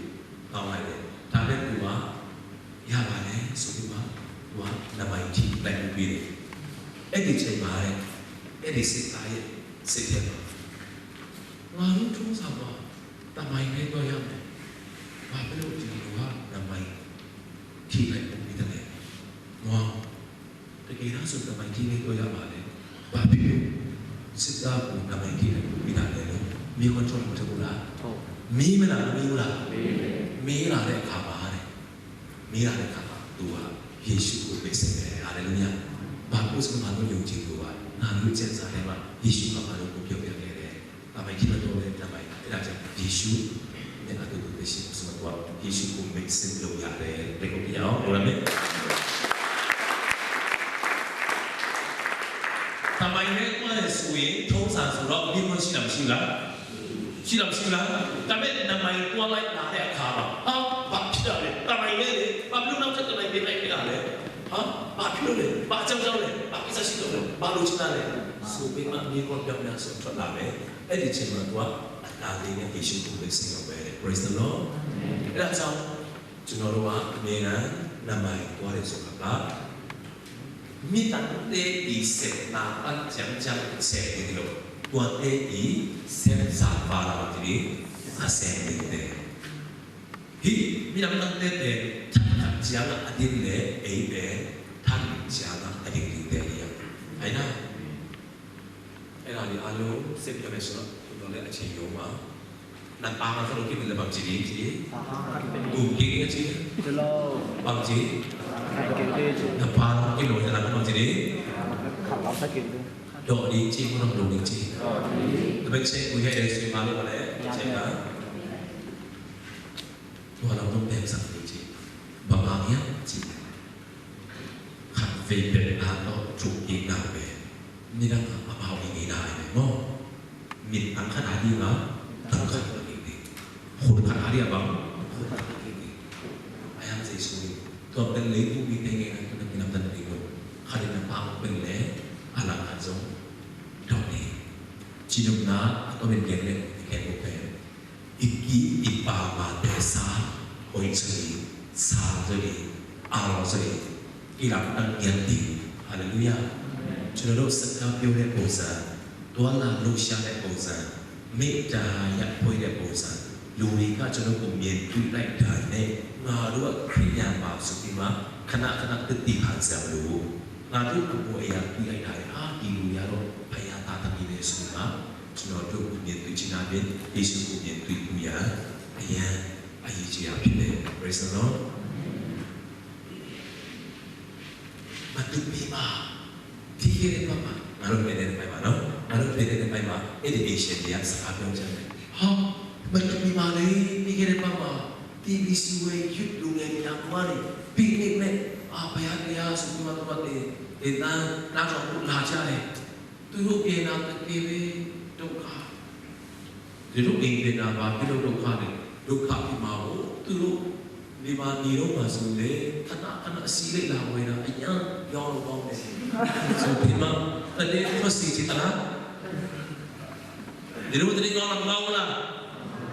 တောင်းလိုက်တယ်။ ဒါပေမဲ့ သူက ရပါတယ်ဆိုပြီးမှ သူက သမိုင်းထပ်လိုက်ပြီးပြီ။ အဲ့ဒီချိန်မှာတဲ့ အဲ့ဒီစစ်သားရဲ့ စိတ်ထဲမှာ ငါတို့ထုံးစံမှာ သမိုင်းပဲသွားရမယ်။ ဘာဖြစ်လို့ ဒီလူက သမိုင်းထပ်လိုက်ပြီးတာလဲ။ ဝါ တကယ်တော့ဆို သမိုင်းထပ်ပဲသွားရမှာလေ။ ဘာဖြစ်လို့ စစ်သားကို သမိုင်းထပ်လိုက်ပြီးတာလဲလို့ မေးခွန်းထုတ်လို့ မထုတ်ဘူးလား။ ဟုတ်။ မေးမလား၊ မမေးဘူးလား။ မေးတယ်။ မေးလာတဲ့အခါမှာတဲ့ မေးလာတဲ့အခါမှာ သူက ယေရှုကို မက်ဆင်ဂျာပဲ။ ဟာလေလုယာ။ ဘာဖြစ်လို့ဆို ငါတို့ယုံကြည်လို့ပါ။ ငါတို့ကျင့်စာထဲမှာ ယေရှုက ငါတို့ကို ပြောပြခဲ့တယ်။ သမိုင်းထပ်မသွားတဲ့ သမိုင်း။ အဲ့ဒါကြောင့် ယေရှုနဲ့ အတူတူပဲ ရှိဖို့ဆိုတော့ ယေရှုကို မက်ဆင်ဂျာလုပ်ရတယ်။ ဘယ်လိုပြရအောင် ပြောရမယ်။ သမိုင်းနဲ့ သွားတယ်ဆိုရင် ထုံးစံဆိုတော့ မေးခွန်းရှိလား၊ မရှိဘူးလား။ ရှိလား၊ မရှိဘူးလား။ ဒါပေမဲ့ သမိုင်းသွားလိုက်လာတဲ့အခါမှာ ဟာ ဘာဖြစ်တာလဲ။ သမိုင်းနဲ့လေ ဘာဖြစ်လို့ နောက်ထပ်သမိုင်း ပေးလိုက်တာလဲ။ ဟာ ဘာဖြစ်လို့လဲ။ ဘာအကြောင်းကြောင့်လဲ။ ဘာကိစ္စရှိလို့လဲ။ ဘာလိုချင်တာလဲဆိုပြီးမှ မေးခွန်းပြောင်းပြန်ဆိုထွက်လာမယ်။ အဲ့ဒီအချိန်မှာ သူက အသာလေးနဲ့ ယေရှုကို မက်ဆင်ဂျာလုပ်ပဲ။ Praise the Lord. အဲ့ဒါကြောင့် ကျွန်တော်တို့က အမြဲတမ်း သမိုင်းသွားတယ်ဆိုတာက မြစ်တမ်းတဲ့ ဒီစက်နာပတ်ကြမ်းကြမ်း ဆယ်နေတယ်လို့ သွားတဲ့ ဒီစက်စာပါလာတယ် ဆယ်နေတယ်။ ဟိ မြစ်တမ်းတဲ့ ထပ်ထပ်ကြမ်းအဒိတ်လေ အိမ်ပဲ ထပ်ကြမ်းအဒိတ်လေ အိမ်ပဲ။ အဲ့ဒါ အဲ့ဒါတွေအားလုံး စစ်ပြောမယ်ဆိုတော့ တော်တော်လေး အချိန်ယူမှာ။ နှစ်ပါးမှာ ဘယ်လိုဖြစ်မလဲ။ ဘင်္ဂလီ။ ဘူကီကီ။ ဘင်္ဂလီ။ နှစ်ပါး ဘင်္ဂလီ။ ဒေါ်ဒီကီ မဟုတ်ဘူး။ ဒီကီ။ တစ်ပတ်ချက်ကို ရိုက်တယ်ဆိုရင် မလုပ်ပါနဲ့။ ချက်ပါ။ ဘာလို့ ဘယ်လို ဆက်နေကြည့်။ ဘာမှ မရကြည့်။ ခပ် ဖေး ပက် လာ တော့ ထုကီ နာ ပဲ။ မင်းက အမအောင် နေ နေ နိုင် တယ် နော်။ မင်း တန်ခါ ဒါ ဒီ ငါ တန်ခါ ဒါ ဒီ ဒီ။ ခုတ် ခါ ဒါ ဒီ အဘ ခုတ် ခါ ဒါ ဒီ ဒီ။ အယံ စေ ဆို ရင် တော့ ပလဲ ပူ ပြီး နေ နေ နေ နေ နေ နေ ခါ ဒီ န ပါ ပလဲ အလ ခါ ဇော တော့ နေ ချီ နု နာ အ တော့ မင်း ကဲ လဲ ကဲ ကို ပဲ။ Iki ipama tesa hoichari, sari, arosari, ilam tang yanti. Hallelujah. ကျွန်တော်တို့ စကားပြောတဲ့ ပုံစံ၊ သွားလာလှုပ်ရှားတဲ့ ပုံစံ၊ မေတ္တာ ရဖွေးတဲ့ ပုံစံ၊ လူတွေက ကျွန်တော်ကို မြင်တွေ့လိုက်တာနဲ့ ငါတို့က ခရစ်ယာန်ပါဆိုပြီးမှ ခဏခဏ သတိခံစားလို့ ငါတို့ ကိုယ်ပေါ်အရာ တွေ့လိုက်တာနဲ့ ဟာ ဒီလူတွေကတော့ ဘုရားသားသမီးပဲဆိုမှ ကျွန်တော်တို့ ကိုယ်မြင်တွေ့ခြင်းအားဖြင့် ယေရှုကို မြင်တွေ့ဖို့ရန် အရမ်းအရေးကြီးတာ ဖြစ်တယ်။ Praise the Lord. မတူပီမှာ ပြီးခဲ့တဲ့ဘက်မှာ ငါတို့ ဖယ်တဲ့ဘက်မှာနော်။ ငါတို့ ဖယ်တဲ့ဘက်မှာ အဲ့ဒီ Asian တွေက စကားပြောကြတယ်။ ဟာ မတူပီမှာလေ ပြီးခဲ့တဲ့ဘက်မှာ တီဘီစီဝေး ယုဒ်လူငယ်များ သွားနေ ပီကနစ်နဲ့ အာ ဘုရားတရားဆိုပြီးမှ သူတို့က သင် သင်တန်း နားထောင်ဖို့ လာကြတယ်။ သူတို့ ပြန်လာ တကယ်ပဲ ဒုက္ခ။ သူတို့ အိမ်ပြန်လာ ဘာဖြစ်လို့ ဒုက္ခလဲ။ ဒုက္ခဖြစ်မှာပေါ့။ သူတို့ ဒီမှာ နေတော့မှာဆိုရင် ခဏခဏ ဆီလိပ်လာဝယ်တာ အရမ်းရောင်းလို့ ကောင်းတယ်ဆိုပြီးမှ သတင်းထွက်စေချင်သလား။ ဒီလို သတင်းကောင်းလား၊ မကောင်းဘူးလား။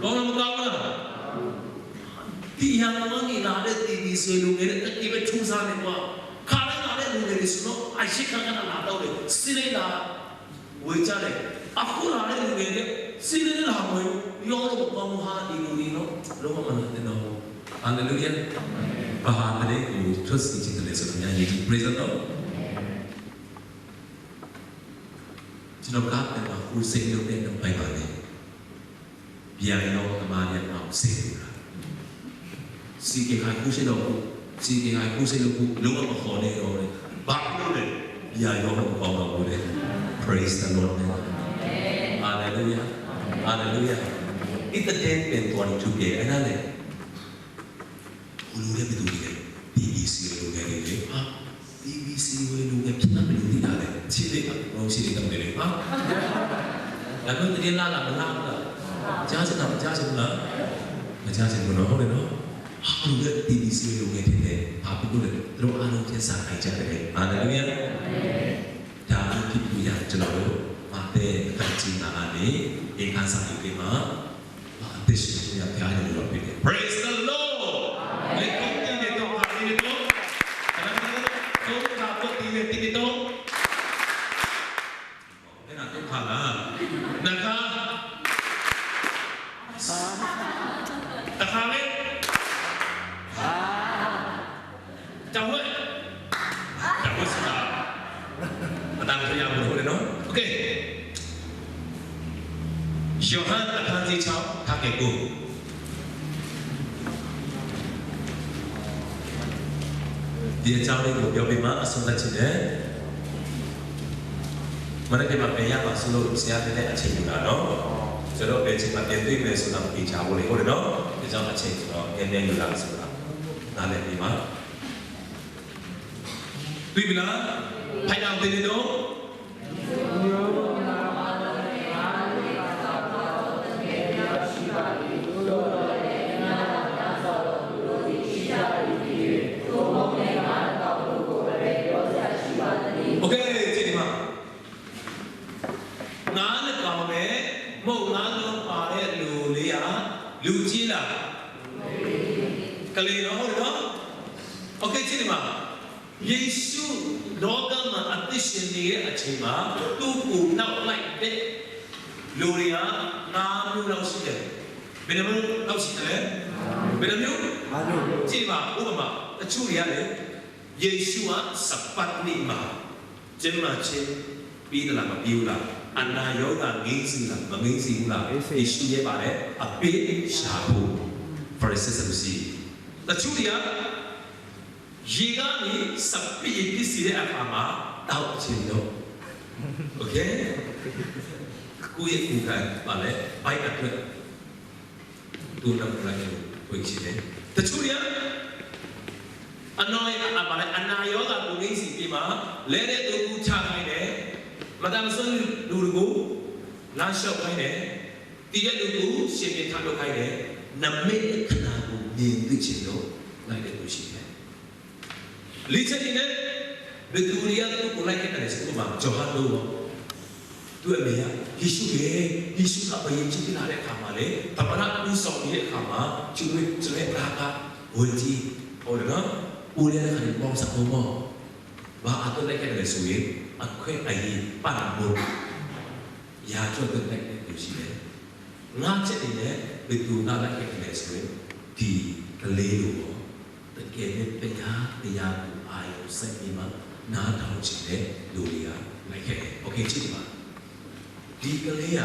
ကောင်းလား၊ မကောင်းဘူးလား။ ဒီရန်ကုန်ကနေလာတဲ့ တီဘီစီဝေးလူငယ်တွေ တကယ်ပဲ ထူးဆန်းတယ်ကွာ။ ခါတိုင်းလာတဲ့ လူငယ်တွေဆိုတော့ အရစ်ခါခါ လာတော့တယ်။ ဆီလိပ်လာဝယ်ကြတယ်။ အခုလာတဲ့ လူငယ်တွေ ဆီလိပ်လာဝယ် ရောင်းလို့ မကောင်းဘူးဟာ။ ဒီလူတွေနော် လုံးဝ မနာသင့်တော့ဘူး။ Hallelujah. ဘာဟာ သတင်းကို ထွက်စေချင်တယ်လဲဆိုတော့ အများကြီး။ Praise the Lord. ကျွန်တော်က ပြန်လာ crusade လုပ်တဲ့ နောက်ပိုင်းမှာလည်း ပြန်ရောင်းသမားတွေ အောင် စိတ်ပူတာ။ စည်ကင်ခါ crusade လုပ်ဖို့ စီရင် ဟိုက်ကူးစိတ်လို့ကူး လုံးဝမခေါ်နဲ့တော့တဲ့။ ဘာဖြစ်လို့လဲ။ ဘုရားရောမကောင်းတော့ဘူးတဲ့။ Praise the Lord. Hallelujah. Hallelujah. အစ်တတဲပင်သွန်ထူကဲအဲ့ဒါလေ။ ဟိုလူတဲ့ဘယ်သူလဲ။ BBC လူငယ်တွေလေ။ ဟာ။ BBC ဝဲလူငယ်ဖြစ်တာဘယ်လိုသိတာလဲ။ ချစ်လေးအကုန်လုံးချစ်လေးတောင်းတယ်လေ။ ဟာ။ ဒါမျိုးသတင်းလာလာမလာဘူးလား။ ကြားချင်တာမကြားချင်ဘူးလား။ မကြားချင်ဘူးနော်။ ဟုတ်တယ်နော်။ ဟာ။ ဘယ်လိုလဲ။ BBC လူငယ်ဖြစ်တယ်။ ဘာဖြစ်လို့လဲ။ သူတို့အားလုံးကျင်းစာထိုင်ကြတယ်။ Hallelujah. ဒါမျိုးဖြစ်လို့ရကျွန်တော်တို့မတဲအတတ်ကြီးနာကနေအခန်းစာယူပေးမှာ။ အသက်ရှင်ခြင်းများဘုရားရဲ့လူတော်ဖြစ်တယ်။ Praise the Lord. လက်ခုပ်တီးနေတော့ တီးနေတော့ သုံးခါပွတ်တီးနေ တီးနေတော့ အဲ့ဒါသုံးခါလား။ နှစ်ခါ။ တစ်ခါပဲ။ တစ်ဝက်။ တစ်ဝက်စတာ။ အတန်ကြရမလို့လေနော်။ Okay. ယောဟန်အခန်းကြီးခြောက် ခန်းငယ်ကိုး။ ဒီအကြောင်းလေးကိုပြောပြီးမှအဆုံးသတ်ချင်တယ်။ မနက်ဖြန်မှာပြန်ရမှာစိုးလို့ဆရာနည်းနည်းအချိန်ယူတာနော်။ ကျွန်တော်ဘယ်ချိန်မှာပြန်တွေ့မယ်ဆိုတာမသေချာဘူးလေ။ ဟုတ်တယ်နော်။ ဒါကြောင့်အချိန်ကျွန်တော်နည်းနည်းယူလာဆိုတာနားလည်ပြီးမှ။ တွေ့ပြီလား။ ဖတ်အောင် တီးနေတော့။ โอเค ကြည့်ဒီမှာ။ ငါးနှစ်ကောင်နဲ့မုန့်ငါးလုံးပါတဲ့လူလေးကလူကြီးလား။ ကလေးနော်။ ဟုတ်တယ်နော်။ Okay. ကြည့်ဒီမှာ။ ယေရှုလောကမှာအသက်ရှင်နေတဲ့အချိန်မှာသူ့ကိုနောက်လိုက်တဲ့လူတွေကငါးမျိုးလောက်ရှိတယ်။ ဘယ်နှမျိုးလောက်ရှိတယ်လဲ။ ဘယ်နှမျိုး။ ငါးမျိုး။ ကြည့်ပါ။ ဥပမာတချို့တွေကလေယေရှုကစပတ်နေ့မှာကျန်းမာခြင်းပေးသလားမပေးဘူးလား။ အနာရောဂါငြိမ်းစေလားမငြိမ်းစေဘူးလား။ ငြိမ်းစေ။ ယေရှုရဲ့ပါတယ်အပေးရှာဖို့။ ဖာရိရှဲ စက်ဒူးစီး။ တချို့တွေကရေကနေစပစ်ရေဖြစ်စေတဲ့အခါမှာတောက်ချင်လို့။ Okay. ကိုယ့်ရဲ့ကိုယ်ခံပါလေ။ ဘိုက်အတွက်တို့နောက်လိုက်လို့ဝင်ရှိတယ်။ တချို့တွေကအနာအပါလေအနာရောဂါကိုငြိမ်းစေပြီးမှလဲတဲ့သူကိုချခိုင်းတယ်။ မတန်မဆွမ်းလူတွေကိုလမ်းလျှောက်ခိုင်းတယ်။ တည်တဲ့လူကိုရှင်ပြန်ထလုပ်ခိုင်းတယ်။ နမိတ်အခဏကိုမြင်သိချင်လို့လိုက်တဲ့သူရှိတယ်။ လေးချက်အနေနဲ့ဘယ်သူတွေကသူ့ကိုလိုက်ခဲ့တယ်ဆိုတော့ ယောဟန်တို့ပေါ့။ သူ့အမေကယေရှုရဲ့ယေရှုကပယင်းချစ်လာတဲ့အခါမှာလေသမရဦးဆောင်နေတဲ့အခါမှာသူ့ရဲ့သူ့ရဲ့သားကဝင်ကြည့်ဟုတ်တယ်နော်။ ဦးလေးကလည်းပေါင်းစားဖို့ပေါ့။ ဘာအတွက်လိုက်ခဲ့တယ်ဆိုရင်အခွင့်အရေးပံ့ပိုးရာအတွက်လိုက်တဲ့သူရှိတယ်။ ငါးချက်အနေနဲ့ဘယ်သူကလိုက်ခဲ့တယ်ဆိုရင်ဒီကလေးကိုပေါ့။ တကယ်ပဲဘုရားတရားကိုအာရုံစိုက်ပြီးမှနားထောင်ချင်တဲ့လူတွေကလိုက်ခဲ့တယ်။ Okay. ကြည့်ပါ။ ဒီကလေးက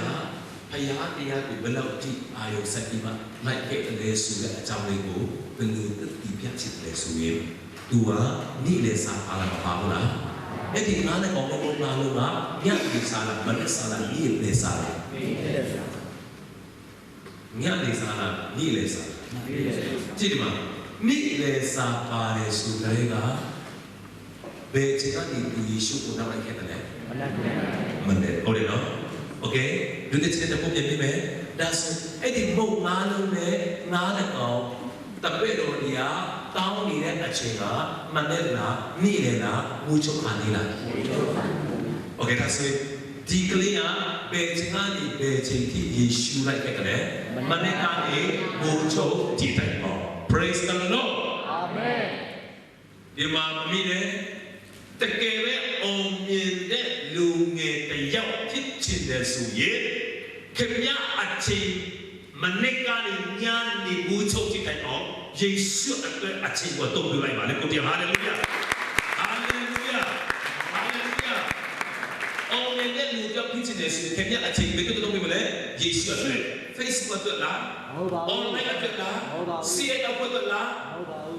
ဘုရားတရားကိုဘယ်လောက်ထိအာရုံစိုက်ပြီးမှလိုက်ခဲ့တယ်ဆိုတဲ့အကြောင်းလေးကိုဘယ်လိုသိပြချင်တယ်ဆိုရင် သူကနေ့လယ်စာပါလာမပါဘူးလား။ အဲ့ဒီငါးနဲ့ကောင်လေးကိုငါလုံးကညနေစာလားမနက်စာလားနေ့လယ်စာလား။ ညနေစာလားနေ့လယ်စာလား။ ကြည့်ဒီမှာ။ နေ့လယ်စာပါတယ်ဆိုကလေးကဘယ်ချိန်ကနေသူယေရှုကိုနောက်လိုက်ခဲ့တယ်လဲ။ မနက်။ ဟုတ်တယ်နော်။ Okay. ဒုတိယချက်တစ်ခုပြန်ပြမယ်။ ဒါဆိုအဲ့ဒီမုန့်ငါးလုံးနဲ့ငါးတစ်ကောင်တပည့်တော်တွေကတောင်းနေတဲ့အချိန်ကမနက်လားနေ့လယ်လားမိုးချုပ်ခါလေးလား။ Okay. ဒါဆိုရင် ဒီကလေးကဘယ်ချိန်ကနေဘယ်ချိန်ထိယေရှုလိုက်ခဲ့တယ်လဲ။ မနက်ကနေမိုးချုပ်ထိတိုင်အောင်။ Praise the Lord. Amen. ဒီမှာမမိနဲ့တကယ်ပဲအောင်မြင်တဲ့လူငယ်တစ်ယောက်ဖြစ်ချင်တယ်ဆိုရင်ခင်ဗျားအချိန်မနစ်ကနေညနေမိုးချုပ်ထိတိုင်အောင်ယေရှုအတွက်အချိန်ကိုအသုံးပြုလိုက်ပါလေ။ ကိုယ်ပြော Hallelujah. Hallelujah. Hallelujah. အောင်မြင်တဲ့လူတစ်ယောက်ဖြစ်ချင်တယ်ဆိုရင်ခင်ဗျားအချိန်ဘယ်လိုသုံးပြုမလဲ။ ယေရှုအတွက်။ Facebook အတွက်လား။ မဟုတ်ပါဘူး။ Online အတွက်လား။ မဟုတ်ပါဘူး။ စည်းရုံးအဖွဲ့အတွက်လား။ မဟုတ်ပါဘူး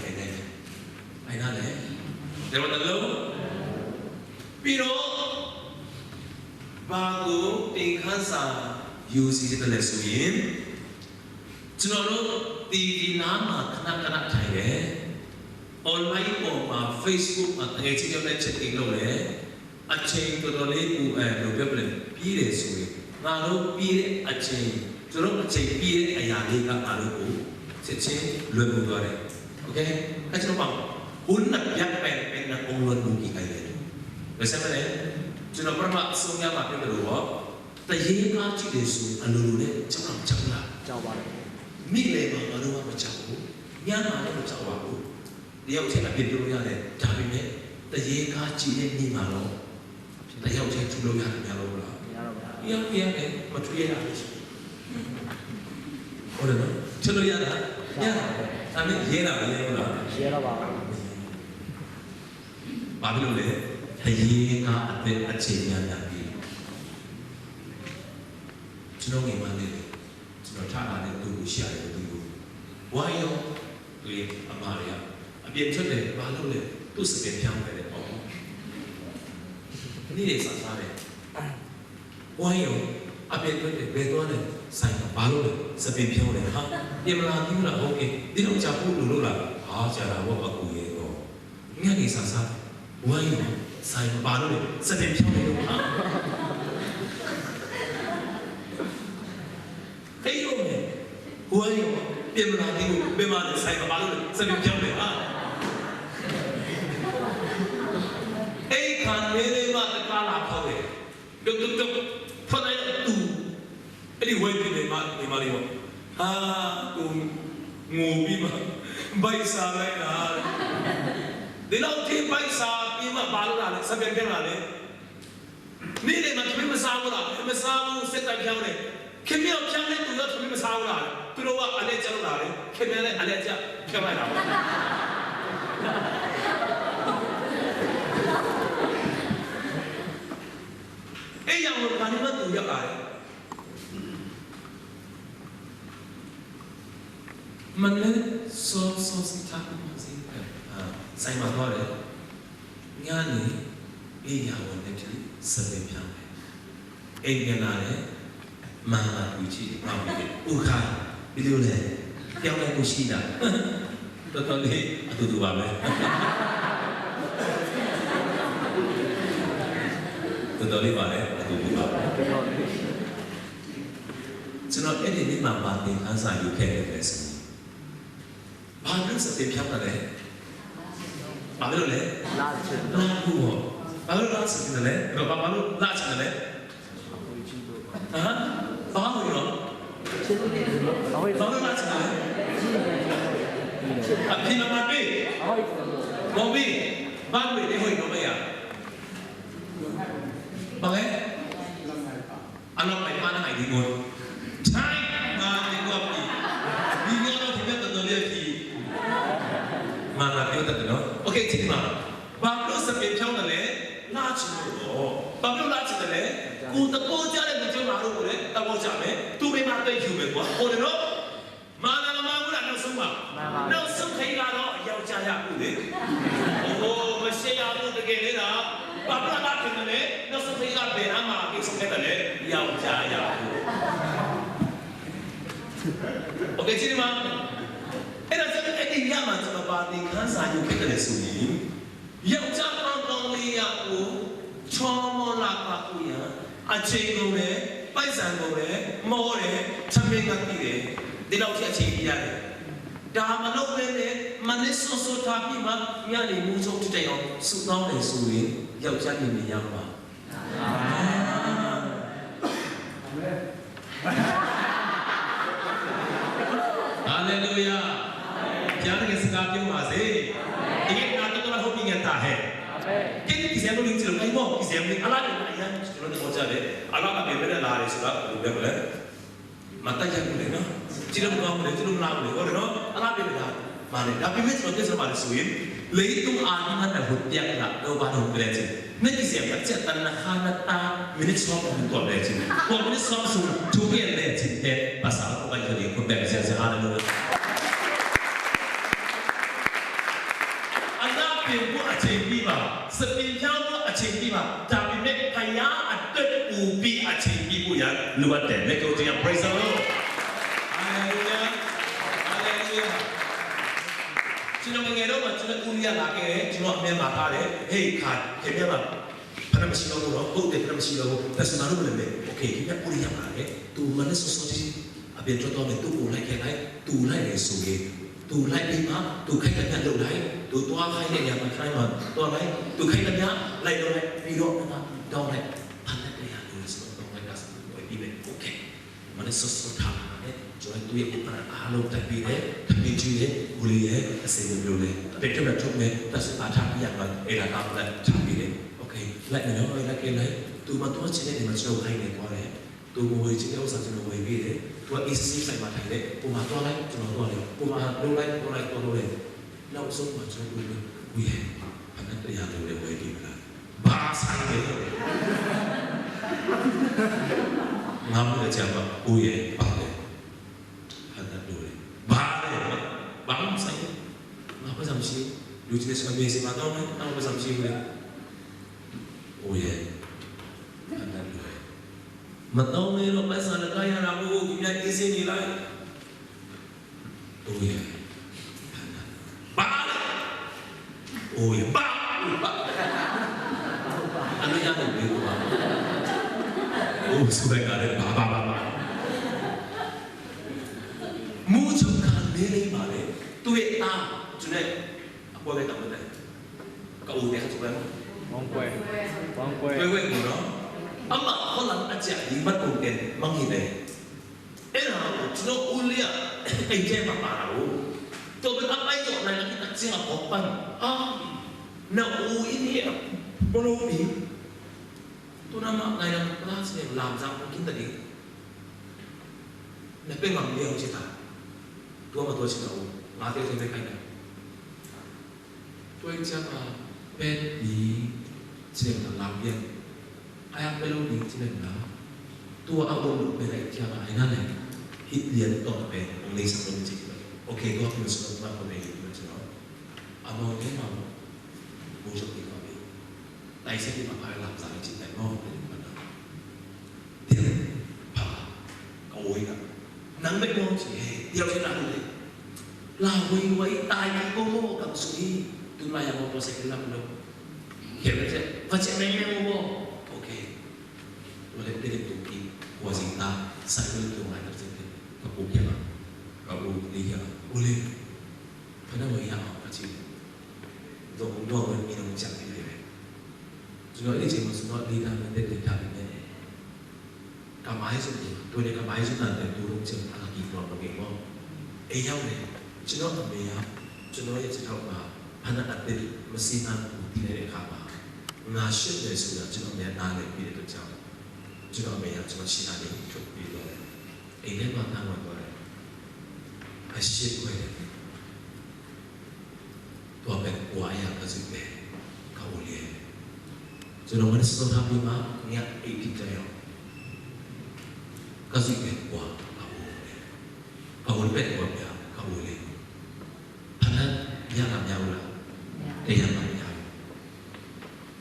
င်ခံနိုင်တယ်။ အဲဒါနဲ့ There was a low ပြီးတော့ ဘာကိုသင်ခန်းစာယူစီတဲ့လဲဆိုရင် ကျွန်တော်တို့ တီဗီနားမှာ ခဏခဏထိုင်တယ်။ Online ပေါ်မှာ Facebook မှာ တကယ်ချင်းချင်းနဲ့ chatting လုပ်တယ်။ အချိန်တော်တော်လေး ကိုယ်အဲလိုပြောပြတယ် ပြီးတယ်ဆိုရင် ငါတို့ပြီးတဲ့အချိန် ကျွန်တော်အချိန်ပြီးတဲ့အရာလေးက ငါတို့ကို ချက်ချင်းလွယ်ကူသွားတယ်။ Okay? အဲကျွန်တော်ပါ ခုနပြပြပဲနဲ့ online ကိုကြည့်လိုက်တယ်။ ဒါဆိုရင် ကျွန်တော်ပထမအဆုံးရမှာ ပြောသလိုပေါ့ တရေကားကြည့်တယ်ဆိုရင် အလိုလိုနဲ့ ကြောက်တာမကြောက်ဘူးလား။ ကြောက်ပါတယ်။ နေ့လယ်မှာ ငါတို့ကမကြောက်ဘူး။ ညမှာလည်း မကြောက်ပါဘူး။ တယောက်တည်း အပြင်ပြောလို့ရတယ်။ ဒါပေမဲ့ တရေကားကြည့်တဲ့နေ့မှာတော့ တယောက်တည်း ထူလို့ရတယ် မရတော့ဘူးလား။ မရတော့ဘူး။ မရဘူး။ မရဘူး။ မထူရတာပဲရှိတယ်။ ဟုတ်တယ်နော်။ ထူလို့ရတာ ရတာပဲ။ ဒါပေမဲ့ ရဲတာပဲ ရဲလို့လား။ ရဲတော့ပါဘူး။ ဘာဖြစ်လို့လဲ။ တရေကားအသက် အချိန်များများပြီး ကျွန်တော်ငယ်မှလည်း ကျွန်တော်ထားလာတဲ့ သူ့ကိုရှာတယ် သူ့ကို။ ဝါရော သူ့ရဲ့အမတွေကအပြင်ထွက်တယ်။ ဘာလို့လဲ။ သူ့စပယ်ဖြောင်းတယ်။ အော် နေ့လယ်စာစားတယ်။ ဝါရော အပြင်ထွက်တယ်။ ဘယ်သွားလဲ။ ဆိုင်မှာ။ ဘာလို့လဲ။ စပယ်ဖြောင်းတယ်။ ဟာ ပြန်မလာသေးဘူးလား။ ဟုတ်ကဲ့။ ဒီတော့ကြာဖို့လိုလို့လား။ ဟာ ကြာတာပေါ့ အကူရဲ့တော့။ ညနေစာစားဝါရော ဆိုင်မှာ။ ဘာလို့လဲ။ စပယ်ဖြောင်းတယ်လို့။ ဟာ အိပ်နေဝါရော ပြန်မလာသေးဘူး။ ဘယ်မှာလဲ။ ဆိုင်မှာ။ ဘာလို့လဲ။ စပယ်ဖြောင်းတယ်။ ဟာ အိပ်ခါလေးလေးမှ တခါလာခေါ်တယ်။ ဒုတ်ဒုတ်ဒုတ် ထွက်လိုက်တော့ သူ အဲ့ဒီဝါရော ဒီမိန်းမလေးပေါ့။ ဟာ သူငိုပြီးမှ ဗိုက်စားလိုက်တာ။ ဒီလောက်ထိ ဗိုက်စားပြီးမှ ဘာလုပ်တာလဲ။ စပယ်ဖြောင်းတာလေ။ နေ့လယ်မှာ ထမင်းမစားဘူးလား။ မစားဘူး။ စပယ်ဖြောင်းတယ်။ ခင်ဗျားဖြောင်းတဲ့သူက ထမင်းမစားဘူးလား။ သူတို့က အလှည့်ကျလုပ်တာလေ။ ခင်ဗျားလည်း အလှည့်ကျဖြောင်းလိုက်တာပေါ့။ အိပ်ရာဝင်ခါလေးမှ သူရောက်လာတယ်။ မနက်စောစောစီ ထမင်းစားစီ အာ ဆိုင်မှာသွားတယ်။ ညနေ အိပ်ရာဝင်တဲ့အထိ စပယ်ဖြောင်းတယ်။ အိမ်ပြန်လာတယ်။ မန်ဂါတူကြည့်တယ်။ မန်ဂါတူ။ အိုခါ ဘယ်လိုလဲ။ ပြောင်းလဲမှုရှိလား။ တော်တော်လေး အတူတူပါပဲ။ တော်တော်လေးပါလေ။ အတူတူပါပဲ။ ကျွန်တော်အဲ့ဒီနေ့မှာ ဘာသင်ခန်းစာယူခဲ့လဲဆိုရင် ဘာလို့စပယ်ဖြောင်းတာလဲ။ ဘာလို့လဲ။ လန့်ချင်လို့။ လန့်ဖို့ပေါ့။ ဘာလို့လန့်ချင်တယ်လဲ။ အဲ့တော့ ဘာလို့လန့်ချင်တယ်လဲ။ ဟမ်။ ဘာလို့ရော။ ဘာလို့လန့်ချင်တယ်လဲ။ အဖေမမတွေ့။ မောင်မောင်။ ဘာလို့လဲ။ ဟိုတော့မရ။ ဘာလဲ။ အနောက်ပိုင်းမှာ နိုင်ငံငိုထိုင်းမှာ နေတော့ပြီ။ ဒီကတော့ ဒီဘက်တော်တော်လေးကြီး။ မန်ဂါပြောတတ်တယ်နော်။ Okay ချိန်မှာ ဘာလို့စပယ်ဖြောင်းတယ်လဲ။ ချင်လို့ပေါ့။ ဘာဖြစ်လို့လဲဆိုတော့လေ ကိုယ်သဘောကျတဲ့လူကျမတို့ကိုလည်းသဘောကျမယ်။ သူ့မိန်းမအတွက်ယူမယ်ကွာ။ ဟုတ်တယ်နော်။ မင်္ဂလာမင်္ဂလာ နောက်ဆုံးပါ။ နောက်ဆုံးခရီးကတော့ယောက်ျားရဖို့လေ။ အိုး မရှိရဘူးတကယ်လေလား။ ဘာဖြစ်လို့လဲ။ နောက်ဆုံးခရီးကဘယ်နားမှာကိစ္စဖြစ်တယ်လဲ။ ယောက်ျားရဖို့။ Okay ကြည့်ဒီမှာ။ အဲ့ဒါကြောင့်အဲ့ဒီညမှာကျွန်တော်ဘာသင်ခန်းစာယူဖြစ်တယ်လဲဆိုရင် ယောက်ျားကောင်းကောင်းလေးရဖို့ ချောမောလာပါဖို့ရန် အချိန်ကုန်တယ်၊ ပိုက်ဆံကုန်တယ်၊ မောတယ်၊ ထမင်းငတ်တယ်။ ဒီလောက်ထိအချိန်ကြီးရတယ်။ ဒါမလုပ်ဘဲနဲ့ မနက်စောစောထပြီးမှ ညနေမိုးချုပ်တတအောင် ဆုတောင်းတယ်ဆိုရင် ယောက်ျားနေနေရမှာ။ Hallelujah. ဘုရားသခင်စကားပြောပါစေ။ ဒီနေ့နာတော်တော်ဟုတ်ပြီငါတားဟဲ့။ ကဲဒီစံဘုရင်ကျွန်တော်ဒီမော်ဒီစံဘုရင်အလားတူအရမ်းကျွန်တော်တို့ပေါ်ကြတယ်။ အလားအပြည့်ပဲလာတယ်ဆိုတာဘယ်လိုလဲ။ မတတ်ရဘူးလေနော်။ ကျွန်တော်မကောင်းဘူးလေ။ ကျွန်တော်မလားဘူးလေ။ ဟုတ်တယ်နော်။ အလားအပြည့်ပဲလာမနဲ့ဒါပေမဲ့ကျွန်တော်ပြဿနာပါတယ်ဆိုရင်လေတုံးအာဒီမတ်တဟိုပြက်လာတော့ဘာလို့ကြလဲချင်း နှစ် december ချက်တနခါနတာ minute shop ဘူးတော့လေချင်း ကို minute shop ဆိုထုတ်ခဲ့လေချင်းတဲ့ဘာသာကိုဘာလို့ဒီကိုပဲဆက်ဆက်အားလုံးအနာပင်ကိုအချိန်ပြီးပါစပင်ချောင်းကိုအချိန်ပြီးပါဒါပေမဲ့ဘုရားအတွက်ပူပြီးအချိန်ပြီးဖို့ရလိုအပ်တယ်။ Let's go to your praise the Lord. Hallelujah. Hallelujah. ကျွန်တော်ငယ်တော့မှကျွန်တော်ဦးရလာခဲ့တယ်ကျွန်တော်အမဲမှာထားတယ်ဟေးခါခင်ဗျားပါ ဖနမရှိတော့ဘူးနော်ဟုတ်တယ်ဖနမရှိတော့ဘူးတဆနာလို့လည်းပဲโอเคခင်ဗျားဦးရလာတယ်သူမနဲ့စောစောချင်းအပြင်ထွက်တော့မယ်သူ့ကိုလိုက်ခဲ့လိုက်သူလိုက်လေဆိုရင်သူလိုက်ပြီးမှသူခိုက်တဲ့ညှပ်လုပ်လိုက်သူသွားခိုက်တဲ့ညှပ်မခိုက်မှသွားလိုက်သူခိုက်တဲ့ညှပ်လိုက်လုပ်လိုက်ပြီးတော့တော့လိုက်ဖနတရားလို့ဆိုတော့တော့လိုက်ကစားလို့ပြီးမယ်โอเค မနက်စောစောထလာတာနဲ့ကျွန်တော်တို့ရဲ့ဥပဒေအားလုံးတက်ပြီးတယ်တမင်ကြီးရဲ့ကိုလေးရဲ့အစီအစဉ်မျိုးလေးအပေထွက်မဲ့ထုတ်မဲ့တဆပါထားပြရမှာအဲ့ဒါကလည်းထားပြီးတယ်โอเคလိုက်မယ်နော်လိုက်ခဲ့လိုက်သူမတော်ချင်တဲ့နေမှာကျွန်တော်ခိုင်းနေသွားတယ်သူမဝေချင်တဲ့ဥစ္စာကျွန်တော်ဝေပေးတယ်သူက easy side မှာထိုင်တယ်ပုံမှာသွားလိုက်ကျွန်တော်သွားတယ်ပုံမှာလုံးလိုက်တော့လိုက်တော့လို့လေနောက်ဆုံးမှာကျွန်တော်တို့ကိုဝေးဖန်တဲ့တရားတွေဝေပေးမလားဘာဆိုင်တယ်ငါမလို့ကြာပါကိုရဲ့ပါတယ် Hata dole. Bare, bang sai. Ngapa samsi? Duit sini suka biasa matau kan? Ngapa samsi boleh? Oh ya. Hata dole. Matau ni lo pasal kaya rabu kita isi nilai. Oh ya. Bare. Oh ya. Bare. Ano yan ang dito ba? Oh, suka ka rin. Ba, ba, ba, ba. မိုးချုပ်ခါမင်းလေးပါလေသူ့ရဲ့သားကျွန်တော်အပေါ်ပဲတောင်းတယ်ကအူတယ်ဆိုပဲနော်ဝင်ပွဲဝင်ပွဲဝင်ပွဲနော်အမဟောလာအကြဒီဘတ်ကုန်တယ်မင်းကြီးပဲအဲ့ဒါကိုကျွန်တော်ဦးလေးကအိမ်ထဲမှာပါတာကိုတော်တော်အပိုက်တော့နိုင်တဲ့အချင်းကပေါ်ပန်းအာနော်ဦးအင်းရဲ့ဘလို့ပြီး Tuna ma ngai lam plastic lam zang kin tadi. Na pe ngam liang cita. Tua ma tua cita u. Nga te te kai na. Tua i cia ma pen di cita na lam liang. Ai ang pe lo di cita na. Tua a ua lo pe na i cia ma ai na le. Hit lian to pe. Ong nei sa lo cita. Okay, tua kin sa lo ma ko nei cita. Amau ne ma. Mu sa ki ko pe. Lai se ki ma pai lam sa ki cin lai mo. Tiang pa ka oi ka. Nang mek mo ci he tiang se nang le. La oi oi tai ki ko mo kam su hi. Tun lai ya mo to se ki lam lo. Ke le se fa se nang le mo mo. Okay. Lo le te tu ki. Wa sing ta sa ki tu lai ta se te. Ka pu ke la. Ka pu ni ya. Ule. Ka na wa ya ka ci. Dong dong wen mi nong ciang ti le. Cunawh ni cing cunawh ni na men den den ta men den. Ka mai cun tu ne ka mai cun nan den tu rung cing a ki tuang ka bing mo. E yau ne. Cunawh a me ya. Cunawh ya cunawh ma. Hana a den ma si nan ku ti ne ka ma. Nga shit ne su ya cunawh me na ne pi ne tu ciang. Cunawh me ya cunawh si na ne tu pi lo. E ne ma na wa ko ne. A shit ko ne. Tua pen kua a ka zui pen ka u lian. ကျွန်တော် Minnesota ပြည်မှာ ညအိမ်ဖြစ်ကြရအောင်။ ကဇုပဲကွာ အဘူးလေ။ ကဘူးပဲကွာဗျာ ကဘူးလေ။ ဖဏတ် ရတာများဘူးလား။ မရဘူး။ တရားမှမရဘူး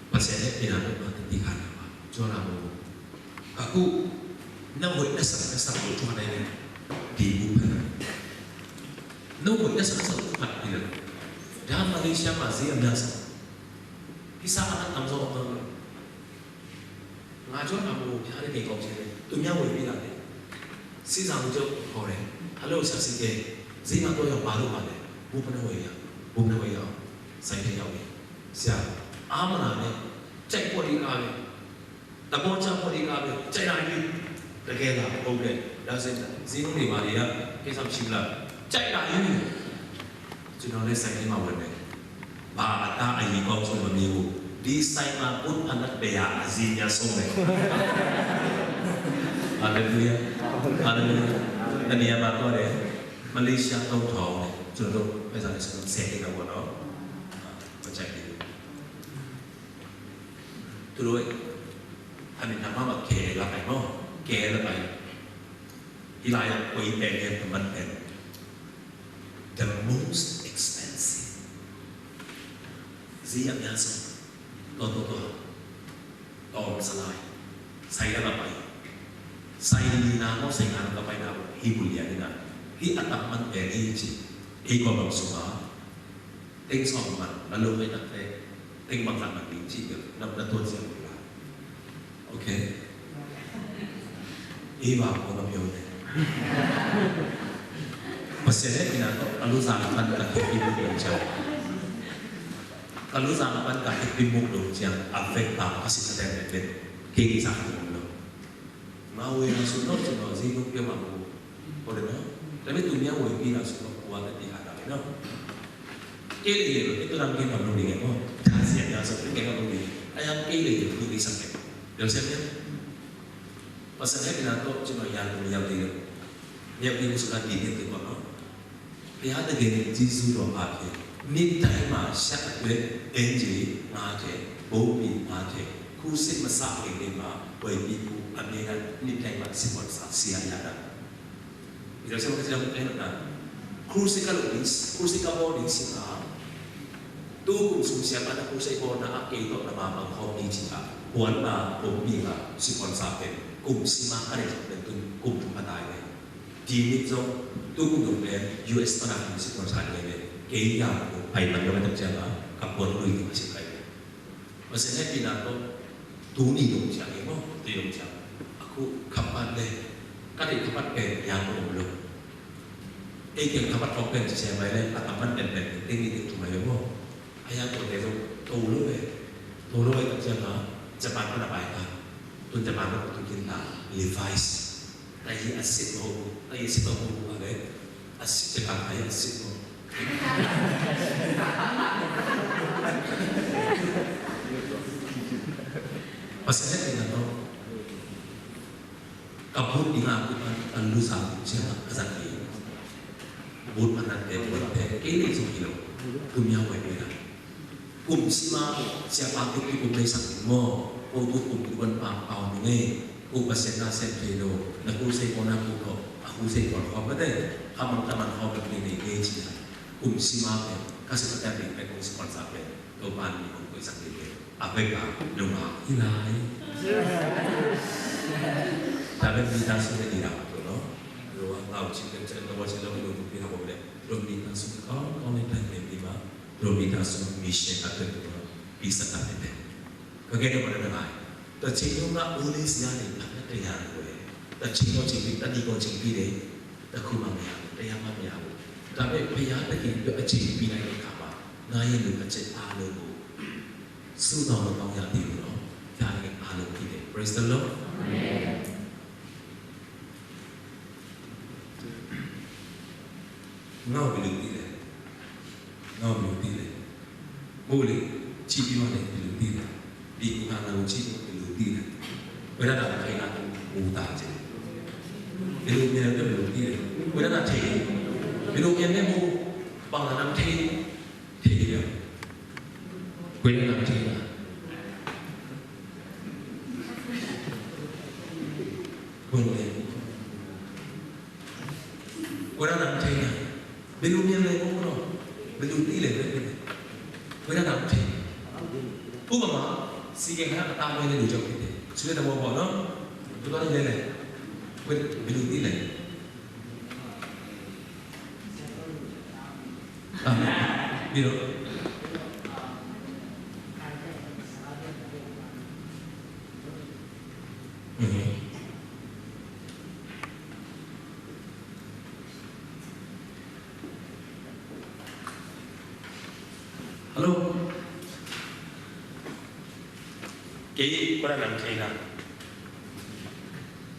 ။ ဘာဆယ်လဲ ပြန်လာတော့မှ တတိခါလာပါ။ ကျွန်တော်က အခု နောက်ဝေး လက်ဆက် လက်ဆက်ကို ထွားနိုင်တယ်။ ဒီဘူးဖဏတ်။ နောက်ဝေး လက်ဆက် လက်ဆက်ကို ထွားနိုင်တယ်။ ဒါ မလေးရှားမှာ ဈေးအများဆုံး။ ကိစ္စအတမ်းဆုံးတော့ ငါကြောင့် အမို့ ဖျားတဲ့ နေကောင်းခြင်းနဲ့ သူများဝယ်ပေးတာနဲ့ စီးဆောင်ချုပ်ခေါ်တယ်။ ဟယ်လို ဆရာစင်ကယ် ဈေးမှာတော့ ရောက်ပါလို့ပါလေ။ ဘူးဖဏတ်ဝယ်ရ။ ဘူးဖဏတ်ဝယ်ရအောင် ဆိုင်ထဲရောက်ပြီ။ ဆရာ အားမနာနဲ့ ကြိုက်ဖို့ဒီကားပဲ။ သဘောကျဖို့ဒီကားပဲ။ ကြိုက်တာကြီး။ တကယ်လား။ ဟုတ်တယ်။ ဒါဆိုရင် ဈေးနှုန်းတွေဘာတွေက ကိစ္စမရှိဘူးလား။ ကြိုက်တာကြီး။ ကျွန်တော်လည်း ဆိုင်ထဲမှာ ဝင်တယ်။ ဘာအတန်းအရည်ကောင်းဆုံးမမျိုးဘူး။ ဒီဆိုင်မှာ ဘူးဖဏတ် ဘယ်ဟာအရည်အများဆုံးလဲ။ ဟာလေလုယာ။ ဟာလေလုယာ။ တနေရာမှာ သွားတယ်။ မလေးရှား သုံးထောင်နဲ့ ကျွန်တော်တို့ ပိုက်ဆံနဲ့ ဆယ်သိန်းလောက်ပေါ့နော်။ မကြိုက်သေးဘူး။ သူတို့ရဲ့ အမေရိကန်မှာ ကဲလာတယ်နော်။ ကဲလာတယ်။ ဒီလာရ ကိုယ်ပဲ နဲ့ မန်တယ်။ The most expensive. ဈေးအများဆုံး။ တော့တော့တော့တော့ စလိုက်။ ဆိုင်ရတာပိုင်။ ဆိုင်လီနာမော ဆိုင်နာကပိုင်နာ ဟီဘူလီယနီနာ ဟီအတမန်ပဲ ဟီချီ ဟီကောမန်ဆူမာ တင်းဆောင်မှန် မလုပ်နိုင်တဲ့ တင်းမခံနိုင်ခြင်းရှိတယ်။ နောက်တော့ ဆက်ဝင်လာ။ Okay. အေးပါ ဘာမှမပြောနဲ့။ ပစဲလဲကနာတော့ အလိုစားပန်ကဟိပိမုတ်လုံးချာ။ အလိုစားပန်ကဟိပိမုတ်လုံးချာ avec ပါ အစစ်အတဲ့ ကိစ္စမလို့။ ငါဝယ်တာဆိုတော့ ကျွန်တော် ဈေးနှုန်းပြောမှာမဟုတ်ဘူး။ ဟုတ်တယ်နော်။ ဒါပေမဲ့ သူများဝယ်ပေးတာဆိုတော့ ကိုယ်က တည်ထားတာပဲနော်။ ကဲလေလေ ဒီတော့ မင်းက မလုပ်နေနဲ့နော်။ ဒါစီအများဆုံး မင်းက မလုပ်နေနဲ့။ အဲဒါ ကဲလေလေ သူ့ကိစ္စပဲ။ ပြောစရာ ပါစံဟဲကနာတော့ ကျွန်တော် ရန်ကုန်မရောက်သေးဘူး။ မရောက်သေးဘူးဆိုတာ ဒီနှစ်သေးပေါ့နော်။ ဘုရားသခင် ကျေးဇူးတော်အားဖြင့် နှစ်တိုင်းမှာ ရှပ်အတွက် အင်္ကျီငါးထည်၊ ဘုန်းဖြူငါးထည်၊ ခူးစက်မစခင်လေးမှာ ဝယ်ပြီးဖို့ အမြဲတမ်း နှစ်တိုင်းမှာ စပွန်ဆာ ဆရာရတာ။ ဒီတော့ ကျွန်တော် ကျွန်တော် အဲ့တော့ ခူးစက်ကလို့ ခူးစက်ကဘောဒီစင်က သူ့ကိုယ်ဆုံး ဆရာမတစ်ခုစိတ်ပေါ်နာ အကယ်တော့ နမမခေါ်ပြီးချင်တာ ဝမ်းသာပုံပြီးတာ စပွန်ဆာပဲ ကိုယ်စီမံခါတဲ့ သူ့ကိုယ်ထူမတားတယ်။ ဒီနေ့တော့ သူ့ကိုယ်ပဲ ယူအက်စ် ပနာ စပွန်ဆာနေတယ်။ ကဲရကို ပိုင်မန်တော့ တစ်ချက်ပါ ကပ်ပေါ်လို့ ဒီမှာ ရှိခိုင်းတယ်။ မစက်နဲ့ ပြည်လာတော့ သူနေတော့ ကြာတယ်နော်။ တေတော့ ကြာ။ အခု ခပ်ပတ်လဲ ကတ်တွေ ခပ်ပတ်ပဲ ရန်ကုန်လို့ အိမ်က ခပ်ပတ်တော့ ပဲ ဆယ်မိုင်လဲ အကပတ်ပဲ ပဲ တင်းနေတယ် ထူမရောပေါ့။ အရာတော့ တေတော့ တူလို့ပဲ။ တူလို့ပဲ တစ်ချက်ပါ ဂျပန်က ပိုင်တာ။ သူ ဂျပန်က သူ ကင်တာ Levi's တရေအစ်စ်မဟုတ်ဘူး။ တရေအစ်စ်မဟုတ်ဘူးပါလေ။ အစ်စ်တခါ တရေအစ်စ်မဟုတ်ဘူး။ ပါစက်တင်တော့ ကဘူးဒီငါကူပန်အလူစားဘူးချင်တာ အစကီး ဘူးပန်တဲ့ ဘူးတဲ့ ကဲနေစုံကီလို သူများဝယ်ပေးတာ။ ကုံစမဆရာပါကတိကို ပေးစက်မော ကိုသူကုံကွန်ပါအောင်နေ ကိုပစက်နာစက်ထေလို နကုံစေကောနာကုံတော့ အခုစေကောခေါ်မတဲ့ ခမန်တမန်ခေါ်မတဲ့နေနေချင်တာ။ Kunsima pe, kasi pa tayo pe, kunsima sa pe, to pan ni kung kunsang ni pe. Ape pa, nung a, ilay. Tabe mita su ne ira to, no? Lo a ngau chi pe, chen to wa chi lo, lo tu pi ha bo le. Lo mita su ne kong, kong ne pe pe pi ma. Lo mita su mi she ka pe to, pi sa ka pe pe. ကကဲတော့ မနက်တနာရီ။ တစ်ချိန်လုံးက အိုးလေးစရာတွေ ဖတ်တတ်ရန်ကိုပဲ။ တစ်ချိန်တော့ချိန်ပြီး တစ်နည်းတော့ချိန်ပြီးတယ်။ တစ်ခုမှမရဘူး။ တရားမှမရဘူး။ ဒါပေမဲ့ ဘုရားသခင်အတွက် အချိန်ပေးလိုက်တဲ့အခါမှာ ငါရဲ့လိုအပ်ချက်အားလုံးကို စုဆောင်လို့ကောင်းရသေးလို့တော့ ဘုရားသခင်အားလုံးပေးတယ်။ Praise the Lord. Amen. ငါ့ကိုဘယ်လိုသိလဲ။ ငါ့ကိုဘယ်လိုသိလဲ။ ကိုယ့်လေ ချီးပြီးမှလည်း ဘယ်လိုသိလဲ။ ဒီကိုယ်ခန္ဓာကို ချီးပြီးမှ ဘယ်လိုသိလဲ။ ဝိရဒတာ ထိုင်တာကို မူတာခြင်း။ ဘယ်လိုမြင်လဲ။ ဘယ်လိုသိလဲ။ ဝိရဒတာ ထိုင်တယ်။ ဘယ်လိုမြင်လဲ။ မူ ပေါင်တာ မထိန် ထိန်တယ်။ ဝိရဒတာ မထိန်တာ။ Bun le. Koi na nang thei na. Belu mian le ko no. Belu ti le. Koi na nang thei. Upama, si ke kha ta mo le lu jok kite. Sule ta mo bo no. Tu ta le le. Koi belu ti le. Ah, biro. Mhm. Hello. Kei koi na nang thei na.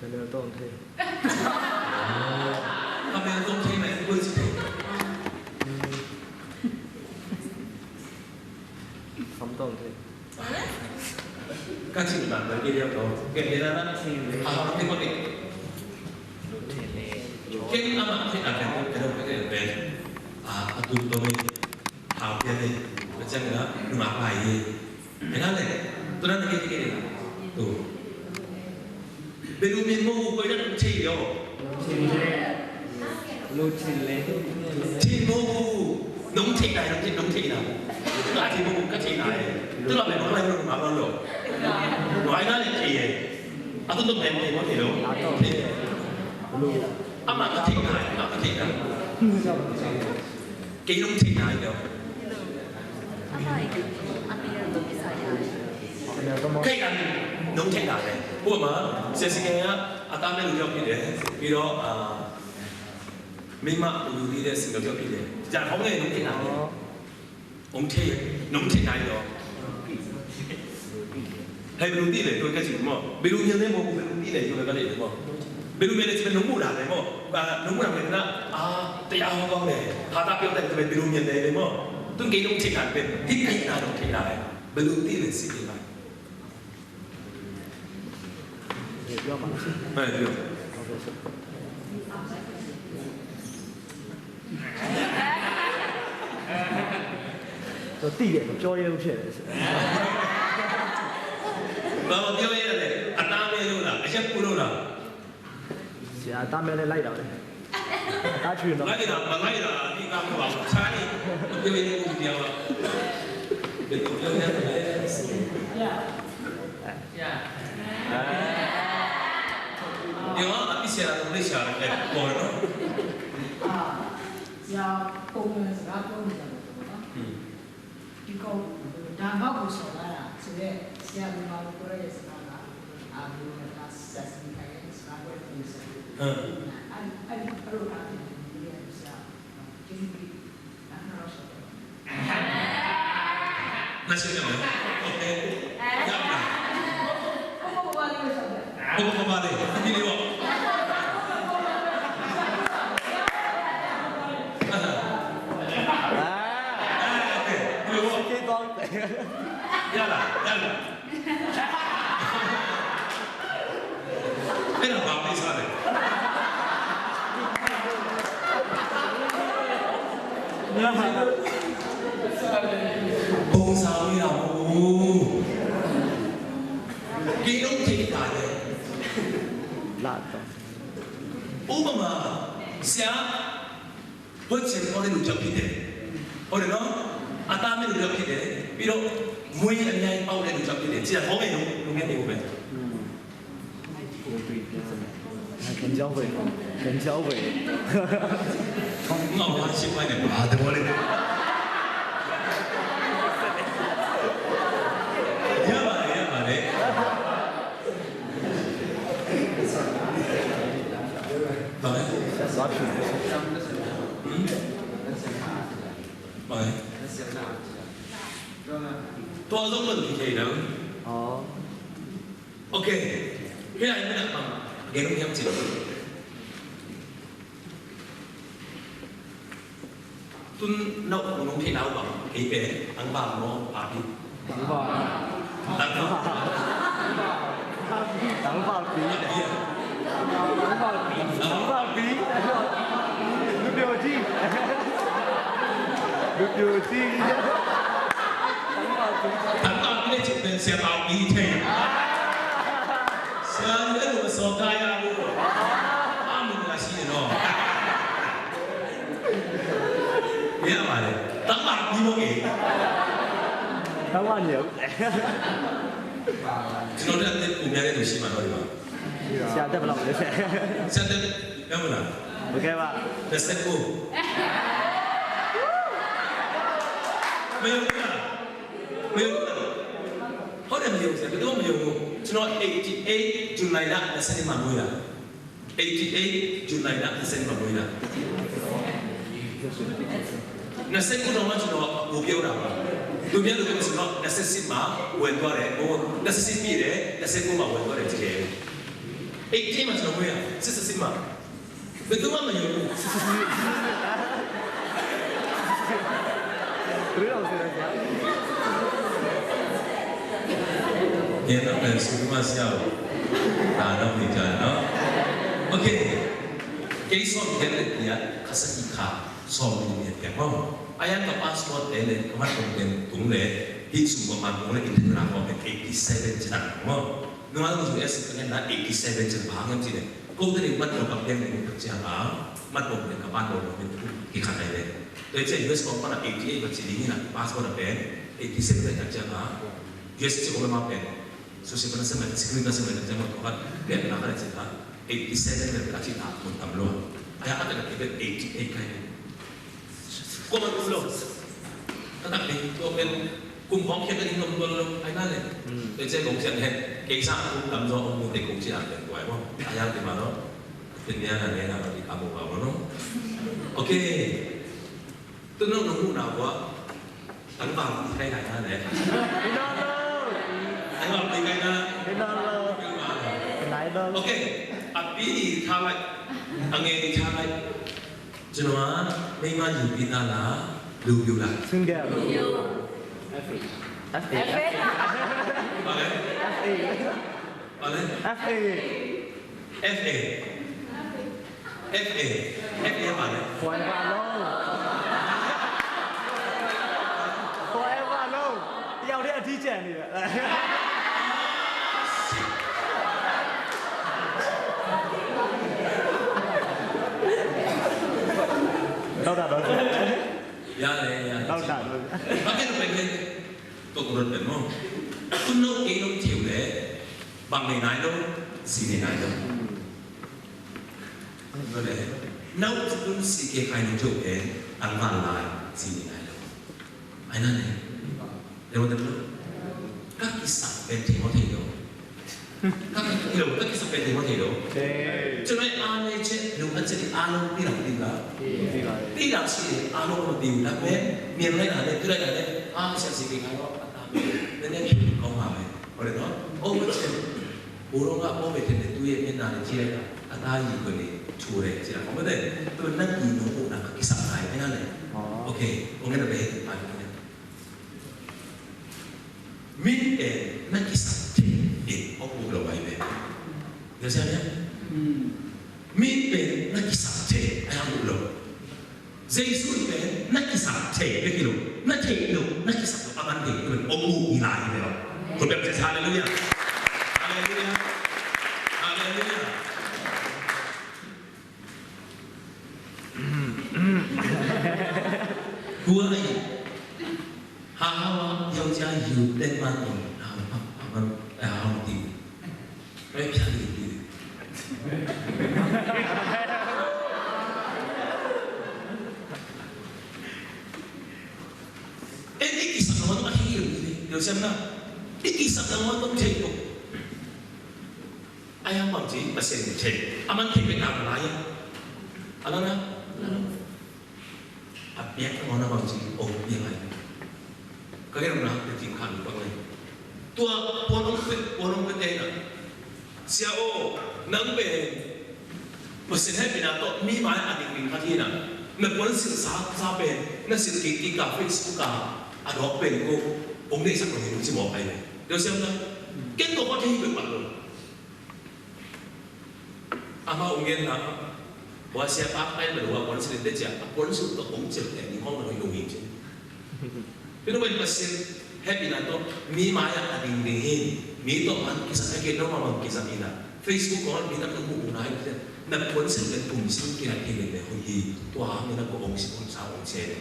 Ka mel tawh thei. Ka mel tawh thei na, koi ci thei. Sam tawh thei. Ka cih bang bang kei diam tawh. Kei diam na. Ah, kei koi kei. Kei amah kei a kei kei kei kei. Ah, a tun tawh ni. Hau pia ni. Ka ciang na, nungak lai hi. Ena le. Tu na kei kei kei. Tu. Belu mian mo koi na nung thei lo. Lu thei le. Thei mo nung thei na, nung thei, nung thei na. Ka thei mo ka thei na. Tu la me mo la nung ma lo. Lo ai na le thei. A tu tu pen thei mo thei lo. Ama ka thei na, ama ka thei na. Kei nung thei na lo. Kei an nung thei na le. Upama, sia si kei a, a ta me lu jok kite. Piro, a, mi ma lu di de si jok kite. Ja hong e nung thei na le. Hong thei, nung thei na lo. Hei, belu ti le, tu ka ci mo. Belu mian le mo, belu ti le, tu ka le mo. Belu mian le ci pen nung mu na le mo. Ba, nung mu na le na. Ah, te ya hong kong le. Ha ta pio te belu mian le le mo. Tun kei nung thei na pen. Hi kei na nung thei na le. Belu ti le si kei na. 哎，对。 ပြောရလို့ဖြစ်တယ်။ ဘာပြောရလဲ။ အသားမဲလို့လား။ အချက်ပူလို့လား။ ဆရာ အသားမဲလဲလိုက်တာပဲ။ အသားချွေတော့။ လိုက်တာ မလိုက်တာ အဓိကမဟုတ်ပါဘူး။ ဆရာကြီး မပြောရင်ဘူး ပြောပါ။ ဘယ်လိုပြောရလဲ။ ဆရာ။ ဆရာ။ ဒီမှာ အပြစ်ဆရာတော် ဘယ်လိုဆရာလဲ။ ပေါ်တော့။ အာ။ ဆရာ ပုံမှန်စကားပြောနေကြတယ်ပေါ့နော်။ อืม။ ဒီကောင် ဒါမှကိုဆောင်လာတာဆိုတော့ ဆရာ မြန်မာလိုပြောရတဲ့စကားက အာ ဘယ်လိုလဲ ဒါ ဆက်စည်းခိုင်းတဲ့စကားပြောတဲ့ပုံစံ။ ဟမ်။ အဲ့ဒီ အဲ့ဒီ အဲ့လိုအားဖြင့် ဒီနေ့က ဆရာ ကျေးဇူးတင်။ နောက်နောက်တော့ ဆက်ပြောပါမယ်။ နောက်ဆက်ပြောမယ်။ Okay. ရပြီလား။ ကိုယ့်ကိုယ်ကိုယ်ပါလေးကိုဆက်ပြော။ ကိုယ့်ကိုယ်ကိုယ်ပါလေး။ ဒီလိုပေါ့။ အာ။ အာ။ အာ။ Okay. ဒီလိုပေါ့။ ကဲတော့။ ရလား။ ရလား။ အဲ့ဒါဘာကိစ္စလဲ။ ပုံစံမိတာမဟုတ်ဘူး။ ကင်းလုံးထိပ်တာလေ။ လာတော့။ ဥပမာ ဆရာ ဘုတ်ချင်ပေါ်တဲ့လူတစ်ယောက်ဖြစ်တယ်။ ဟုတ်တယ်နော်။ အသားမဲ့လူတစ်ယောက်ဖြစ်တယ်။ ပြီးတော့ မွေးအများကြီးပေါက်တဲ့လူတစ်ယောက်ဖြစ်တယ်။ ဆရာ ဟောခဲ့လို့ လုပ်ခဲ့တယ်ဟုတ်ပဲ။ ခင်ဗျားဝယ်၊ ခင်ဗျားဝယ်။ ငါ့ကို ဘာရှင်းပိုင်းနဲ့ ဘာသဘောလဲ။ ရပါတယ် ရပါတယ်။ ဘာလဲ။ ဟမ်။ ဘာလဲ။ သွားဆုံးလို့ ဒီထဲတော့။ အော်။ Okay. Mira, mira, mama. Gero yang cik. Tun nau nung thei nau bang. Kei pe ang bang mo papi. Ang bang. Ang bang. Ang bang pi. Ang bang pi. Ang bang pi. Lu pio ji. Lu pio ji. Ang bang pi. Ang bang pi le cik pen sia bang pi thei. Sia le lu so kaya lu. Taiwan 有。ကျွန်တော်တို့အသစ်ပုံများတဲ့သူရှိမှာတော့ဒီမှာ။ ဆရာတက်ဘယ်လောက်လဲ။ ဆရာတက်ဘယ်လောက်လဲ။ ဘယ်ကဲပါ။ နှစ်ဆယ့်ကိုး။ မယုံဘူးလား။ မယုံဘူးလား။ ဟုတ်တယ် မယုံဘူး။ ဘယ်တော့မယုံဘူး။ ကျွန်တော် eighty-eight July လနှစ်ဆယ့်နှစ်မှာမွေးတာ။ eighty-eight July လနှစ်ဆယ့်နှစ်မှာမွေးတာ။ နှစ်ဆယ့်ကိုးတောင်မှကျွန်တော်ပိုပြောတာပါ။ သူများလိုပဲဆိုတော့နှစ်ဆယ့်ရှစ်မှာဝင်သွားတယ်။ ဟိုနှစ်ဆယ့်ရှစ်ပြည့်တယ်။ နှစ်ဆယ့်ကိုးမှာဝင်သွားတယ် တကယ်။ eighty-eight မှာကျွန်တော်မွေးတာ။ နှစ်ဆယ့်ရှစ်မှာဘယ်သူမှမယုံဘူး။ ဘယ်တော့ဆိုတော့ ညနေပဲဆိုမှဆရာကိုဒါတော့နေကြနော်။ Okay. Kei sawm kei le tia khasa i kha sawm ni ne tia ko. Aya ka passport te le ka mat kong ten tung le hi sum ko man kong le in te na ko eighty seven cina ko. Nunga U S ka na eighty seven cina ba ngam cina. Ko te ni mat kong ka piang ni ka cia ba. Mat kong le ka ban kong ni ki kha kai le. Te cia U S ko pa na eighty eight ka cina ni na passport a pen eighty seven ka cia ba. U S ci ko ma pen. So si pa na seven, security na seven ka cia ma ko ka pen na ka le cia ba. eighty seven le ka cina mun tam lo. Aya ka te ka eighty eight kai. Ko man kum lo. Ka tak ni ko pen kum hong kia ka ni nom lo lo ai na le. Te ce kong sian hen. Kei sa kum tam zo ong mu te kong sian hen ko ai mo. Ai ya te ma lo. Te nia na ne na lo di ka mo ba lo no. Okay. Tu no no mu na wa. Tang ba ti kai na na le. Tang ba ti kai na. Okay. A pi di tha lai. A nge di tha lai. ကျွန်တော်ကမိန်းမယူပြီးသားလား၊ လူယူလား။ Single. F A. F A. F A. ဘာလဲ။ F A. ဘာလဲ။ F A. F A. F A. F A ဘာလဲ။ Forever alone. Forever alone. တယောက်တည်းအထီးကျန်နေတယ်။ လောက်တာတော့။ ရတယ်၊ ရတယ်။ လောက်တာတော့။ ဘာဖြစ်လို့ပဲလဲ။ ကိုယ့်ကိုယ်တော့တယ်နော်။ သူ့နောက်အိမ်လုံးထည့်တယ်။ ဘာနေနိုင်လို့၊ စီနေနိုင်လို့။ ဟုတ်တယ်။ နောက်သူ့စီကခိုင်နေထုတ်တယ်။ အမှန်လား၊ စီနေနိုင်လို့။ အဲ့ဒါနဲ့ Te wan te lo. Ka kisap pen te mo te lo. Ka ki lo, ka kisap pen te mo te lo. Te. Cuma ane ce lo, ane ce di alo pira pira. Pira. Pira si alo mo di la pen. Mian lai na le, tu lai na le. Ah, siap si pira lo. Ata. Nene kau ma le. Ore no. Oh, mo ce. Burung apa mo te tu ye mian na le ce. Ata yi ko ni. Cure ce. Ko mo te. Tu na ki no na ka kisap lai na le. Oh. Okay. Ong na be. Min pen na kisap thei in hong uk lo ahi ve. Ka sia nia? Min pen na kisap thei a hong uk lo. Jesu pen na kisap thei bek hi lo. Na thei lo, na kisap lo, a man thei lo, hong uk hi lai hi ve lo. Khut beng Jesu, halleluiah. Halleluiah. Halleluiah. Kuai. Hawa, yau jia yu, den ma ni, hawa, hawa, hawa, ti. Rai pia ni, ti. Eh, i kisap na wan tua hi ni, yau siam na. I kisap na wan tua hi ni. Ai, a man ci, Pasian in thei. A man thei pen a man lai a. A lan a. A piak a man a man ci, o piak ai. Ka gen na, ka cing khan pa ngai. Tua, puan ong pe, puan ong pe te na. Sia o, nang pen. Pasian hehpihna tawh, mi mai a dingding khat hi na. Na puan sil sa, sa pen. Na sil kik kik ka Facebook a. A dawk pen ko. Ong nei sak ko ni ci mawk ai. Deu siam na. Ken ko ko thei pen pa lo. Amau ngen na, ua sia pa pai na lua puan sil te cia, a puan sil to ong cia te ni hong na hoi lo hi cia. Pinu wen Pasian, hehpihna tawh, mi mai a dingding hi, mi tawh man kisap, a ke no ma man kisap hi na. Facebook ko mi tak tu bu na hi cia. Na puan sil te kum sil kina hi le le hoi hi, tua mi na ko ong sil ong sa ong cia.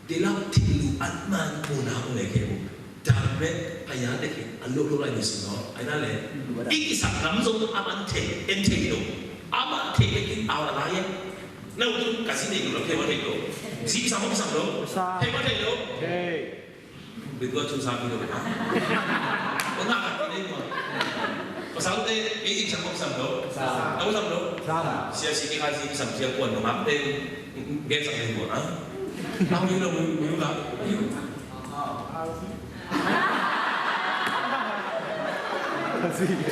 Di lau thil lu an man bu na ong le ke bu. ဒါပေမဲ့ ဘုရားသခင် အလုပ်လုပ်လိုက်ပြီဆိုတော့ အဲ့ဒါလေ အိပ်စက်ငမ်းဆုံး အမှန်တကယ် အင်္ဂလိပ်လို အမှန်တကယ် အဝါလာရဲ့ နောက်သူ ကစီနေလို့ ထဲမှာထည့်လို့ စီးစမ်းမစမ်းလို့ ထဲမှာထည့်လို့ ဘယ်သူက စူးစမ်းပြီးတော့လဲ ဟော ငါက တည်းက ပစောင်းတဲ့ အိပ်စက်ငမ်းဆုံးလို့ ငမ်းဆုံးလို့ ဆရာ ဆရာကြီးက စီးစမ်း ဆရာက ကွန်းတော့ ငါတဲ့ ကဲ စမ်းနေလို့ နော် နောက် ယူလို့ ယူလို့ ယူ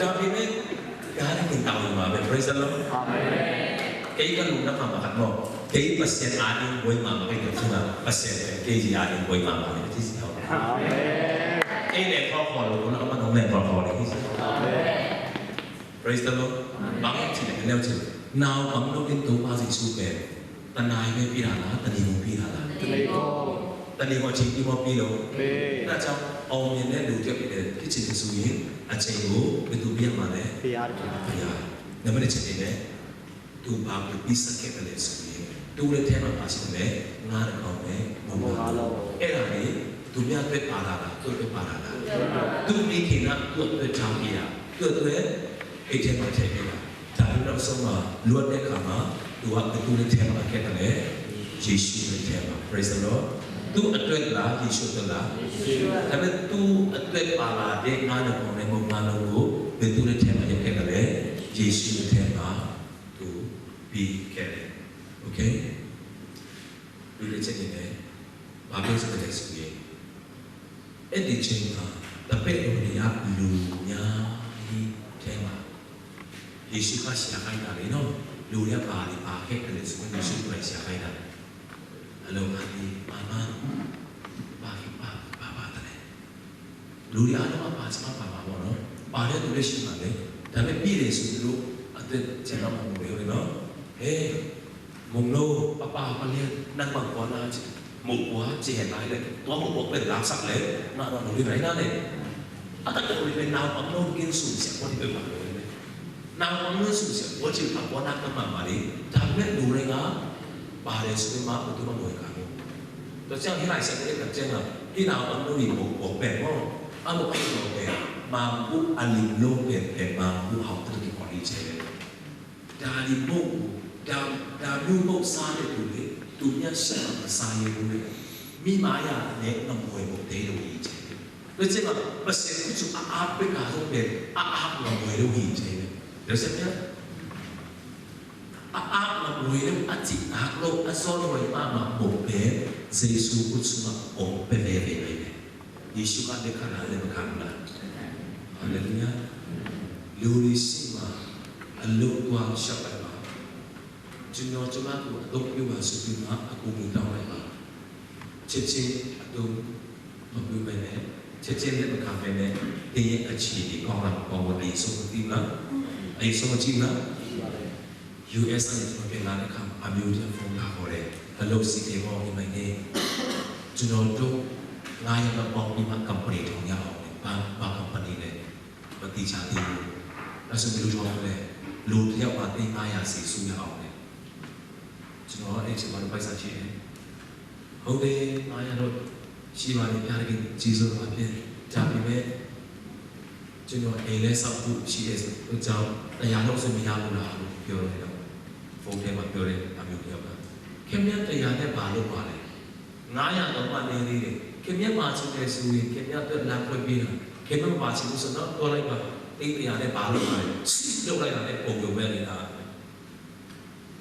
ဒါပေမဲ့ ဘုရားသခင် တာဝန်ယူမှာပဲ။ Praise the Lord. Amen. ကဲ ကလူ နဖာ မခတ်မော့ ကဲ ပစံး အာဒိုင် ဘွဲ့မၤ မခတ် ကဲ သူ ပစံး ကဲ အာဒိုင် ဘွဲ့မၤ မခတ် ကဲ စီး ဟော Amen. ကဲ လဲၤ ခီ ခီ လူ နကမ နလဲၤ ခီ ခီ လီ ကဲ စီး Amen. Praise the Lord. ဘာမှ မဖြစ်နိုင် လည်း ဖြစ် နောင် ဘာမှ မလုပ်ခင် သုံးပါးစီ ဆုပဲ တနင်္ဂနွေ ပြီးတာလား၊ တနင်္ဂနွေ ပြီးတာလား။ တနင်္ဂနွေ။ တနင်္ဂနွေ အချိန် ပြီးမှ ပြီးလို့။ မင်း။ အဲဒါကြောင့် အောင်မြင်တဲ့ လူတစ်ယောက် ဖြစ်ချင်တယ်ဆိုရင် အချိန်ကို ဘယ်သူ ပေးရမှာလဲ။ ဘုရား။ ဘုရား။ နံပါတ်တစ် ချက် အနေနဲ့ သူ ဘာကို ပေးဆပ်ခဲ့သလဲ ဆိုရင် သူ့လက်ထဲမှာ ဘာရှိသလဲ။ ငါး တစ်ကောင်နဲ့ မုန့်ငါးလုံး။ မုန့်ငါးလုံး။ အဲ့ဒါလေ သူများအတွက် ပါလာတာ၊ သူ့အတွက် ပါလာတာ။ သူ့မိခင်က သူ့အတွက် ထားပေးတာ၊ သူ့အတွက် အိတ်ထဲမှာ ထည့်ပေးတာ။ ဒါပေမဲ့ နောက်ဆုံးမှာ လွတ်တဲ့အခါမှာ သူက ဘယ်သူ့လက်ထဲမှာ အပ်ခဲ့သလဲ။ ယေရှုလက်ထဲမှာ။ Praise the Lord. သူ့အတွက်လား၊ ယေရှုအတွက်လား။ ယေရှု။ ဒါပေမဲ့ သူ့အတွက် ပါလာတဲ့ ငါး တစ်ကောင်နဲ့ မုန့်ငါးလုံးကို ဘယ်သူ့လက်ထဲမှာ အပ်ခဲ့သလဲ။ ယေရှုလက်ထဲမှာ သူ ပေးခဲ့တယ်။ Okay? ပြီးတဲ့ ချက် အနေနဲ့ ဘာပြောချင်သလဲ ဆိုရင် အဲ့ဒီအချိန်မှာ တပည့်တော်တွေက လူများကြီးထဲမှာ ယေရှုက ရှာခိုင်းတာလေနော်။ လူတွေက ဘာတွေ ပါခဲ့သလဲ ဆိုရင် ယေရှုကိုယ်တိုင် ရှာခိုင်းတာ။ အလုပ်သမားတွေ ပါမလား။ ဘာတွေ ပါ ပါ ပါသလဲ။ လူတွေ အားလုံးက ပါချင်မှ ပါမှာပေါ့နော်။ ပါတဲ့သူလည်း ရှိမှာပဲ။ ဒါပေမဲ့ ပြည့်တယ်ဆိုရင် သူတို့အတွက် ကျန်တော့မှာ မဟုတ်ဘူးလေနော်။ ဟဲ့ မုန့်လုံး ပပာ်ပလျက် နံပါတ် ကိုး နား မုန့် ကိုး ကျန်လိုက်တယ်။ သွား မုန့် ကိုး ပဲ လမ်းဆက်လဲ ငါတော့ လူတွေ နိုင်တာလေ။ အတတ် ကိုယ်တွေ ပဲ နောက် အမလို့ ကင်း ဆုံး စရာ ကိုယ်တွေ ပဲ ပါလို့ ပဲ နောက် အမလို့ ဆုံး စရာ ကိုယ်တွေ အပေါ် နောက် မှ ပါလေ။ ဒါပေမဲ့ လူတွေက ပါတယ်ဆိုမှ ဘယ်သူမှ မဝင်လာဘူး။ ဒါကြောင့် ဟိလာ ဆက်တဲ့ ကပ်ကျင်းက ဟိလာ အမလို့ ရေ မုန့် ကိုး ပဲ ပေါ့။ အမလို့ ကိုး ပဲ မှန်ဖို့ အလီလို့ ပဲ ပဲ မှန်ဖို့ ဟောက် တကယ် ကိုယ်တွေ ချဲတယ်။ ဒါလီမုန့်ကို ဒါ ဒါမျိုးမုန့် စားတဲ့သူတွေ သူများရှေ့မှာ မစားရဲဘူးလေ။ မိမရနဲ့ ငမွေကို တဲလို့ ရည်ချဲတယ်။ ဒါကြောင့် ပစံး ခုချူ အအား ပဲ ကားလို့ ပဲ အအား ငမွေလို့ ရည်ချဲတယ်။ ဒါကြောင့် အအား ငမွေလို့ အတိတ် အားလို့ အစော ငွေ မ မ မုန့် ပဲ ယေရှု ခုချူ မှာ ပုံ ပဲ ပဲ ပဲ ပဲ ပဲ ယေရှုက လက်ခံလား၊ လက်မခံဘူးလား။ ဟာလေလုယာ။ လူတွေရှေ့မှာ အလုပ်သွားလျှောက်လိုက်ပါ။ ကျွန်တော် ကျမကို အသုံးပြုပါဆိုပြီးမှ အကူအညီတောင်းလိုက်ပါ။ ချက်ချင်း အသုံးမပြုဘဲနဲ့ ချက်ချင်း လက်မခံဘဲနဲ့ သင်ရဲ့ အခြေအနေ ကောင်းလားမကောင်းဘူး အရင်ဆုံး မသိဘူးလား။ အရင်ဆုံး မကြည့်ဘူးလား။ US ကနေ ကျွန်တော် ပြန်လာတဲ့အခါမှာ အမျိုးတယောက် ဖုန်းလာခေါ်တယ်။ Hello စင် ကဲ ဟော ဒီမှာနေ။ ကျွန်တော်တို့ ငါးယောက်လောက် ပေါင်းပြီးမှ company ထောင်ရအောင်လေ။ ဘာ ဘာ company လဲ မသိချင်သေးဘူး။ အဲ့ဆို ဘယ်လိုထောင်မလဲ။ လူတစ်ယောက်မှာ သိန်းငါးရာစီ စုရအောင်လေ။ ကျွန်တော် အဲ့ချိန်မှာတော့ ပိုက်ဆံရှိတယ်။ ဟုတ်တယ်၊ ငါးရာတော့ ရှိပါတယ်၊ ဘုရားသခင် ကျေးဇူးတော်အားဖြင့်။ ဒါပေမဲ့ ကျွန်တော် အိမ်လည်း ဆောက်ဖို့ရှိတဲ့အတွက်ကြောင့် တစ်ရာလောက်ဆို မရဘူးလားလို့ ပြောတယ်နော်။ ဖုန်းထဲမှာပြောတဲ့ အမျိုးတစ်ယောက်က ခင်ဗျား တစ်ရာနဲ့ ဘာလုပ်မှာလဲ။ ငါးရာတောင်မှ နည်းသေးတယ်။ ခင်ဗျား မှာချင်တယ်ဆိုရင် ခင်ဗျားအတွက် လမ်းဖွင့်ပေးတာ။ ခင်ဗျား မမှာချင်ဘူးဆိုတော့ သွားလိုက်ပါ။ သိန်းတစ်ရာနဲ့ ဘာလုပ်မှာလဲ။ လုပ်လိုက်တာနဲ့ ပုံရုံပဲလေ။ ဒါ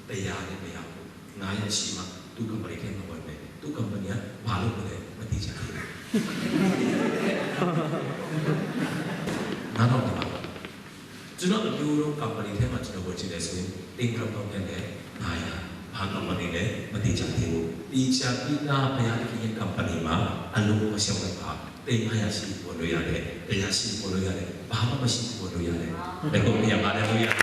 တစ်ရာနဲ့ မရဘူး။ ငါးရာရှိမှ သူ့ company ထဲမှာ ဝင်မယ်။ သူ့ company က ဘာလုပ်မလဲ မသိချင်ဘူး။ နားထောင်ပါ။ ကျွန်တော် အမျိုးမျိုး company ထဲမှာ ကျွန်တော် ဝင်ချင်တယ်ဆိုရင် သိန်းတစ်ထောင်နဲ့ ငါးရာ။ ဘာ company လဲ မသိချင်သေးဘူး။ သိချင်ပြီးသား ဘုရားသခင်ရဲ့ company မှာ အလုပ်မလျှောက်လိုက်ပါ။ သိန်းငါးရာရှိ ဝင်လို့ရတယ်။ တစ်ရာရှိ ဝင်လို့ရတယ်။ ဘာမှမရှိ ဝင်လို့ရတယ်။ လက်ခုပ်ပေးရအောင်။ Hallelujah.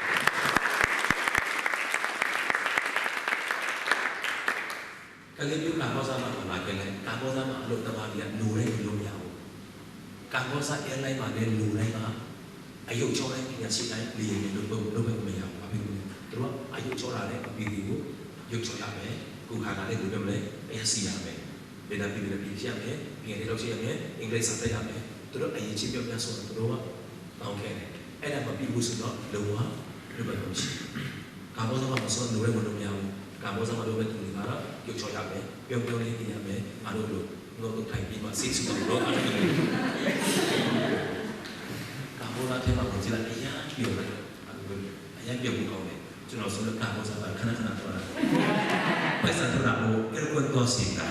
ကလေးမျိုး ကမ္ဘောဇမှာ လာခဲ့လိုက်။ ကမ္ဘောဇမှာ အလုပ်သမားတွေက လူတိုင်း လုပ်မရဘူး။ ကမ္ဘောဇ airline မှာလည်း လူတိုင်းက အရုပ်ချောတိုင်း ပညာရှိတိုင်း လေယာဉ်တွေ လုပ်လို့ လုပ်လို့မရဘူး။ ဘာဖြစ်လို့လဲ။ သူတို့က အရုပ်ချောတာလည်း မပြီးသေးဘူး။ ရုပ်ချောရမယ်။ ကိုယ်ခန္ဓာလည်း ဘယ်လိုပြောမလဲ။ အရစီရမယ်။ ဗေဒာပီ ဗေဒာပီ ဖြစ်ရမယ်။ ပညာရေးလုပ်ဖြစ်ရမယ်။ အင်္ဂလိပ်စာတတ်ရမယ်။ သူတို့အရည်အချင်းပြောများစွာ သူတို့ကတောင်းခဲ့တယ်။ အဲ့ဒါမပြီးဘူးဆိုတော့ လုံးဝလုပ်ပိုင်ခွင့်မရှိဘူး။ ကာဘိစကမှာဆိုတော့ လိုဝဲဝင်လို့မရဘူး။ ကာဘိစကလိုဝဲသူတွေကတော့ ရုပ်ချော်ရမယ်။ ပြုံးပြုံးလေးပြင်ရမယ်။ ငါတို့လိုငုတ်တုတ်ထိုင်ပြီးမှ စိတ်ဆူအောင်လုပ်ရမယ်။ ကာဘိစထဲမှာဝင်ကြည့်လိုက် အရမ်းပျော်တယ်။ အရမ်းပျော်ဖို့ကောင်းတယ်။ ကျွန်တော်ဆိုတော့ ကာဘိစက ခဏခဏသွားတာ။ ပိုက်ဆံထွက်တာကို အဲကွန်းသွားစီတာ။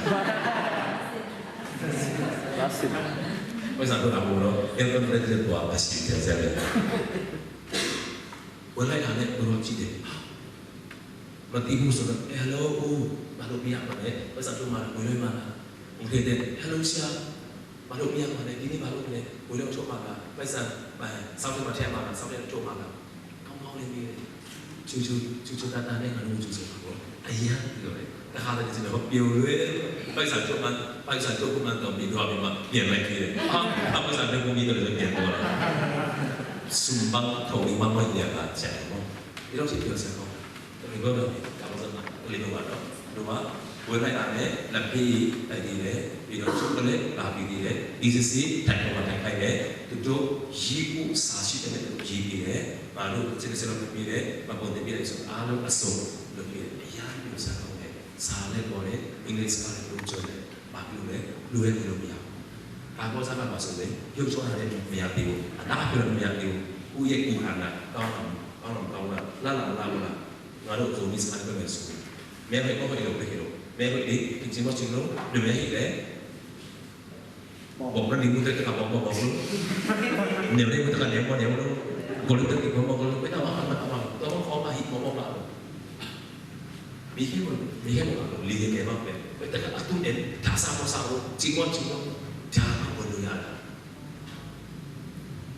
ပိုက်ဆံထွက်တာကိုတော့ အဲကွန်းသွားစီတာပဲ။ ဝင်လိုက်တာနဲ့ ဘယ်လိုကြည့်လဲ။ မသိဘူးဆိုတော့ အဲ hello ဦး ဘာလုပ်ပြရမှာလဲ။ ပိုက်ဆံထုတ်မှာလား။ ငွေလွှဲမှာလား။ ငွေထည့်တဲ့ hello ဆရာ ဘာလုပ်ပြရမှာလဲ။ ဒီနေ့ဘာလုပ်မလဲ။ ငွေလွှဲထုတ်မှာလား။ ပိုက်ဆံ အဲ စောင့်ထဲမှာထည့်မှာလား။ စောင့်ထဲထုတ်မှာလား။ ကောင်းကောင်းလေးမေးတယ်။ ချိုချို ချိုချိုတသားနဲ့ ငါတို့ကို ကြိုဆိုပါပေါ့။ အရမ်းပြောတယ်။ တခါတည်း ကျွန်တော် ပျော်လွဲတယ်။ ပိုက်ဆံထုတ်မှ ပိုက်ဆံထုတ်မှတော့ ပြီးသွားပြီမှ ပြန်လိုက်သေးတယ်။ ဟာ ပိုက်ဆံထုတ်ပြီးတော့လည်း ပြန်သွားတယ်။ စူမဘတ်ထုတ်ပြီးမှ မပြန်လာကြဘူး။ ဒီလောက်ထိ ပျော်စရာကောင်းတယ်။ တမင်တော့ ဒါမှမဟုတ် တမင်တော့ပါတော့။ တို့က ဝင်လိုက်တာနဲ့ လက်ဖက်ရည် တိုက်သေးတယ်။ ပြီးတော့ ချိုကလက် လာပြီးသေးတယ်။ အေးစစ်စစ် ထိုင်ပေါ်မှာ ထိုင်ခိုင်းတယ်။ သူတို့ ရေးဖို့ စာရှိတယ်။ သူတို့ ရေးပေးတယ်။ ငါတို့ ချက်ချက်လုပ်ပေးတယ်။ မှတ်ပုံတင်ပေးတယ်ဆို အားလုံးအစုံလုပ်ပေးတယ်။ အရမ်း ပျော်စရာကောင်းတယ်။ စာလည်းပေါ်တယ်။ အင်္ဂလိပ်စကားလည်း ပြောတယ်။ ဘာဖြစ်လို့လဲ။ လိုအပ်နေလို့မရဘူး။ ဘာပြောစားတာပါဆိုရင် ရုပ်ချောတာလည်းမရသေးဘူး။ အသားပြောလည်းမရသေးဘူး။ ကိုယ့်ရဲ့ကိုယ်ခန္ဓာ ကောင်းတာ ကောင်းတော့ကောင်းတာ လှလာလှလာ ငါတို့ ဇိုမီစကားပြောမယ်ဆိုရင် မဲခွေပေါ့ခွေလို့ပဲလို့ မဲခွေဒီ ကင်ချင်ပေါ့ချင်လို့ နမဲဟိတယ်။ ပေါ့ပေါ့ဒီမူတဲ့ကပေါ့ပေါ့ပေါ့လို့ နေနေမူတဲ့ကလည်းပေါ့နေလို့ ကိုလို့တဲ့ပေါ့ပေါ့လို့ မင်းတော့ အမအမတော့ ခေါ်ပါဟိပေါ့ပေါ့ပါလို့ မီးဟဲမီးဟဲမီးလီဟဲကဲမီးပဲ ပဲတကအတူနဲ့ ဒါစားတော့စားလို့ ချီမီးချီမီး ဒါမှ ဝင်လို့ရတာ။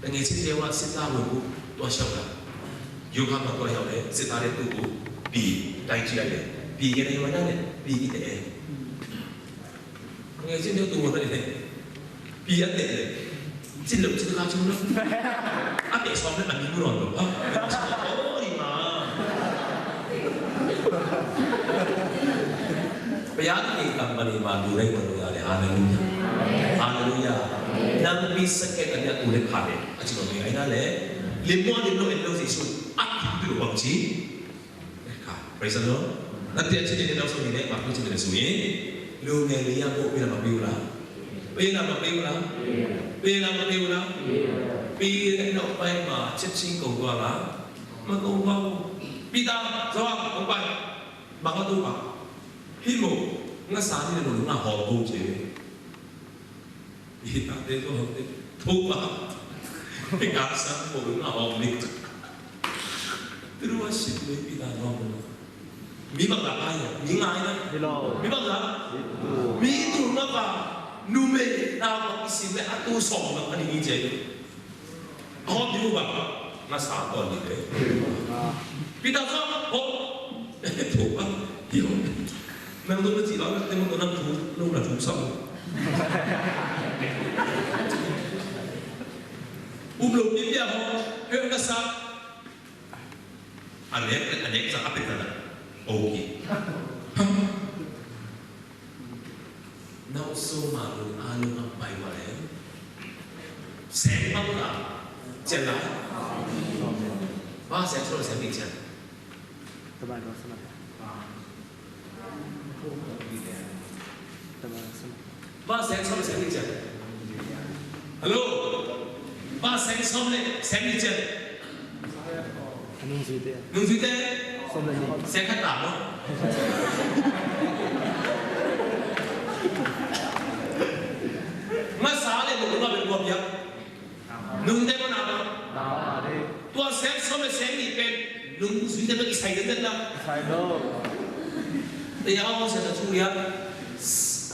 တငယ်ချင်းတယောက်က စစ်သားဝင်ဖို့ သွားလျှောက်တာ။ ရုံးခန်းမှာ သွားရောက်တယ်။ စစ်သားတွေ သူ့ကို ပြီး တိုက်ကြည့်လိုက်တယ်။ ပြီးခဲ့တဲ့ ရွာသားနဲ့ ပြီးခဲ့တဲ့ သူငယ်ချင်းတို့ သူ့ကိုလည်း ပြီးရတယ်လေ။ စစ်လို့ စစ်ခါချင်းလို့ အပြည့်အစုံနဲ့ အမီးမလို့တော့ ဟာ ဟောဒီမှာ ဘုရားသခင် company မှာ လူတိုင်း ဝင်လို့ရတယ်။ ဟာလေလုယာ။ ဟာလေလုယာ။ နံပါတ်ဆယ့်တစ် အမြတ်ကိုလည်း ဖတ်တယ်။ အကျွန်တော် မြင်လိုက်တာလေ။ လင်မွန်းတွေ လုပ်ရင် လုပ်စီဆို အပ်ပြီးတော့ ပေါ့ကြည့်။ ခါ praise the Lord။ လက်တစ် အချက်နဲ့ နောက်ဆုံးအနေနဲ့ ဘာပြောချင်လဲဆိုရင် လူငယ်လေးယောက်ကို ပေးတာမပေးဘူးလား။ ပေးတာမပေးဘူးလား။ ပေးတာမပေးဘူးလား။ ပေးတဲ့နောက်ပိုင်းမှာ ချက်ချင်းကုန်သွားလား။ မကုန်ပါဘူး။ ပြီးသား သွား ဟုတ်ပါ့။ ဘာမှတော့ပါ။ ဟိမို့ ငါစားနေတယ်လို့ ငါဟော်ကုန်ချင်တယ်။ ပြီးသားတဲ့တော့ ဟုတ်တယ်။ ထုတ်ပါ။ ငါစားဖို့ ငါဟော်နေတယ်။ သူတို့က ရှင်းနေပြီးသားတော့ မီးပါကလား။ မီးငါးရယ်။ မီးပါကလား။ မီးတူငါပါ။ နူမေး နာမည် အစင်းနဲ့ အတူဆောင်တော့ အနည်းငယ် ဟောပြောပါ။ ငါစားတော့နေတယ်။ ပြီးတော့ ဟော ထုတ်ပါ။ ဒီဟော မင်းတို့ မကြည့်တော့ တဲမလို့ နောက်ထပ် လုံးလာထူးဆောင်။ ဥပဒေ ပြပြဟော ဟဲကစား အလဲ အလဲ ကစား အပစ်ကစား။ Okay. နောက်ဆုံးမှာ လူအားလုံးက ပိုင်ပါတယ်။ ဆယ်ပါးလား။ ကျန်လား။ ဘာဆယ်ဆိုဆယ်နှစ်ကျန်။ တမန်တော်ဆန္ဒပြ။ တမန်တော်ဆန္ဒပြ။ ဘာဆယ်ဆိုဆယ်နှစ်ကျန်။ Hello. ဘာဆယ်ဆိုဆယ်နှစ်ကျန်။ အနုံးစီတဲ့။ နုံးစီတဲ့။ ဆုံးတယ်။ ဆယ်ခတ်တာပေါ့။ မဆားတဲ့ဘုရားဘယ်လိုပြောပြ။ နုံးတဲ့မနာတော့။ သူကဆယ်ဆိုမဲ့ဆယ်နှစ်ပဲ။ နုံးစီတဲ့ပဲ ဆိုင်တဲ့လား။ ဆိုင်တော့။ တရားဟောဆရာသူရ။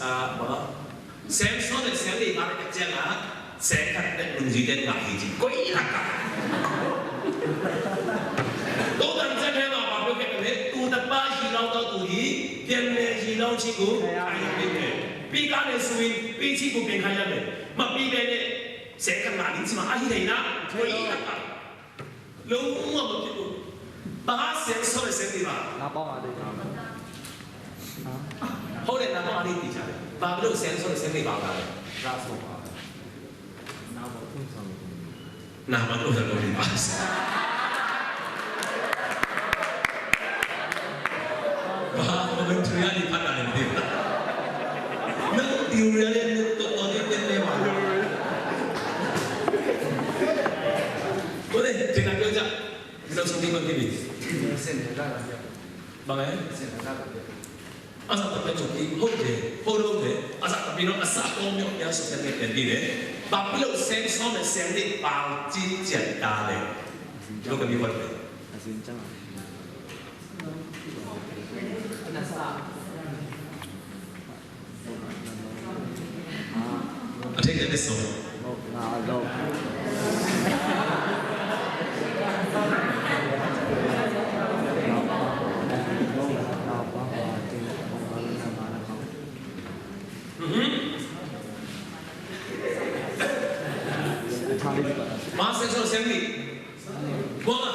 အာဘာ။ ဆယ်ဆိုးနဲ့ဆယ်လေးပါးနဲ့ အကျဉ်းက ဆယ်ခတ်တဲ့ လူကြီးတဲ့ ငါဟိကြီး ကိုယ်ကြီးလာတာ။ တော့ တန်ဆန်းထဲမှာ ဘာပြောခဲ့လဲ။ သူတစ်ပါးရေလောင်းသောသူသည် ပြန်လည်ရေလောင်းခြင်းကို ခံရလိမ့်မယ်။ ပြီးကားတယ်ဆိုရင် ပြီးခြင်းကို ပြန်ခံရမယ်။ မပြီးဘဲနဲ့ ဆယ်ခတ်ငါဟိကြီးမှာ အဟိတယ်နော်။ ကိုယ်ကြီးလာတာ။ လုံးဝမဖြစ်ဘူး။ ဘာဆယ်ဆိုးနဲ့ဆယ်လေးပါး။ ငါပေါင်းပါသေးတယ်။ ဟာ။ ဟုတ်တယ်၊ နာမည်အလေးသိချင်တယ်။ ဘာဖြစ်လို့ ဆယ်နှစ် ဆယ့်လေး ပါလာလဲ။ နာမည် သုံးဆယ့်လေး ပါ။ ဘာ commentary ကနေ ဖတ်တာလဲ မသိဘူး။ နောက် theory ကလည်း တော်တော်လေး နည်းနည်းပါ။ ဟုတ်တယ်၊ ထင်တာပြောကြ။ မင်းတို့ ဆုံးဖြတ်ပြီးပြီ။ ဆယ်နှစ် လာတာဗျ။ ဘာလဲ။ ဆယ်နှစ် လာတာဗျ။ အာဆာတပည့်ချုပ်ကြီး ဟုတ်တယ်၊ ဟုတ်တော့တယ်။ အာဆာတပည့်တော် အစအကောင်းမြောက်များ ဆုံးဖြတ်ခဲ့ပြန်ပြီလေ။ ဘာဖြစ်လို့ ဆယ်နှစ် ဆယ့်လေး ပါကြီးကြံတာလဲ။ ကျွန်တော်က ပြောပါတယ်။ အထက်ကနေဆုံး။ မဆယ်နှစ် ဆယ့်လေး ဘွား။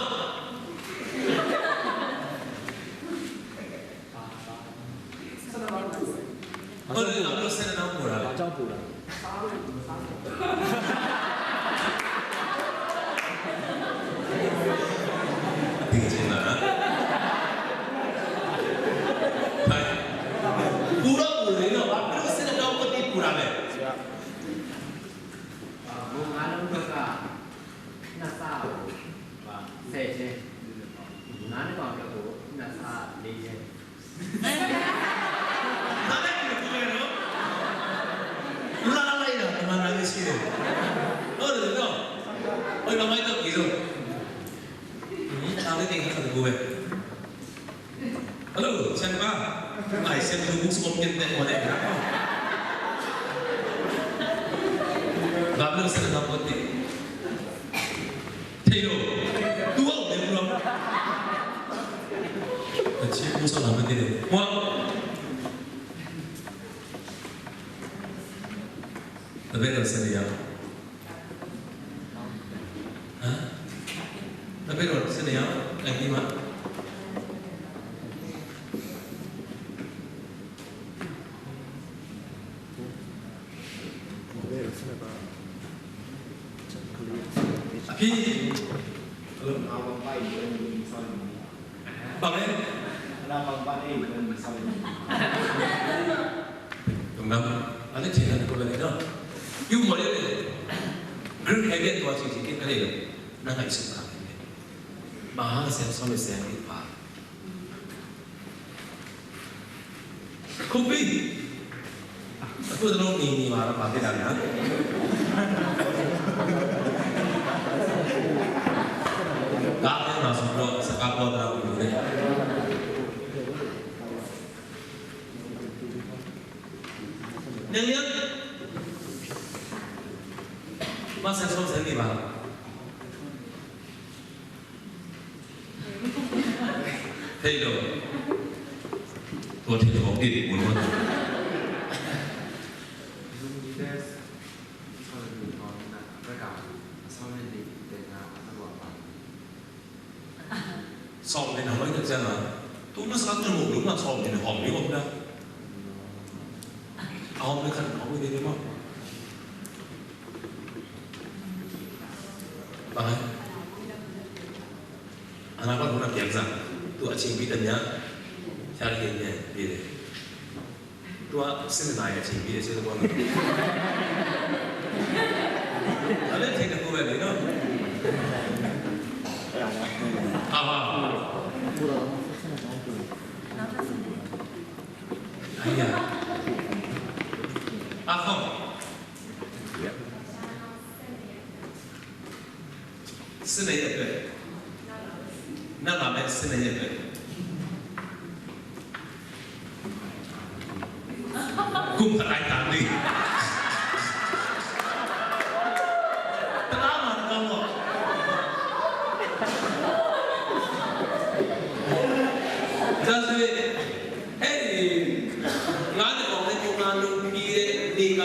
ဟုတ်တယ်၊ ဘာလို့ ဆယ့်နှစ် ပူတာလဲ။ ဘာကြောင့်ပူတာလဲ။ သိချင်တာလား။ ဟဲ့၊ ပူတော့ပူတယ်နော်။ ဘာဖြစ်လို့ ဆယ့်နှစ် ပူတာလဲ။ ဘုံငါးလုံးဘက်က နှစ်ဆကို ဆယ်ခြင်း၊ ငါးနှစ်ကောင်အတွက်ကို နှစ်ဆ လေးခြင်း။ နားလည်တယ်နော်။ လှလိုက်တာ တမန်တော်ကြီးရှိတယ်။ ဟုတ်တယ်နော်။ ဟုတ်တယ်၊ မမိုက်တော့ ပြီးတော့ ဒါလေး သင်ခန်းစာတစ်ခုပဲ။ Hello, ဆရာမ။ ငါ့ဆရာမတို့ ဘုရားကျောင်းပြန်တက်သွားတယ်နော်။ ဘာဖြစ်လို့ ဆရာမ ဘုရားကျောင်း ထီးလို သူ့အောက်တယ် bro. အချစ်ဦးဆောင်တာ မသိတယ်။ ဟွာ။ တပည့်တော် ဆရာမ။ ဟမ်။ တပည့်တော် ဆရာမ။ အဲ့ဒီမှာ။ အဖေ။ Hello. ဘာလဲ။ တုံ့ပြန်ပါလေနော်။ ယူမော်လေးလေ။ Greek ဟဲကဲသွားစီစီကဲကလေးလေ။ နားကအိပ်စပါလေ။ မဟာဆရာ ဆောင်းနေဆရာ ဒီပါ။ ခုတ်ပြီ။ အခုတလုံးနေနေမှာတော့ ဘာဖြစ်တာလဲ။ ဒါကမှဆိုတော့ စကားပြောတာကိုယူနေ။ နင်လည်း မဆန်းဆုံးစနေပါ။ ထီးလို သူထီးလို ဟုတ်တယ်။ ဘုရားကျောင်း ဒီတဲ့ ဆောင်းနေကောင်း ဘက်က ဆောင်းနေတယ် တဲ့က အတော့ပါ။ ဆောင်းနေတော့ ဘယ်လိုလဲ။ သူမစားတဲ့ မဟုတ်ဘူး။ မဆောင်းနေ ဟောင်းနေ ဟုတ်လား။ အဟောင်းနေ ခဏ ဟောင်းနေတယ်မ။ ဘာလဲ။ အနာဂတ်ကို ပြန်စား။ သူအချိန်ပေးတဲ့ည ရခဲ့တဲ့ ပြည်တယ်။ သူက စစ်နှစ်နာရီ အချိန်ပေးတယ်ဆိုတော့။ ဒါလည်း ထီးတစ်ခုပဲလေနော်။ အာဟာ။ အရာ။ အဟောင်း။ ဆယ့်နှစ် ရက်အတွက်။ နောက်လာမယ့် ဆယ့်နှစ် ရက်အတွက်။ ခုခရိုင်တန်လီ။ တလားမှာ တလားမှာ။ ဒါဆိုရင် အဲ့ဒီ ငါးနှစ်ကောင်နဲ့ ငါးလုံးပြီးတဲ့နေ့က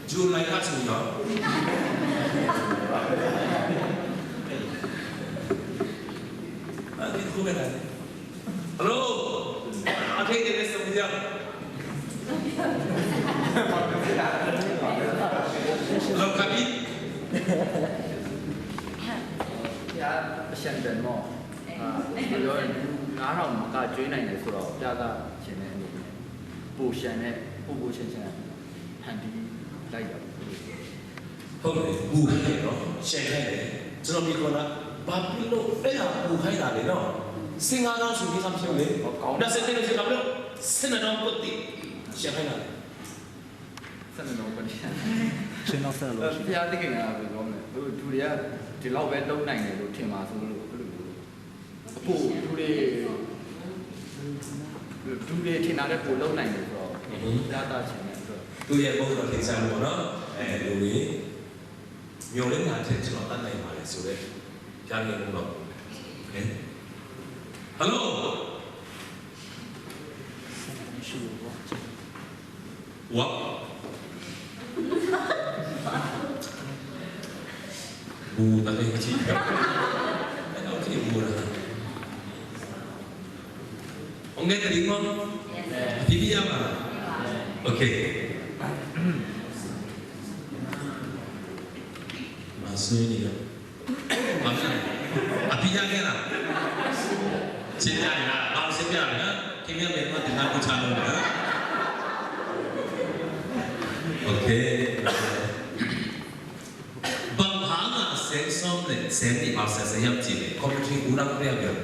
ဇူလိုင်လဆိုရင်တော့ အဲ့ဒီခုပဲလား။ Hello. အဖေကလည်း စုံစမ်း။ Lo khat in. ဘုရားသခင်ဘုန်းတော်အာပြောရင်လူငါးထောင်မကကျွေးနိုင်တယ်ဆိုတော့ပြသချင်တဲ့အနေနဲ့ပိုရှန်တဲ့ပိုပိုရှန်ရှန်ဖန်တီးလိုက်တာပေါ့။ ဟုတ်တယ်။ ပူခိုင်းတယ်နော်။ ရှန်ခိုင်းတယ်။ ကျွန်တော်မိခေါ်တာဘာဖြစ်လို့အဲ့ဒါပူခိုင်းတာလဲနော်။ စင်ငါးသောင်းဆိုပြီးသားမဖြစ်ဘူးလေ။ ဟုတ်ကောင်း။ ဒါစင်တဲ့လူစင်ကဘလို့စင်တဲ့တော့ပုတ်တိရှန်ခိုင်းတာ။ ဆက်နေတော့ပတိ ရှင်းတော့ဆက်လို့ရှိ ဘုရားသခင်ကဘယ်လိုလဲ။ သူတို့ဒုတွေကဒီလောက်ပဲလုံနိုင်တယ်လို့ထင်မှာဆိုလို့အဲ့လိုမျိုးအခုဒုတွေဒုတွေထင်တာတဲ့ပိုလုံနိုင်တယ်ဆိုတော့ ဟွန်း ပြသချင်တဲ့အတွက် သူ့ရဲ့ဘုန်းတော်ထင်ရှားမှုပေါ့နော်။ အဲလူတွေမျော်လင့်တာထက်ကျွန်တော်တတ်နိုင်ပါတယ်ဆိုတဲ့ကြားနေလို့တော့ ဟယ်လို ဝါ ဘူတကယ်ချစ် အဲ့တော့ချစ်ဘူလား။ ဟုတ်ကဲ့ တတိယ အဖီဖီရပါလား။ โอเค မဆွေးနေတော့ ဘာဖြစ်လဲ။ အဖီရခဲ့လား။ ရှင်းပြရလား။ ဘာရှင်းပြရလဲ။ ခင်ဗျားလည်းမတင်တာကိုချလို့လား။ โอเค ဘင်္ဂါငါစဲဆောင်းနဲ့စဲနေပါစဲစဲရမ်ချီလေ။ ကော်မတီဦးရမ်းပြပြော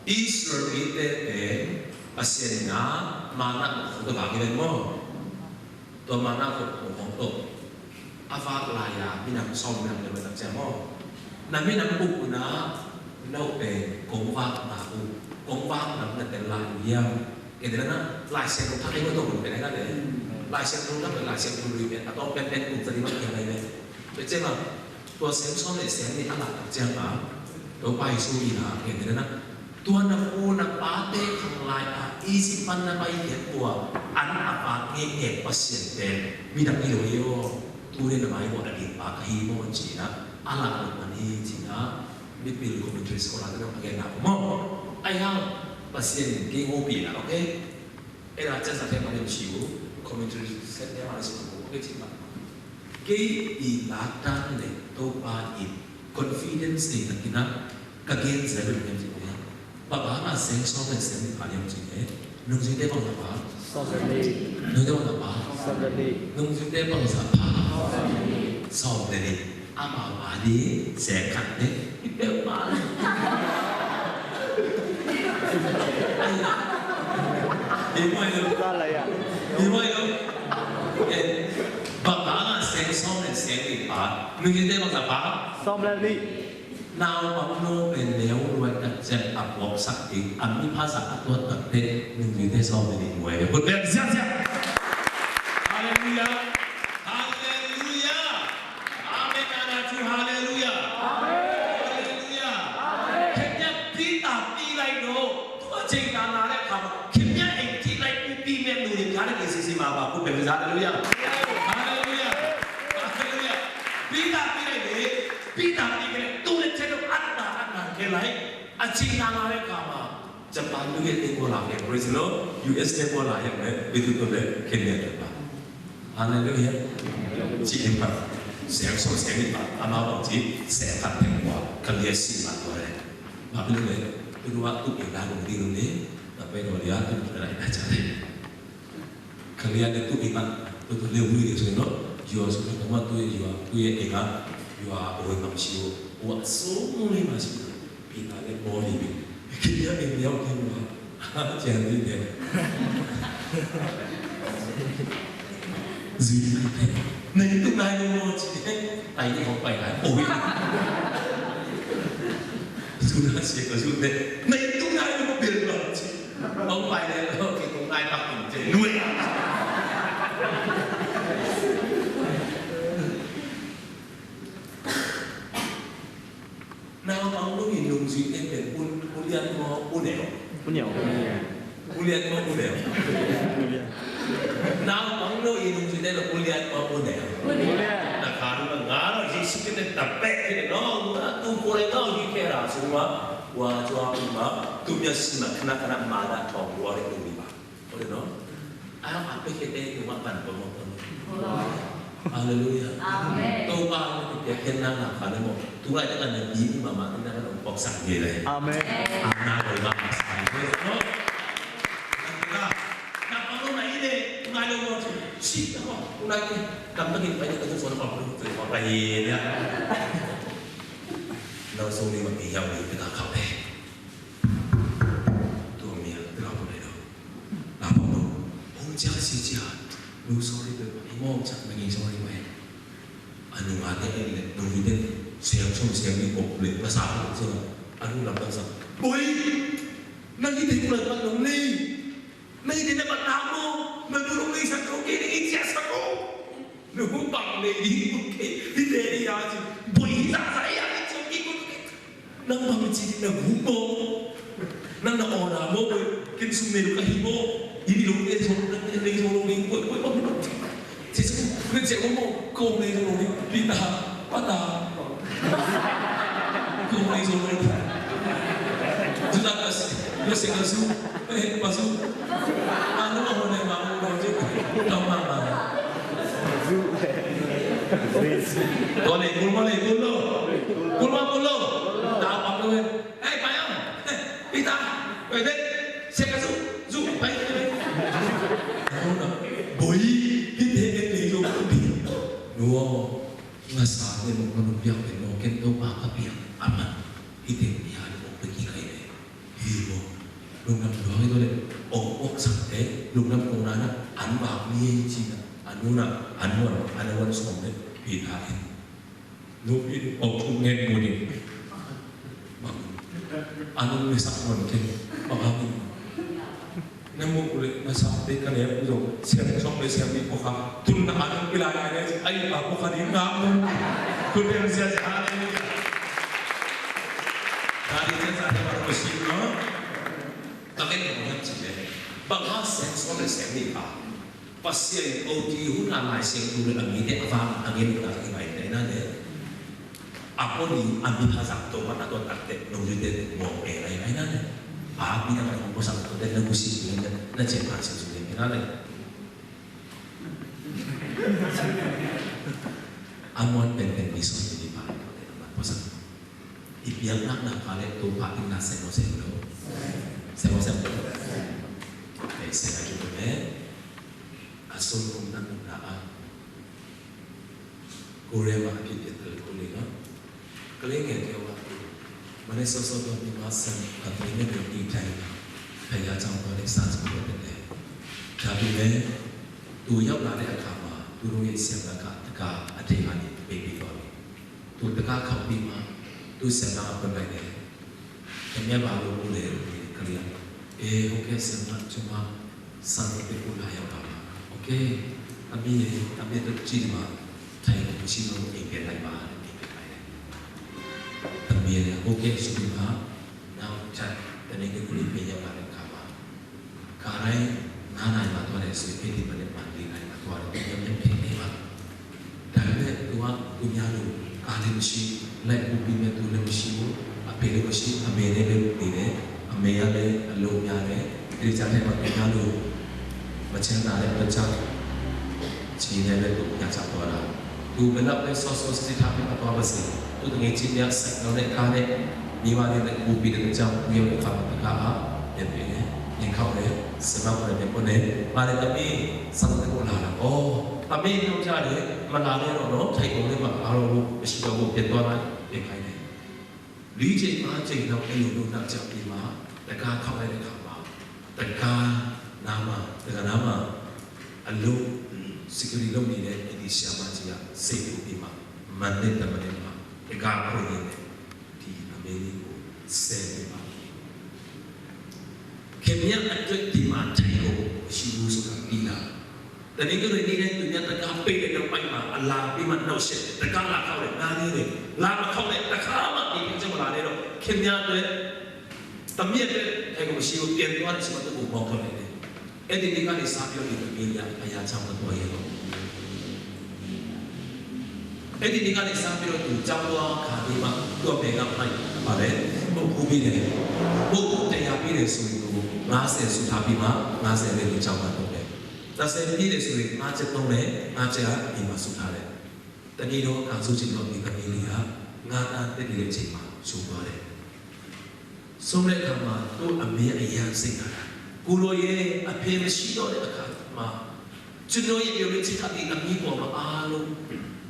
Israel ite pen Pasian in a manna hong tawh vak hi ven maw? Tua manna hong tawh a vak lai-a minam sawm minam tel mah tak ciang maw? Na minam uk un a, no pen kong vak na uk, kong vak na na tel lai uh hiam? Kei te na Lai Siangtho thak ei maw, tua mun pen ai na pen Lai Siangtho thak pen Lai Siangtho lui pen a tawm pen pen uk za ding mah hiam ai pen. Tua ciang a tua Samson le Sammy a lak tak ciang a Topa Jesu in a gen na, tua na pu na pate khang lai a Egypt pan na pai khiat tua an a vak ngekngek Pasian pen midang hi lo hi aw. Tuni na mai ua a ding pa ka hi maw ci na a lak lut man hi ci na mipil commentary scholar te na a gen na maw. Ai hang Pasian in kei ngawpih na, okay? Ena ciansa thei mah nem ci uh, commentary set thei mah nem ci uh, okay, ci mah. Kei i lak dan le Topa in confidence nei takin a ka gen zel uh nem ci uh. Bang hang a seng sawm le seng nih pha nem ci uh. Nungzuite bang za pha? Sawm le nih. Nungzuite bang za pha? Sawm le nih. Sawm le nih. Amau a ding seng khat ne i peuhmah. Hi muai lo. Hi muai lo. Eh, bang hang a seng sawm le seng nih pha? Nungzuite bang za pha? Sawm le nih. Naupangno pen neu luai tak ciang a puaksak ding a mi pha zah a tuat tak teh nungzuite sawm le nih muai lo. Khut beng ziahziah. Halleluiah. Halleluiah. Amen. Ana cu halleluiah. Halleluiah. Kenya pita pi lai no. Tua cing ka na le kama. Kenya eng ti lai pu pi men lu ni ka le sisi ma ba ku ben za. Halleluiah. Halleluiah. Halleluiah. Pita pi lai ni. Pita pi ke tu le cendo at na at na ke lai. A cing ka na le kama. Japan tu ke te ko la ke, praise the Lord. U S te ko la ya me, bitu tu le Kenya te pa. Hallelujah. Ci ke pa. Seng so seng ni pa. Ama bang ci seng ka te ko. Ka lia si ma ko le. Ma bitu le. Bitu wa tu ke la ko di le. Na pe no lia tu ke la ina ca le. Kalian itu ingat betul dia wui dia sini no. Jua sudah kamu tu jua tu ya ingat jua oi manusia. Wa so muli masih. Pita le bawh ni bi. Kenya eng liau kei mua. Cian ni de. Zui ni de. Nei tuk nai ni maw ci. Ai ni hong pai nai. Oi. Zui na sia ka zui de. Nei tuk nai ni maw bil maw ci. Hong pai le lo kei tuk nai pak tuk ci. Lui. Naupang nung in nungzuite pen u lian maw u neu? U neu. U lian maw u neu? Naupang nung in nungzuite pen u lian maw u neu? U lian. Na kha nung a nga lo Jesu Khrist ta pek kei no nga tu ko le nga hi kei ra sung ma wa zua ma tu mya sin ma khana khana ma da thong wa le nung ni ba. Ko le no. Ang a pekhiate Topa pan pawlmawh pawlmawh. Halleluiah. Amen. Topa in a kipia khiatna na kha le maw. Tua i taka na bi mahmah in na ka nong pawksak hi le. Amen. Ang na lo mahmah sa hi le. Na pawlmawh na hi le. Ngai lo maw. Si na maw. Ngai le. Kam takin pai na ka sung sung na pawlmawh. Tua pawlmawh hi le. Nau sung ni ma pi hiau ni taka khau le. Tua mi a taka pawlmawh le. Nau pawlmawh. Hong ciah si ciah. Nu sorry pe. Hong ciah na ngi sorry pe. A nungate en le, nungvite en, siam sawm siam nih kop le, na sa kop sawm, a nu lam tak sa. Boy, nang hih teng kulai pat nong nei. Nang hih teng na pat na mo, na nu nong nei sa ko, kei nang hih ciah sa ko. Nu bang nei ding kut kei, hih teng ni ya ci. Boy, hih sa sa ya, hih ciah kei kut kei. Nang bang ci na gu maw? Nang na aw na maw boy? Ken sum nei lo ka hi maw? Hi ni lo te sum nei sum lo ni boy boy boy. Ci sum nei sum lo maw? Ko nei sum lo ni pita pata. Ko nei sum lo ni. Judas, Yosef ka su, eh, pasu. Anu aw nei ma aw nei. Tau ma ma. Kul ma le kul lo. Kul ma kul lo. Tau ma kul lo. Hei, pai ang. Hei, Peter. Hei, Dek. Siak ka zu. Zu, pai. Boy, hih teng en le zo. Nuo, nga sa ne mo ka nong piak ne mo ken Topa ka piak. Aman. Hih teng ni a ni mo pe ki kai ne. Hi mo. Lungdam luang i to le. Ong ok sak te. Lungdam kong na na. An bak ni e ci na. An nu na. An nuan. An nuan sawm le. Peter in. Nupi, aw, thu ngen mu ding. Bang. Anong na sak nuam kei. Bang hangin. Na mu uh leh na sak bek ka ne uh zong siam sawm le siam nih pawlkhat. Tun na anong pilai ai ne ai pa pawlkhat ding ngak mu. Tun ne siam siam ai ne. Dari siam siam ne baru bersih no. Ka ngen mu ngen ci le. Bang ha siam sawm le siam nih pa. Pasian in oti hun a Lai Siangtho le a mite a vang a gen uh na ka kibainte na le. A poni a mi hazak to man a to takte nong yute mong e lai ai na le. A pi na kai hong ko sang to te na gusi na na chen ma siang sung na le. A muan penpen mi son mi pa to te na man ko sang. I piakna na ka le Topa in na sem lo sem lo. Sem lo sem lo. Ei sem a ki to me. A sung kum na kum na a. Korea ma ki piak tal ko le na. Ka le nge ke wa. Mane so so to ni ma sem ka le nge ni tai na. Ka ya chang ko le sa chang ko le. Ka bi le. Tu yau na le a ka ma. Tu ru ye sem na ka ta ka a te ka ni pe pi to ni. Tu taka khauhpih mah, tu siamna a pon bai ne. Ka mia ba lo ku le ka liang. E, ok, siamna cuma sang te ku la yau la. Ok. Ami, ami tu ci ma. Thai ku ci lo e pe lai ba, e pe lai. Ami, ok, sumi ma. Nau chat, tani ke ku ni pe yau la ka ba. Ka rai na nai ma tua le sui pe ti ma le ma di nai ma tua le yam yam pe ne ma. Dai le tua ku nya lu ka le masi lai ku pi me tu le masi mu a pe le masi a me ne le di le a me ya le a lo nya le di cha le ma ku nya lu ma chen na le ma cha ci ne le tu nya cha tua la. Tu belap le so so si tha pi pa tua ba si. Tu tu nge chin ya sak nau ne ka ne. Ni wa ne ne bu pi ne chang wi ne ka ka a ne pe ne. Ne ka ne. Sema ko ne ko ne. Ma ne ta mi sang ne ko la la. Oh, ta mi no cha ne. Ma la ne no no. Thai ko ne ma a lo bu. Shi ko bu pe tua na. Pe kai ne. Li cei ma cei nau e lu na ciap pi ma, taka khau ai le khau ma, taka nama, taka nama, a lo, sikiri lo ni le, e di sia ma cia, sei tu pi ma, man le ta ma le ma, taka ko ni le, di a me ni ko, se ni ma. Kemia a tuai pi ma, tai ko, si lu su ka pi la. Tani ka rei ni le tunia taka pei le ka pai ma a la pi ma nau se taka la khau le na ni le la ma khau le taka ma ni ka la le lo kemia le tamia le ai ko si pian tuan si ma tu ko khau le. E di ni ka ni sa pio ni ka mi ya pa ya chang ka tua ye lo. E di ni ka ni sa pio tu chang tua ka ni ma tua pe ka pai pa le ko ku bi le ko ku te ya pi le su ni ko nga se su ta pi ma nga se le ni chang ka tua le. ဆယ်နှစ်နှစ်ဆိုရင် ငါးချက်သုံးတယ်၊ ငါးချက်ဟာ အိမ်မှာစုထားတယ်။ တနေ့တော့ အခါ စုချင်တော့ ဒီကနေ့လေးက ငါးသန်းတစ် ဒီတဲ့အချိန်မှာ စုသွားတယ်။ ဆုံးတဲ့အခါမှာ သူ့အမေ အရမ်းစိတ်နာတာ။ ကိုယ်တော်ရဲ့အဖေ မရှိတော့တဲ့အခါမှာ ကျွန်တော်ရဲ့မျှော်လင့်ချက်က ဒီသမီးပေါ်မှာ အားလုံး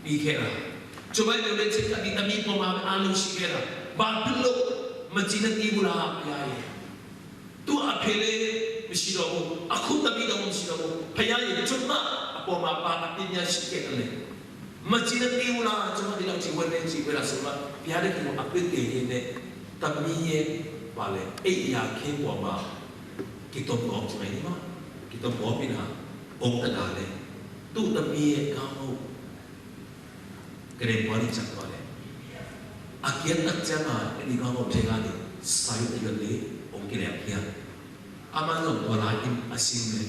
ပြီးခဲ့တာ။ ကျွန်မရဲ့မျှော်လင့်ချက်က ဒီသမီးပေါ်မှာပဲ အားလုံးရှိခဲ့တာ။ ဘာဖြစ်လို့ မကျေနပ်သေးဘူးလား ဘုရားရဲ့။ သူ့အဖေလည်းမရှိတော့ဘူး။ အခုသမီးတောင်မရှိတော့ဘူး။ ဘုရားရဲ့ ကျွန်မအပေါ်မှာ ဘာအပြစ်များရှိခဲ့သလဲ။ မကျေနပ်သေးဘူးလား။ ကျွန်မဒီလောက်ထိ ဝမ်းနည်းကြေကွဲတာဆိုမှ ဘုရားသခင်ကို အပြစ်တင်ရင်းနဲ့ သမီးရဲ့ ဘာလဲ အိပ်ရာခင်းပေါ်မှာ ကီးတုပ်ကို ကျွန်မ ဒီမှာ ကီးတုပ်ကို ပြီးတာ ပုံတကားနဲ့ သူ့သမီးရဲ့ ခေါင်းကို ကရင် ပွား နေကြသွားတယ်။ အကဲ တတ်ကြမှာ အဲ့ဒီ ခေါင်းကို ထဲကနေ စာရွက်တစ်ရွက်လေး ပုံကလေး အဖျား အမှန်တော့ ဒေါ်လာအင်း အစင်းနဲ့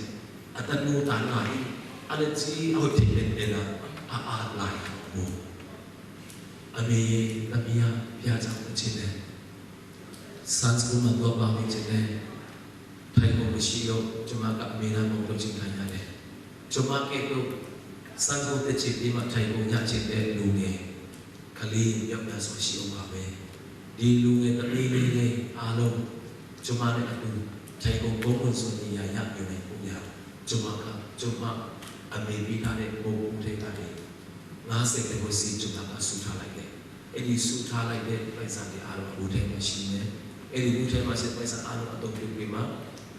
အသက်မူ တန်ခါအင်း အလက်ကြီး အဝတ် ထည်နဲ့ အဲ့ဒါ အအားလာရဖို့။ အမေ သမီးဟာ ဘုရားကျောင်း မချစ်နဲ့ Sunday school မှာ သွားပါမယ် ချစ်နဲ့။ ထိုင်ခုံမရှိလို့ ကျွန်မက အမေနားမှာ လုပ်ချင်ခံရတယ်။ ကျွန်မကဲ့သို့ Sunday school တက်ချင်ပြီးမှ ထိုင်ခုံရချင်တဲ့ လူငယ် ကလေး မြောက်များစွာ ရှိဦးမှာပဲ။ ဒီလူငယ်သမီးလေးတွေ အားလုံး ကျွန်မနဲ့အတူ ထိုင်ခုံ ကောင်းမွန်စွာ နေရာရယူနိုင်ဖို့ရာ ကျွန်မက ကျွန်မ အမေပေးထားတဲ့ မုန့်ဘူးထဲကနေ ငါးဆယ်တဝက်စီ ကျွန်မက စုထားလိုက်တယ်။ အဲ့ဒီ စုထားလိုက်တဲ့ ပိုက်ဆံတွေ အားလုံး အဘူးထဲမှာရှိမယ်။ အဲ့ဒီ ဘူးထဲမှာရှိတဲ့ ပိုက်ဆံ အားလုံး အသုံးပြုပြီးမှ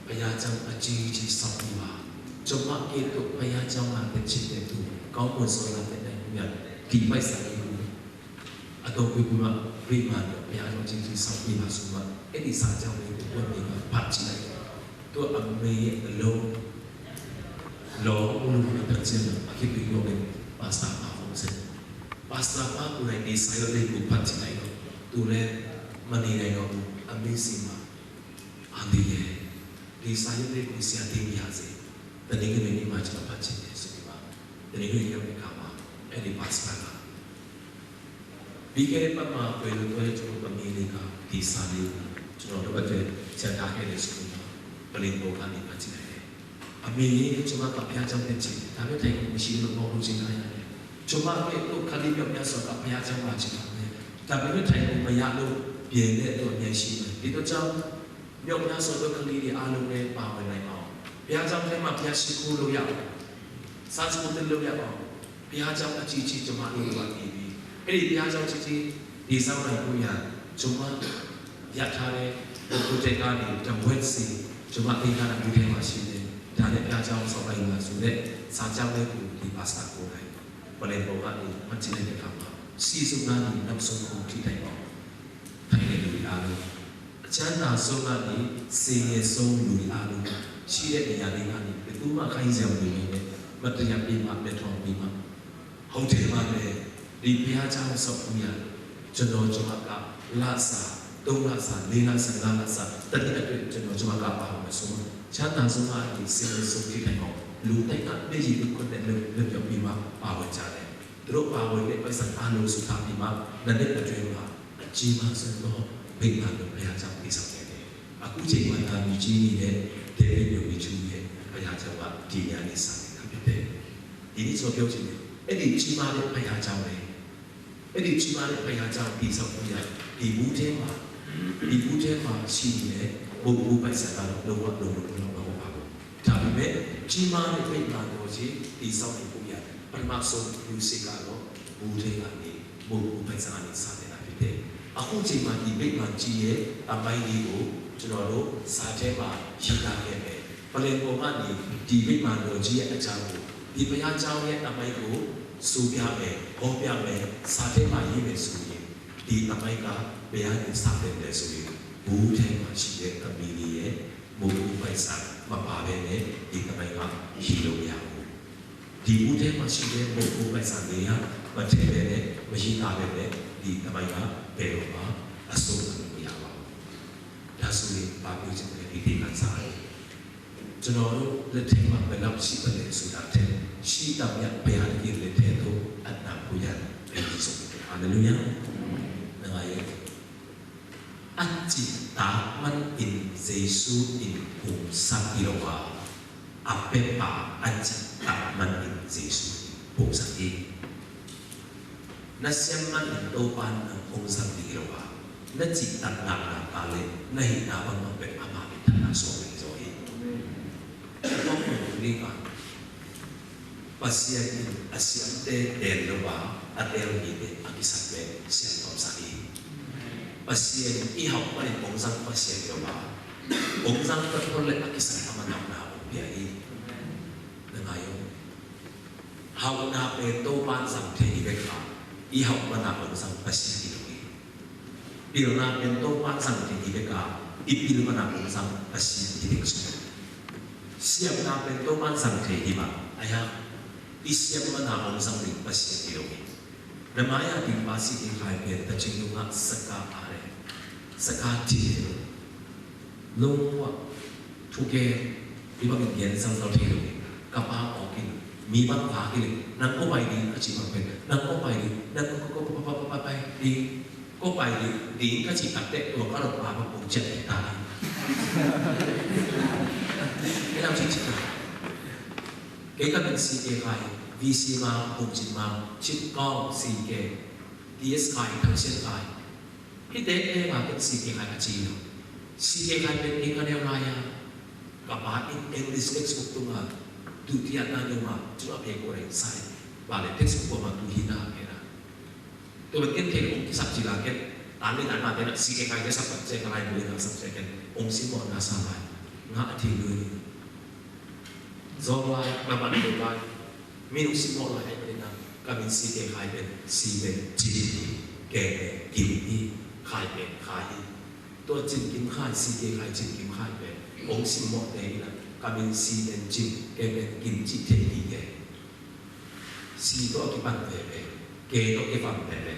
ဘုရားကျောင်း အကြီးကြီး ဆောက်ပြီးပါ။ ကျွန်မကဲ့သို့ ဘုရားကျောင်း လာတဲ့ ချစ်တဲ့သူ ကောင်းမွန်စွာ လာတဲ့ နိုင်ဖို့ရာ ဒီပိုက်ဆံလေးကို အသုံးပြုပြီးမှ ဗိမာန်တော် ဘုရားကျောင်း အကြီးကြီး ဆောက်ပြီးပါဆိုမှ အဲ့ဒီ စာကြောင်းလေးကို ဝက်မိန်းမ ဖတ်ကြည့်လိုက်တယ်။ သူ့အမေရဲ့ အလုပ် လောကလုံးမှာ ပြန့်ကျက်လာ အဖြစ်ပြီးတော့ ပါစတာပါ ဟုတ်စဲ။ ပါစတာပါ ကိုယ်တိုင် ဒီစာရွက်လေးကို ဖတ်ကြည့်လိုက်တော့ သူလည်း မနေနိုင်တော့ဘူး။ အမေဆီမှာ အန်တီရဲ့ ဒီစာရွက်လေးကို ဆရာ တင်ပြစေ။ တနင်္ဂနွေနေ့မှာ ကျွန်တော် ဖတ်ချင်တယ်ဆိုပြီးမှ တနင်္ဂနွေနေ့ရောက်တဲ့အခါမှာ အဲ့ဒီ ပါစတာက ပြီးခဲ့တဲ့ပတ်မှာ ကွယ်လွန်သွားတဲ့ ကျွန်တော်သမီးလေးက ဒီစာလေးကို ကျွန်တော်တို့အတွက် ဖြတ်ထားခဲ့တယ်ဆိုပြီးတော့ ပလင်ပေါ်ကနေ ဖတ်ချင်တယ်။ အမေရေ ကျွန်မက ဘုရားကျောင်း တက်ချင်တယ်။ ဒါပေမဲ့ ထိုင်ခုံမရှိလို့ မဟုတ်လို့ ချင်ထားရတယ်။ ကျွန်မရဲ့ တို့ ခလေး မြောက်များစွာက ဘုရားကျောင်း လာချင်တာပဲ။ ဒါပေမဲ့ ထိုင်ခုံမရလို့ ပြင်တဲ့အတွက် အများကြီးရှိတယ်။ ဒီတော့ကြောင့် မြောက်များစွာသော ကလေးတွေ အားလုံးလည်း ပါဝင်နိုင်အောင်၊ ဘုရားကျောင်းထဲမှာ ဘုရားရှိခိုးလို့ရအောင်၊ Sunday school တက်လို့ရအောင်၊ ဘုရားကျောင်း အကြီးကြီး ကျွန်မတို့ လိုအပ်နေပြီ။ အဲ့ဒီ ဘုရားကျောင်းကြီးကြီး တည်ဆောက်နိုင်ဖို့ရာ ကျွန်မရထားတဲ့ ပုဂ္ဂိုလ်တွေကနေ တဝက်စီ ကျွန်မ သိမ်းထားတဲ့ ဘူးထဲမှာရှိတယ်။ ဒါနဲ့ ဘုရားကျောင်း ဆောက်လိုက်ပါဆိုတဲ့ စာကြောင်းလေးကို ဒီပါစတာကိုယ်တိုင် ပလင်ပေါ်ကနေ ဖတ်ကြည့်လိုက်တဲ့အခါမှာ အဆင်းရဲဆုံးကနေ အမြင့်ဆုံးခုံထိတိုင်အောင် ထိုင်တဲ့လူတွေအားလုံး၊ အချမ်းသာဆုံးကနေ ဆင်းရဲဆုံးလူတွေအားလုံး၊ ရှိတဲ့နေရာတွေကနေ ဘယ်သူမှ ခိုင်းစရာမလိုဘဲနဲ့ မတရားပေးမှ မထောင်ပေးမှ ဟုတ်တယ်ပါလေ။ ဒီဘုရားကျောင်း ဆောက်ဖို့ရာ ကျွန်တော် ကျွန်မက လစာ သုံးလစာ လေးလစာ ငါးလစာ တစ်နှစ်အတွက် ကျွန်တော် ကျွန်မက ပါဝင်မယ်ဆိုတော့ ချမ်းသာဆုံးကနေ ဆင်းရဲဆုံးထိတိုင်အောင် လူတိုင်းက မျက်ရည်တစ်ခွက်နဲ့ လွတ်လွတ်မြောက်ပြီးမှ ပါဝင်ကြတယ်။ သူတို့ပါဝင်တဲ့ ပိုက်ဆံအားလုံး စုထားပြီးမှ နှစ်နှစ်အတွင်းမှာ အကြီးမားဆုံးသော ဗိမာန်တော် ဘုရားကျောင်း တည်ဆောက်ခဲ့တယ်။ အခုချိန်မှာ နာမည်ကြီးနေတဲ့ ဒေးဗစ် ယိုဂီချူရဲ့ ဘုရားကျောင်းက ဒီညနေ စတင်တာဖြစ်တယ်။ ဒီနေ့ ကျွန်တော် ပြောချင်တယ်။ အဲ့ဒီကြီးမားတဲ့ ဘုရားကျောင်းလေး၊ အဲ့ဒီကြီးမားတဲ့ ဘုရားကျောင်း တည်ဆောက်ဖို့ရာ ဒီဘူးထဲမှာ၊ ဒီဘူးထဲမှာရှိနေတဲ့ မုန့်ဘူးပိုက်ဆံကတော့ လုံးဝ လိုလိုလောက် မဟုတ်ပါဘူး။ ဒါပေမဲ့ ကြီးမားတဲ့ ဗိမာန်တော်ကြီး တည်ဆောက်နိုင်ဖို့ရာ ပထမဆုံး လူစင်ကတော့ ဘူးထဲကနေ မုန့်ဘူးပိုက်ဆံကနေ စတင်တာဖြစ်တယ်။ အခုချိန်မှာ ဒီဗိမာန်ကြီးရဲ့ သမိုင်းလေးကို ကျွန်တော်တို့ စာထဲမှာ ရေးသားခဲ့မယ်။ ပလင်ပေါ်ကနေ ဒီဗိမာန်တော်ကြီးရဲ့ အကြောင်းကို၊ ဒီဘုရားကျောင်းရဲ့ သမိုင်းကို ဆိုပြမယ်၊ ဟောပြမယ်၊ စာထဲမှာ ရေးမယ်ဆိုရင် ဒီသမိုင်းက ဘယ်ကနေ စတင်လဲဆိုရင် ဘူးထဲမှာရှိတဲ့ သမီးလေးရဲ့ မုန့်ဘူးပိုက်ဆံ မပါဘဲနဲ့ ဒီသမိုင်းက ရေးလို့မရဘူး။ ဒီဘူးထဲမှာရှိတဲ့ မုန့်ဘူးပိုက်ဆံတွေက မထည့်ဘဲနဲ့ မရေးသားဘဲနဲ့ ဒီသမိုင်းက ဘယ်တော့မှ အဆုံးသတ်လို့မရပါဘူး။ ဒါဆိုရင် ဘာပြောချင်လဲ၊ ဒီသင်ခန်းစာက ကျွန်တော်တို့ လက်ထဲမှာ ဘယ်လောက်ရှိသလဲဆိုတာထက် ရှိသမျှ ဘုရားသခင်လက်ထဲသို့ အနံၣ်ပို့ရမယ်။ ဘုရားဆုံးဖြစ်တယ်။ ဟာလေလုယာ။ ငါရဲ့ အကြည်တာမန်အင် ယေရှုအင် ပုံစံပြီးတော့ပါ။ A pia pa a cihtak manin Jesu in pukzak hi. Na siam manin Topa in nang hong zang ding hi lo a, na cihtak naknak a le na hihna bangbang pen ama minthanna suak ding zaw hi. Pasian in a siamte teel lo a, a teel mite a kisak le siam tomsak hi. Pasian in i hauh panin hong zang Pasian hi lo a, hong zang pathol le a kisak a manauhna hong pia hi. Na ngai aw. Hauhna pen Topa in zang thei hi bek a, i hauh mana hong zang Pasian hi lo hi. Pilna pen Topa in zang thei hi bek a, i pil mana hong zang Pasian hi bek sung. Siamna pen Topa in zang thei hi bek a, ahi hang i siam mana hong zang ding Pasian hi lo hi. Na mai-a ding pa C K Khai pen ta cing nungah saka a le saka thi hi lo. Lungua thuke i bangin gen salsal thei lo hi. Ka pa awk in mi bang vak hi le, nang ko pai ding ka ci bang pen, nang ko pai ding, nang ko ko ko pai ding, ko pai ding ding ka ci tak teh tua ka lo pa bang kong ciat ta. Kei lam ci ci ta. Kei ka min C K Khai, V C ma, Pum Cin ma, Cin Kong, C K, T S Khai, Thang Sian Khai. Hihte he ma pen C K Khai a ci lo. C K Khai pen kei ka neu lai a, ka pa in English textbook tungah dutiatna neu ma, cungah pek ko reng sai. Ba le textbook ko ma tu hi na he na. Tua ken thei ong kisap ci la ken. Tan le tan ma ken C K Khai ke sap pen C K Khai bu na sap ken. Ong simmawhna sa lai. Ngah a thei lui. Zawng lai, na man thei lai. Minung simmawh lai ahi manin ah, ka min C K Khai pen, C pen Cin hi, K pen Kim hi, Khai pen Khai hi. Tua Cin Kim Khai, C K Khai Cin Kim Khai pen ong simmawhte in ah, ka min C pen Cin, K pen Kim cih thei hi ke. C tawh a kipan veve, K tawh kifam veve.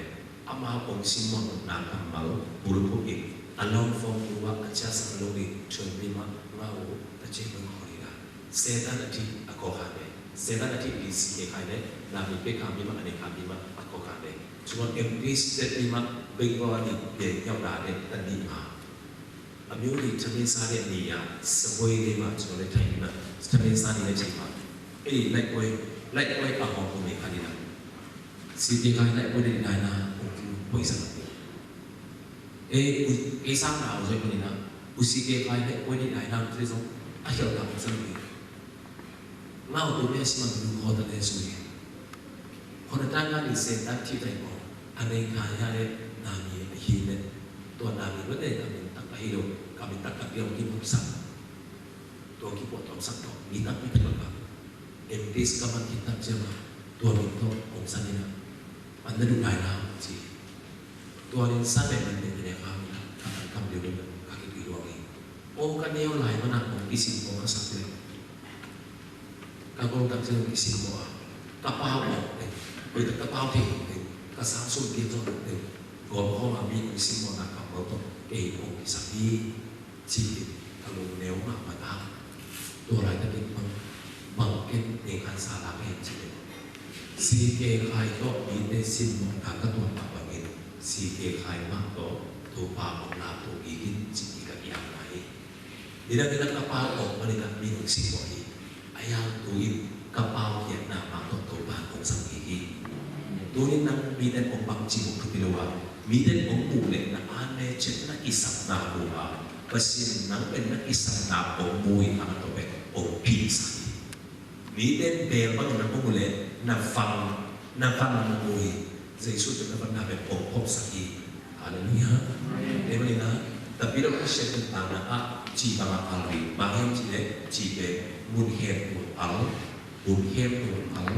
Amau ong simmawh nopna kammal bulphuh in, a long form tu ah a ciahsak lo ding thuanmi mah ngah uh, a ciah lo khawh ding a. Satan a thih a kawkha ve. Satan a thih ding C K Khai le, na min pek kha mi mah, a nei kha mi mah a kawkha ve. Cuma M P state mi mah, Bengali, Bengali, Bengali, Bengali. A miu ni thamin sa le ni a, saboi le mah, cuma le thai ni mah, thamin sa ni le thai mah. Eh, laih koi, laih koi a hong kong ni kha ni na. C K Khai laih koi ni na na, kong kong koi sa na. Eh, u, eh, sang na, u zoi koi ni na. U C K Khai laih koi ni na, na, u zoi zong, a hial na, u zoi ni. Ngau tu me si man tu ko ta le sui. Ko na ta nga ni se ta ti tai ko. A nei kha ya le na mi a hi le. Tua na mi lo le ka min tak a hi lo. Ka min tak ka piau ki muk sak. Tua ki puak tuam sak tua. Mi tak mi tak ka. Em tis ka man ki tak cia ma. Tua mi tua kong sa ni na. An na du nai na ci. Tua nin sa le min ne ne ka mi na. Ka kan kam liu na. Ka ki pi luang hi. Aw ka neu lai mana kong kisim kong ka sak leh. Ka gol tak ciang kong kisim kong a. Ka pau awk leh. Koi tak ka pau thei leh. Ka sang sum kik zawh leh. Gol kong a mi kong kisim kong a ka pau tawh kei kong kisak hi. Ci in ka lung neu mahmah a. Tua lai takin bang, bang ken neng khan sa lak hen ci leh. C K Khai tawh mite simmawhna ka tuah mah bangin C K Khai mah tawh Topa omna tua kik in cih kik a kiamna hi. Nidang nidang ka pau awk manin ah mi nong simmawh hi. A yang tu in ka pau khiatna mah tawh Topa hong zang kik hi. Tunin nang mite hong bangci hong thupi lo a, mite hong muh leh na an le ciat na kisapna mu a, Pasian nang pen na kisapna hong mu hi a, na tawh pen hong phihsak hi. Mite beel bangin na hong uh leh na vang, na vang na hong uh hi. Jesu tawh na vanna pen hong phopsak hi. Halleluiah. Amen. Tua manin ah, tapi lo Pasian in tangna ah ci bang a al ding, bang hiam cih leh ci pen mun khempeuh al, mun khempeuh al.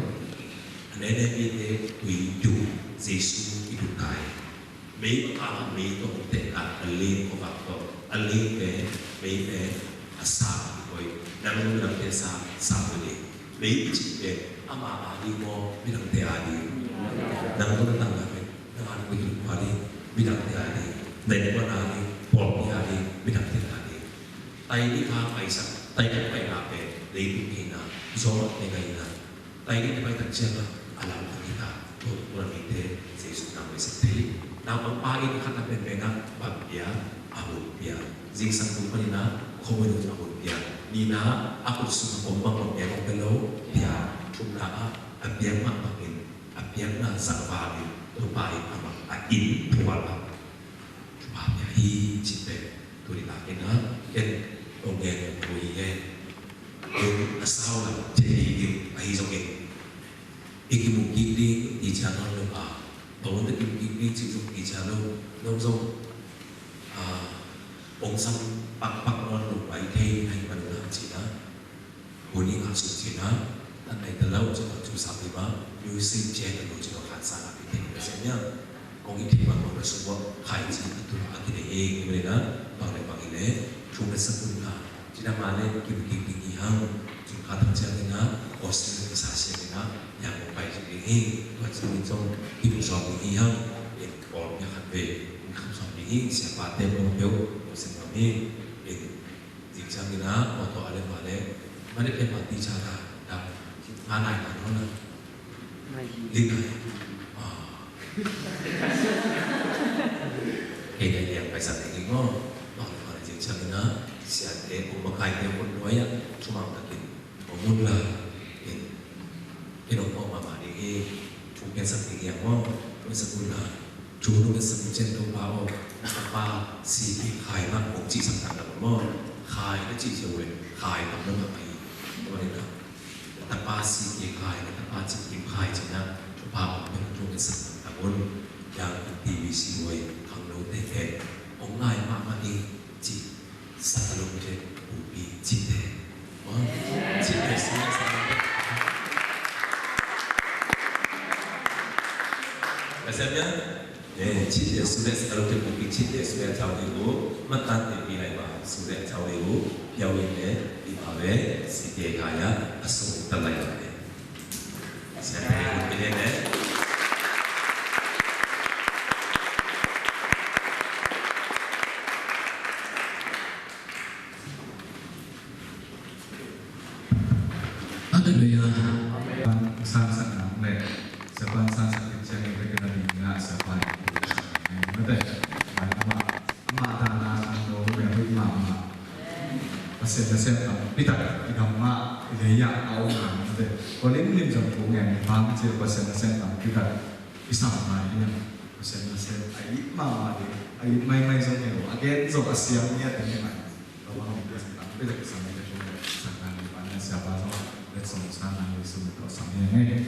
A nene mite tui duk, Jesu i duk tai. Mei paka mei tawh teh ka a ling ko vak tawh a ling te mei te a sa koi nang lu nang te sa sa ko ni mei cih te ama a ding maw mi nang te a ding nang ko nang nang pe nang a ding ko a ding mi nang te a ding nang ko na ding pawl mi a ding mi nang te a ding tai ni ka pai sa tai ka pai na pe lei tu kei na zo ma te ngai na Tai ding te pai tak ciangin a lam tak hi ta. Tua tua mite Jesu nang mai sak thei. Naupang pa in khat a penpen a bang pia a hun pia. Zingsang tung panin a khawmui dong a hun pia. Nihna ah a kut sungah om bang om, biak om bel lo, pia. Thumna ah a biak mah bangin, a biakna zah vangin Topa in amah a inn phual a, thupha pia hi cih pen tuni takin ah ken kong gen thu hi e. Ken a sau lam thei ding ahi zongin, i kimu kik ding i ciang nawn lo a, bang hangin i kimu kik ding cih zong i ciang lo, lo zong, ah, ong sam pakpak nawn lo pai thei ahih manin ah cih na, hun i ngah sung cih na, tan nai ta lo cih na, thu sam hi mah, music ciang lo cih na, khansa na pi thei na sia nia. Kong i thei mah kong na sung ua khai cih a tu a kinei hi, i manin ah bang le bang hi leh thu na sa kun na. Cih na mah leh kimu kik ding hi hang, cih kha tak ciangin ah, Australia ka sa siangin ah, yang kong pai cih ding hi, tua ciangin zong kimu zawm ding hi hang, in Paul pia khat ve, in kham zawm ding hi, siapa te pawng peuh, kong sem zawm hi, in zing ciangin ah, auto a le mah leh, mah leh pia mah ti ca ka, da, nga nai ka nawn na. Ling ai. Ah. Kei dai liang pai sak ding hi maw. Bang le bang le zing ciangin ah, siate, um, makaite hun nuai ah, thumang takin, um, mun la, in, in um, um, mama ding hi, thu pian sak ding hi maw. Mun sak mun la. Thu nong ngetsak ciang Topa aw, na tapa C K Khai mah kong cihsak tak na maw. Khai na cih cia uh leh, Khai tam na mah hi. Tua leh na, na tapa C K Khai, na tapa Cip Kim Khai cih na, Topa aw, thu nong ngetsak tak un. Yang T V C Y khangnote pen hong ngai mahmah ing cih, sa ka lungte, Bupi cihte. Maw? Cihte, cihte, cihte. Ka siam ya? Eh, cihte, cihte, sa ka lungte, Bupi cihte, cihte, cau ding uh. Matan te pi lai ba, cihte, cau ding uh. Piau in le, di ba ve, cihte kaya, a sung ta lai ba ve. Halleluiah. Sang sang nang le. Siapa sang sang ciang i vek na ding na siapa i. Mate. Mai ama. Amah dahna khangno mah hoih mahmah. Pasian nasem tampi tak i gam mah i lei ah a om ngamte. Tua limlim zong thu ngen i bang ci Pasian nasem tampi tak i sam lai hi a. Pasian nasem a it mahmah ding, a it maimai zong hi lo, a gen zong a siam hi a, teng hi mai. Tua bang Pasian tampi tak i sam hi a, thu ngen sang nang i pan na siapa zong letsong sang nang i sum tawh sam hi a ngei.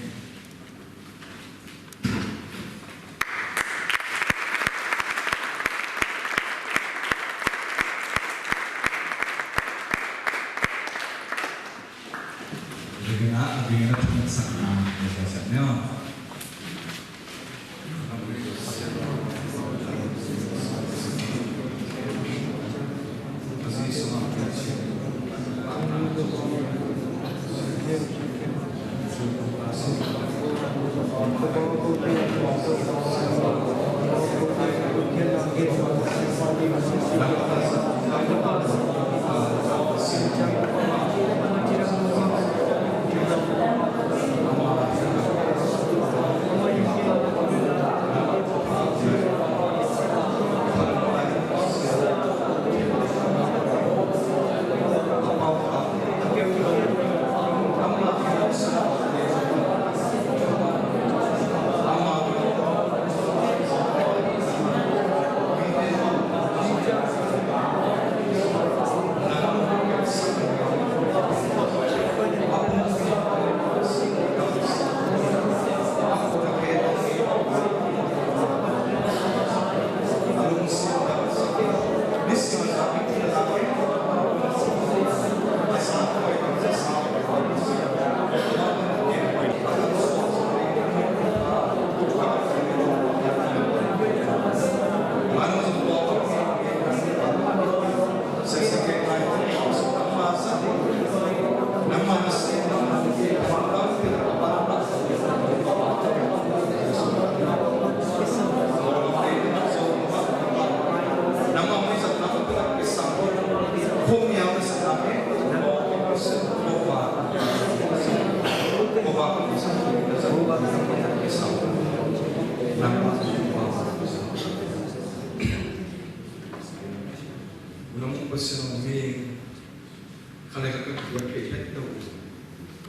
Khalai ka kut buat pek het lo.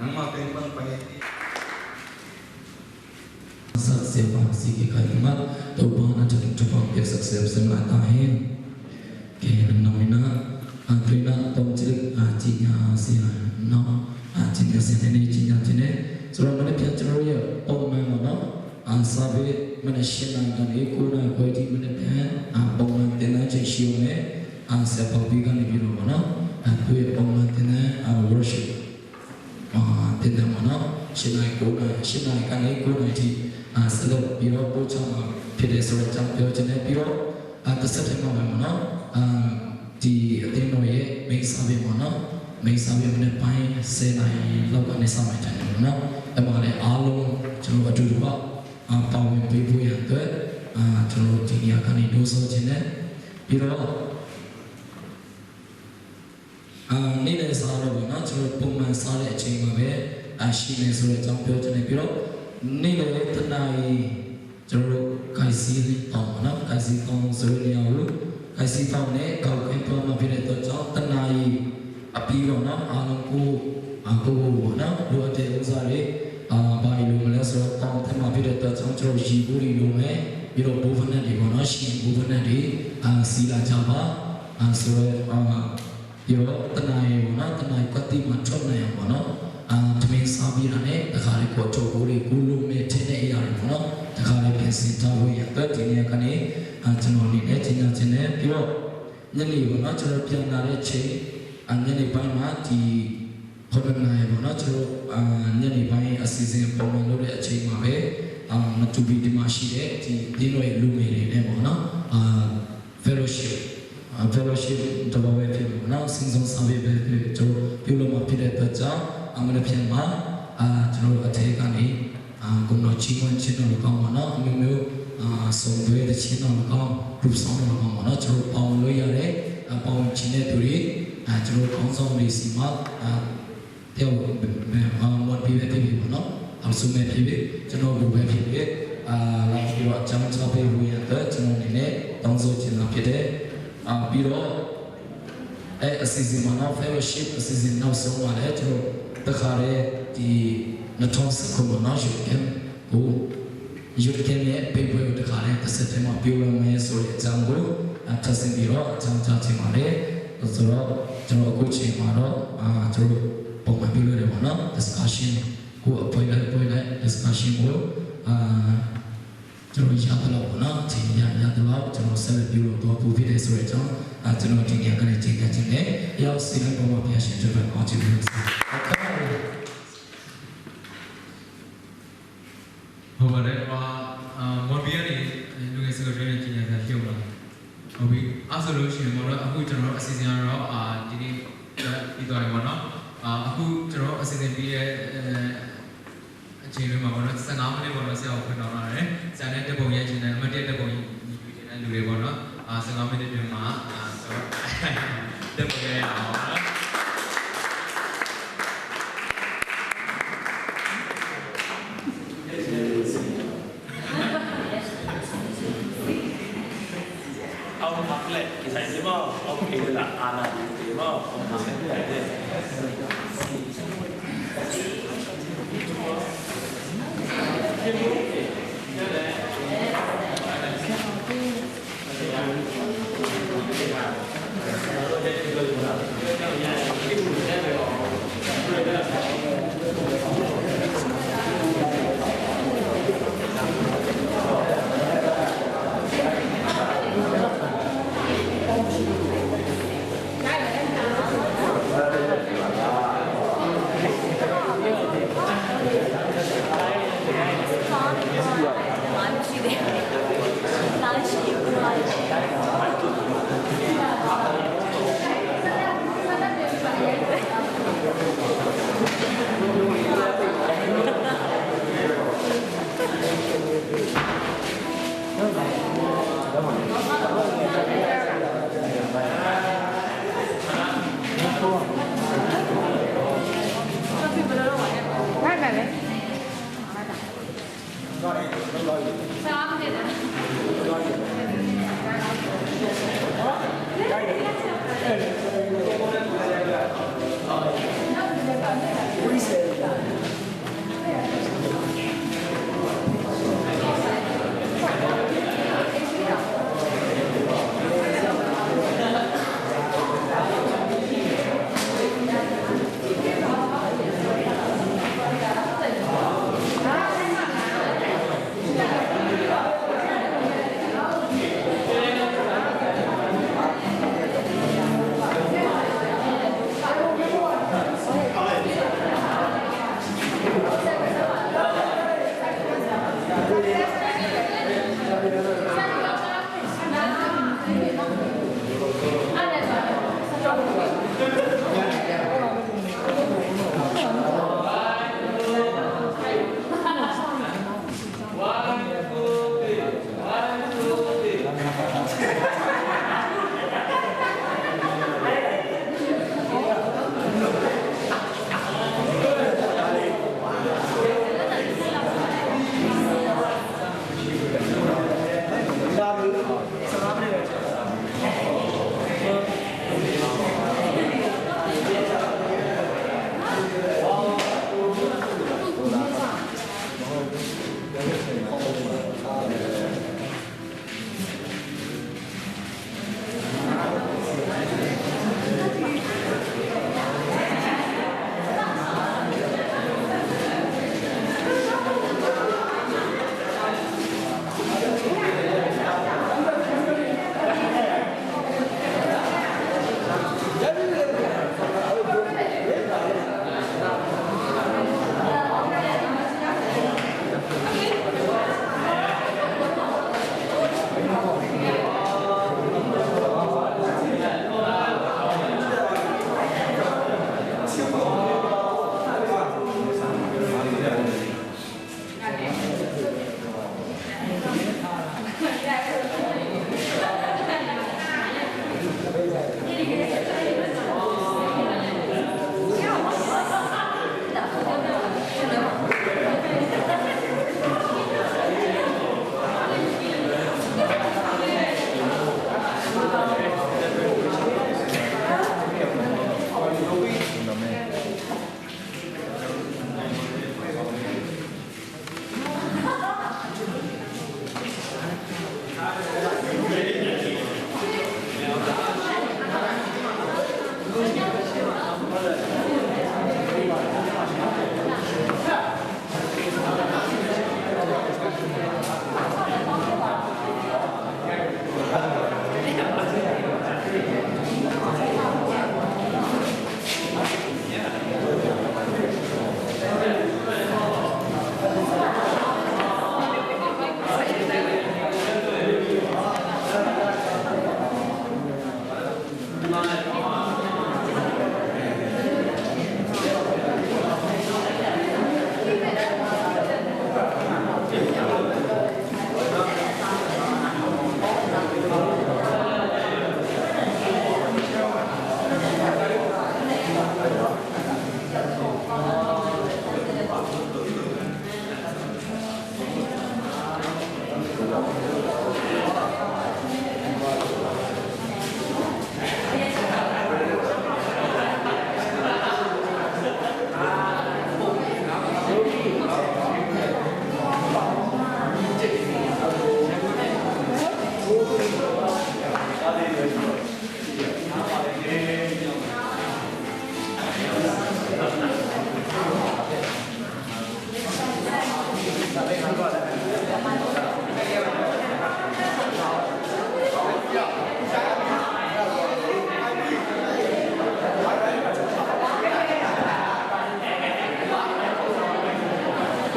Nangmah teng bang pai. Sak siapa si ke kai mat. Topa na thupha piaksak semsem lai ta hen. Ke nam nam ina. A tuina tom cilik a cinya sia no. A cinya sia ne cinya cine. Surang mana pian ceroya pom mai mana. A sabe mana shina gani kuna koi di mana pian. A pom mai tena cek siu me. A siapa pi gani bilo mana. A tuya pom mai tena a worship. အာတင်တယ်ပေါ့နော်။ ရှင်းနိုင်ကိုယ်နိုင်ရှင်းနိုင်ကနေကိုယ်နိုင်ထိအာဆက်လက်ပြီးတော့ပို့ချမှာဖြစ်တယ်ဆိုတဲ့အကြောင်းပြောချင်တယ်။ ပြီးတော့အာတစ်ဆက်တည်းမှာပဲပေါ့နော်။ အာဒီအသင်းတော်ရဲ့ main service ပေါ့နော်။ main service မနေ့ပိုင်းဆယ်နာရီလောက်ကနေစမယ်ထင်တယ်ပေါ့နော်။ အဲ့မှာလည်းအားလုံးကျွန်တော်အတူတူကအာပါဝင်ပေးဖို့ရန်အတွက်အာကျွန်တော်ဒီနေရာကနေနှိုးဆော်ချင်တယ်။ ပြီးတော့ အာနေ့လယ်စားတော့ပေါ့နော်။ ကျွန်တော်ပုံမှန်စားတဲ့အချိန်မှာပဲအာရှိမယ်ဆိုတဲ့အကြောင်းပြောချင်တယ်။ ပြီးတော့နေ့လယ်တစ်နာရီကျွန်တော်တို့ ကင်ဆယ်တောင်းပေါ့နော်။ ကင်ဆယ်တောင်းဆိုတဲ့နေရာကို ကင်ဆယ်တောင်းနဲ့ကောက်ခွင့်သွားမှာဖြစ်တဲ့အတွက်ကြောင့်တစ်နာရီအပြီးပေါ့နော်။ အားလုံးကိုအာကိုကိုပေါ့နော်။ လိုအပ်တဲ့ဥစ္စာတွေအာဘာလို့မလဲဆိုတော့တောင်းထည့်မှာဖြစ်တဲ့အတွက်ကြောင့်ကျွန်တော်ရေဘူးတွေလိုမယ်။ ပြီးတော့ဘိုးဖက်နဲ့တွေပေါ့နော်။ ရှင်ဘိုးဖက်နဲ့တွေအာစီလာကြပါအာဆိုတော့အာ ပြီးတော့တစ်နာရီပေါ့နော်။ တစ်နာရီခွဲတိတိမှထွက်နိုင်အောင်ပေါ့နော်။ အာထမင်းစားပြီးတာနဲ့တခါလေးကိုအထုပ်အပိုးတွေကိုလိုမယ်ထင်တဲ့အရာတွေပေါ့နော်။ တခါလေးပြင်ဆင်ထားဖို့ရန်အတွက်ဒီနေ့ကနေအာကျွန်တော်အနေနဲ့ကြေညာချင်တယ်။ ပြီးတော့ညနေပေါ့နော်။ ကျွန်တော်ပြန်လာတဲ့အချိန်အာညနေပိုင်းမှာဒီခုနစ်နာရီပေါ့နော်။ ကျွန်တော်အာညနေပိုင်းအစီအစဉ်ပုံမှန်လုပ်တဲ့အချိန်မှာပဲအာမတူပီဒီမှာရှိတဲ့ဒီအသင်းတော်ရဲ့လူငယ်တွေနဲ့ပေါ့နော်။ အာ fellowship အာ fellowship တစ်ပွဲပဲဖြစ်မယ်ပေါ့နော်။ စင်စုံစာပေပဲဖြစ်ကျွန်တော်ပြုလုပ်မှာဖြစ်တဲ့အတွက်ကြောင့်အမနက်ဖြန်မှာအာကျွန်တော်တို့အထဲကနေအာကိုယ်တော်ချီးမွမ်းခြင်းတော်လည်းကောင်းပါနော်။ အမျိုးမျိုးအာစုံတွဲသီချင်းတော်လည်းကောင်း group song တော်လည်းကောင်းပါနော်။ ကျွန်တော်ပါဝင်လို့ရတဲ့အာပါဝင်ခြင်းတဲ့သူတွေအာကျွန်တော်ခေါင်းဆောင်တွေဆီမှာအာ တယောက်ပဲအာမွန်ပြီးပဲဖြစ်ဖြစ်ပေါ့နော်။ အောင်စုံပဲဖြစ်ဖြစ်ကျွန်တော်ကိုပဲဖြစ်ဖြစ်အာလာပြီးတော့အကြောင်းကြားပေးဖို့ရန်အတွက်ကျွန်တော်အနေနဲ့တောင်းဆိုချင်တာဖြစ်တယ်။ အာပြီးတော့အဲအစီအစဉ်မှာနော် fellowship အစီအစဉ်နောက်ဆုံးမှာလည်းကျွန်တော်တခါတည်းဒီနှစ်ထောင်ဆယ့်ခုနစ်မှာနော် youth camp ကို youth camp ရဲ့ပိတ်ပွဲကိုတခါတည်းတစ်ဆက်တည်းမှာပြုလုပ်မယ်ဆိုတဲ့အကြောင်းကိုအာထပ်ဆင့်ပြီးတော့အကြောင်းကြားချင်ပါတယ်။ ဆိုတော့ကျွန်တော်အခုချိန်မှာတော့အာကျွန်တော်ပုံမှန်ပြုလုပ်တယ်ပေါ့နော်။ discussion ကိုအပွဲလိုက်ပွဲလိုက် discussion ကိုအာကျွန်တော်ရသလောက်ပေါ့နော်။ ချိန်ရရသလောက်ကျွန်တော်ဆက်လက်ပြုလုပ်သွားဖို့ဖြစ်တယ်ဆိုတဲ့အကြောင်းအာကျွန်တော်ဒီနေရာကနေကြေညာချင်တယ်။ ရောက်စီလိုက်ပေါ်မှာဘုရားရှင်အတွက်ပဲအောင်းချင်လို့ ဟုတ်ပါတယ်။ ဟိုအာမော်ဘီယာနေလူငယ်စကားပြောနေကြေညာစာဖြစ်ဦးလား။ ဟုတ်ပြီ။ အဲ့ဆိုလို့ရှိရင်ပေါ့နော်။ အခုကျွန်တော်တို့အစီအစဉ်ကတော့အာဒီနေ့ပြီးသွားပြီပေါ့နော်။ အာအခုကျွန်တော်တို့အစီအစဉ်ပြီးရဲ့အဲအချိန်လေးမှာပေါ့နော်။ ဆယ့်ငါးမိနစ်ပေါ့နော်။ ဆရာကိုခွင့်တောင်းထားတယ်။ ဆရာနဲ့ဓာတ်ပုံရိုက်ချင်တဲ့ အမှတ်တရဓာတ်ပုံယူချင်တဲ့လူတွေပေါ့နော်။ အာဆယ့်ငါးမိနစ်တွင်မှာအာဆိုတော့ဓာတ်ပုံရိုက်ရအောင်ပေါ့နော်။ เอาพักแหละใส่ใช่ไหมเอาเพลงละอาณาดีเตมเอาพักแหละ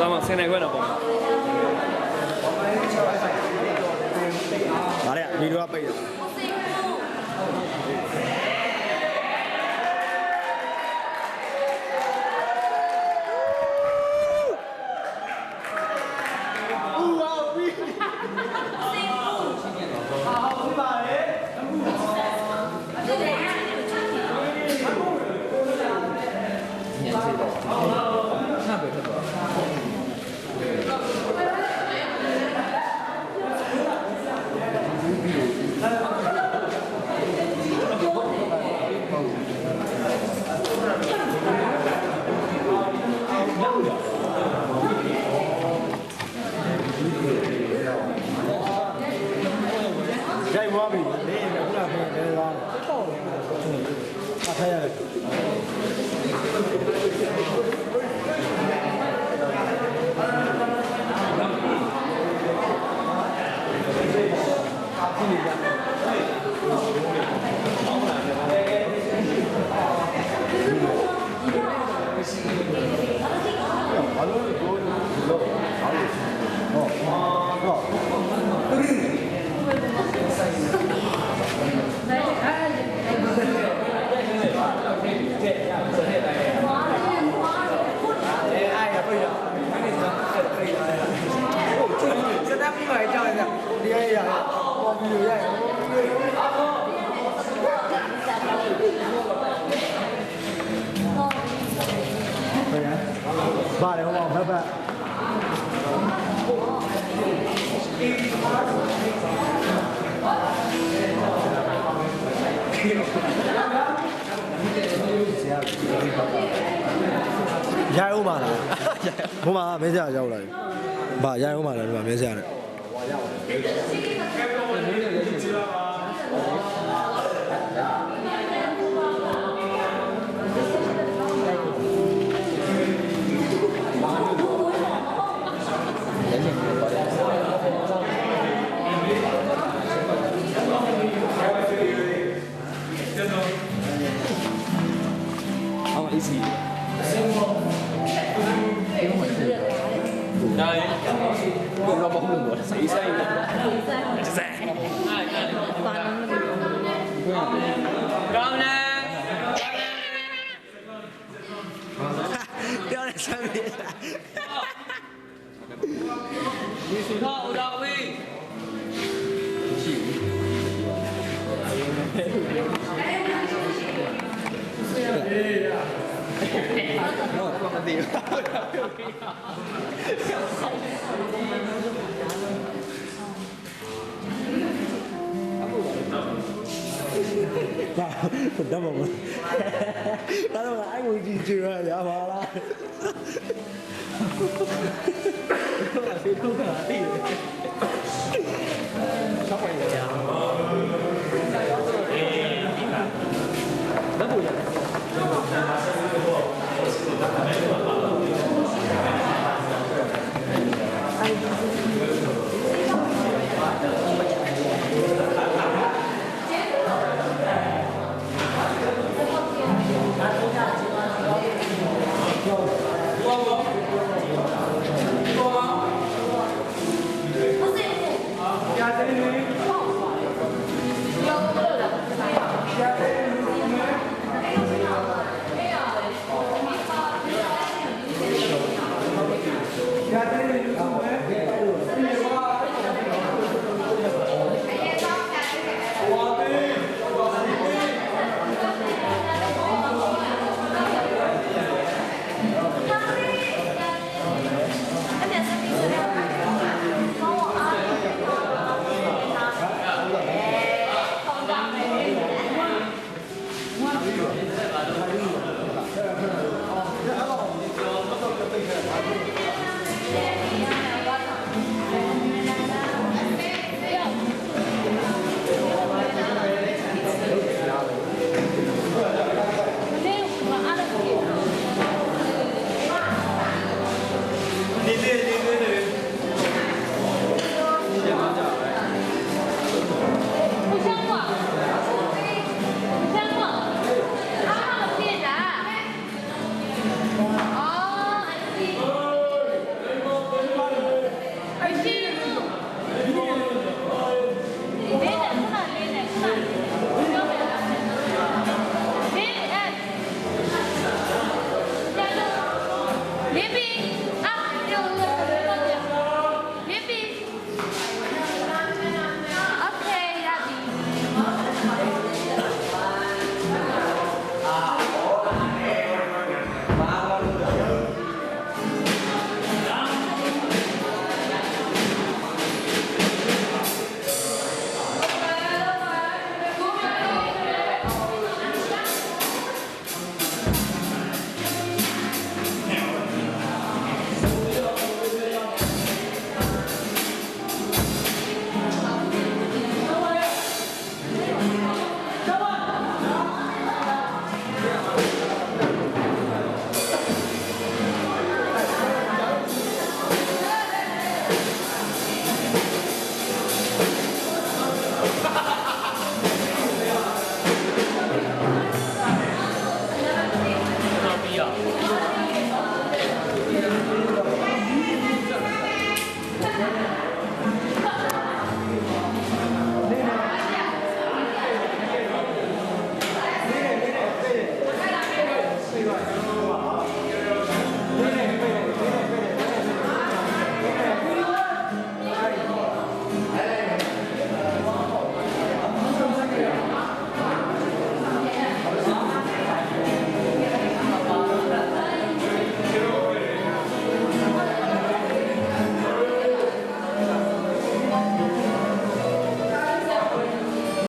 Vamos, cena y bueno, pues. Vale, video a pedir. Vale, vamos, vamos. Yai uma la. Uma mezi a yau la. Ba yai uma la, ba mezi a la.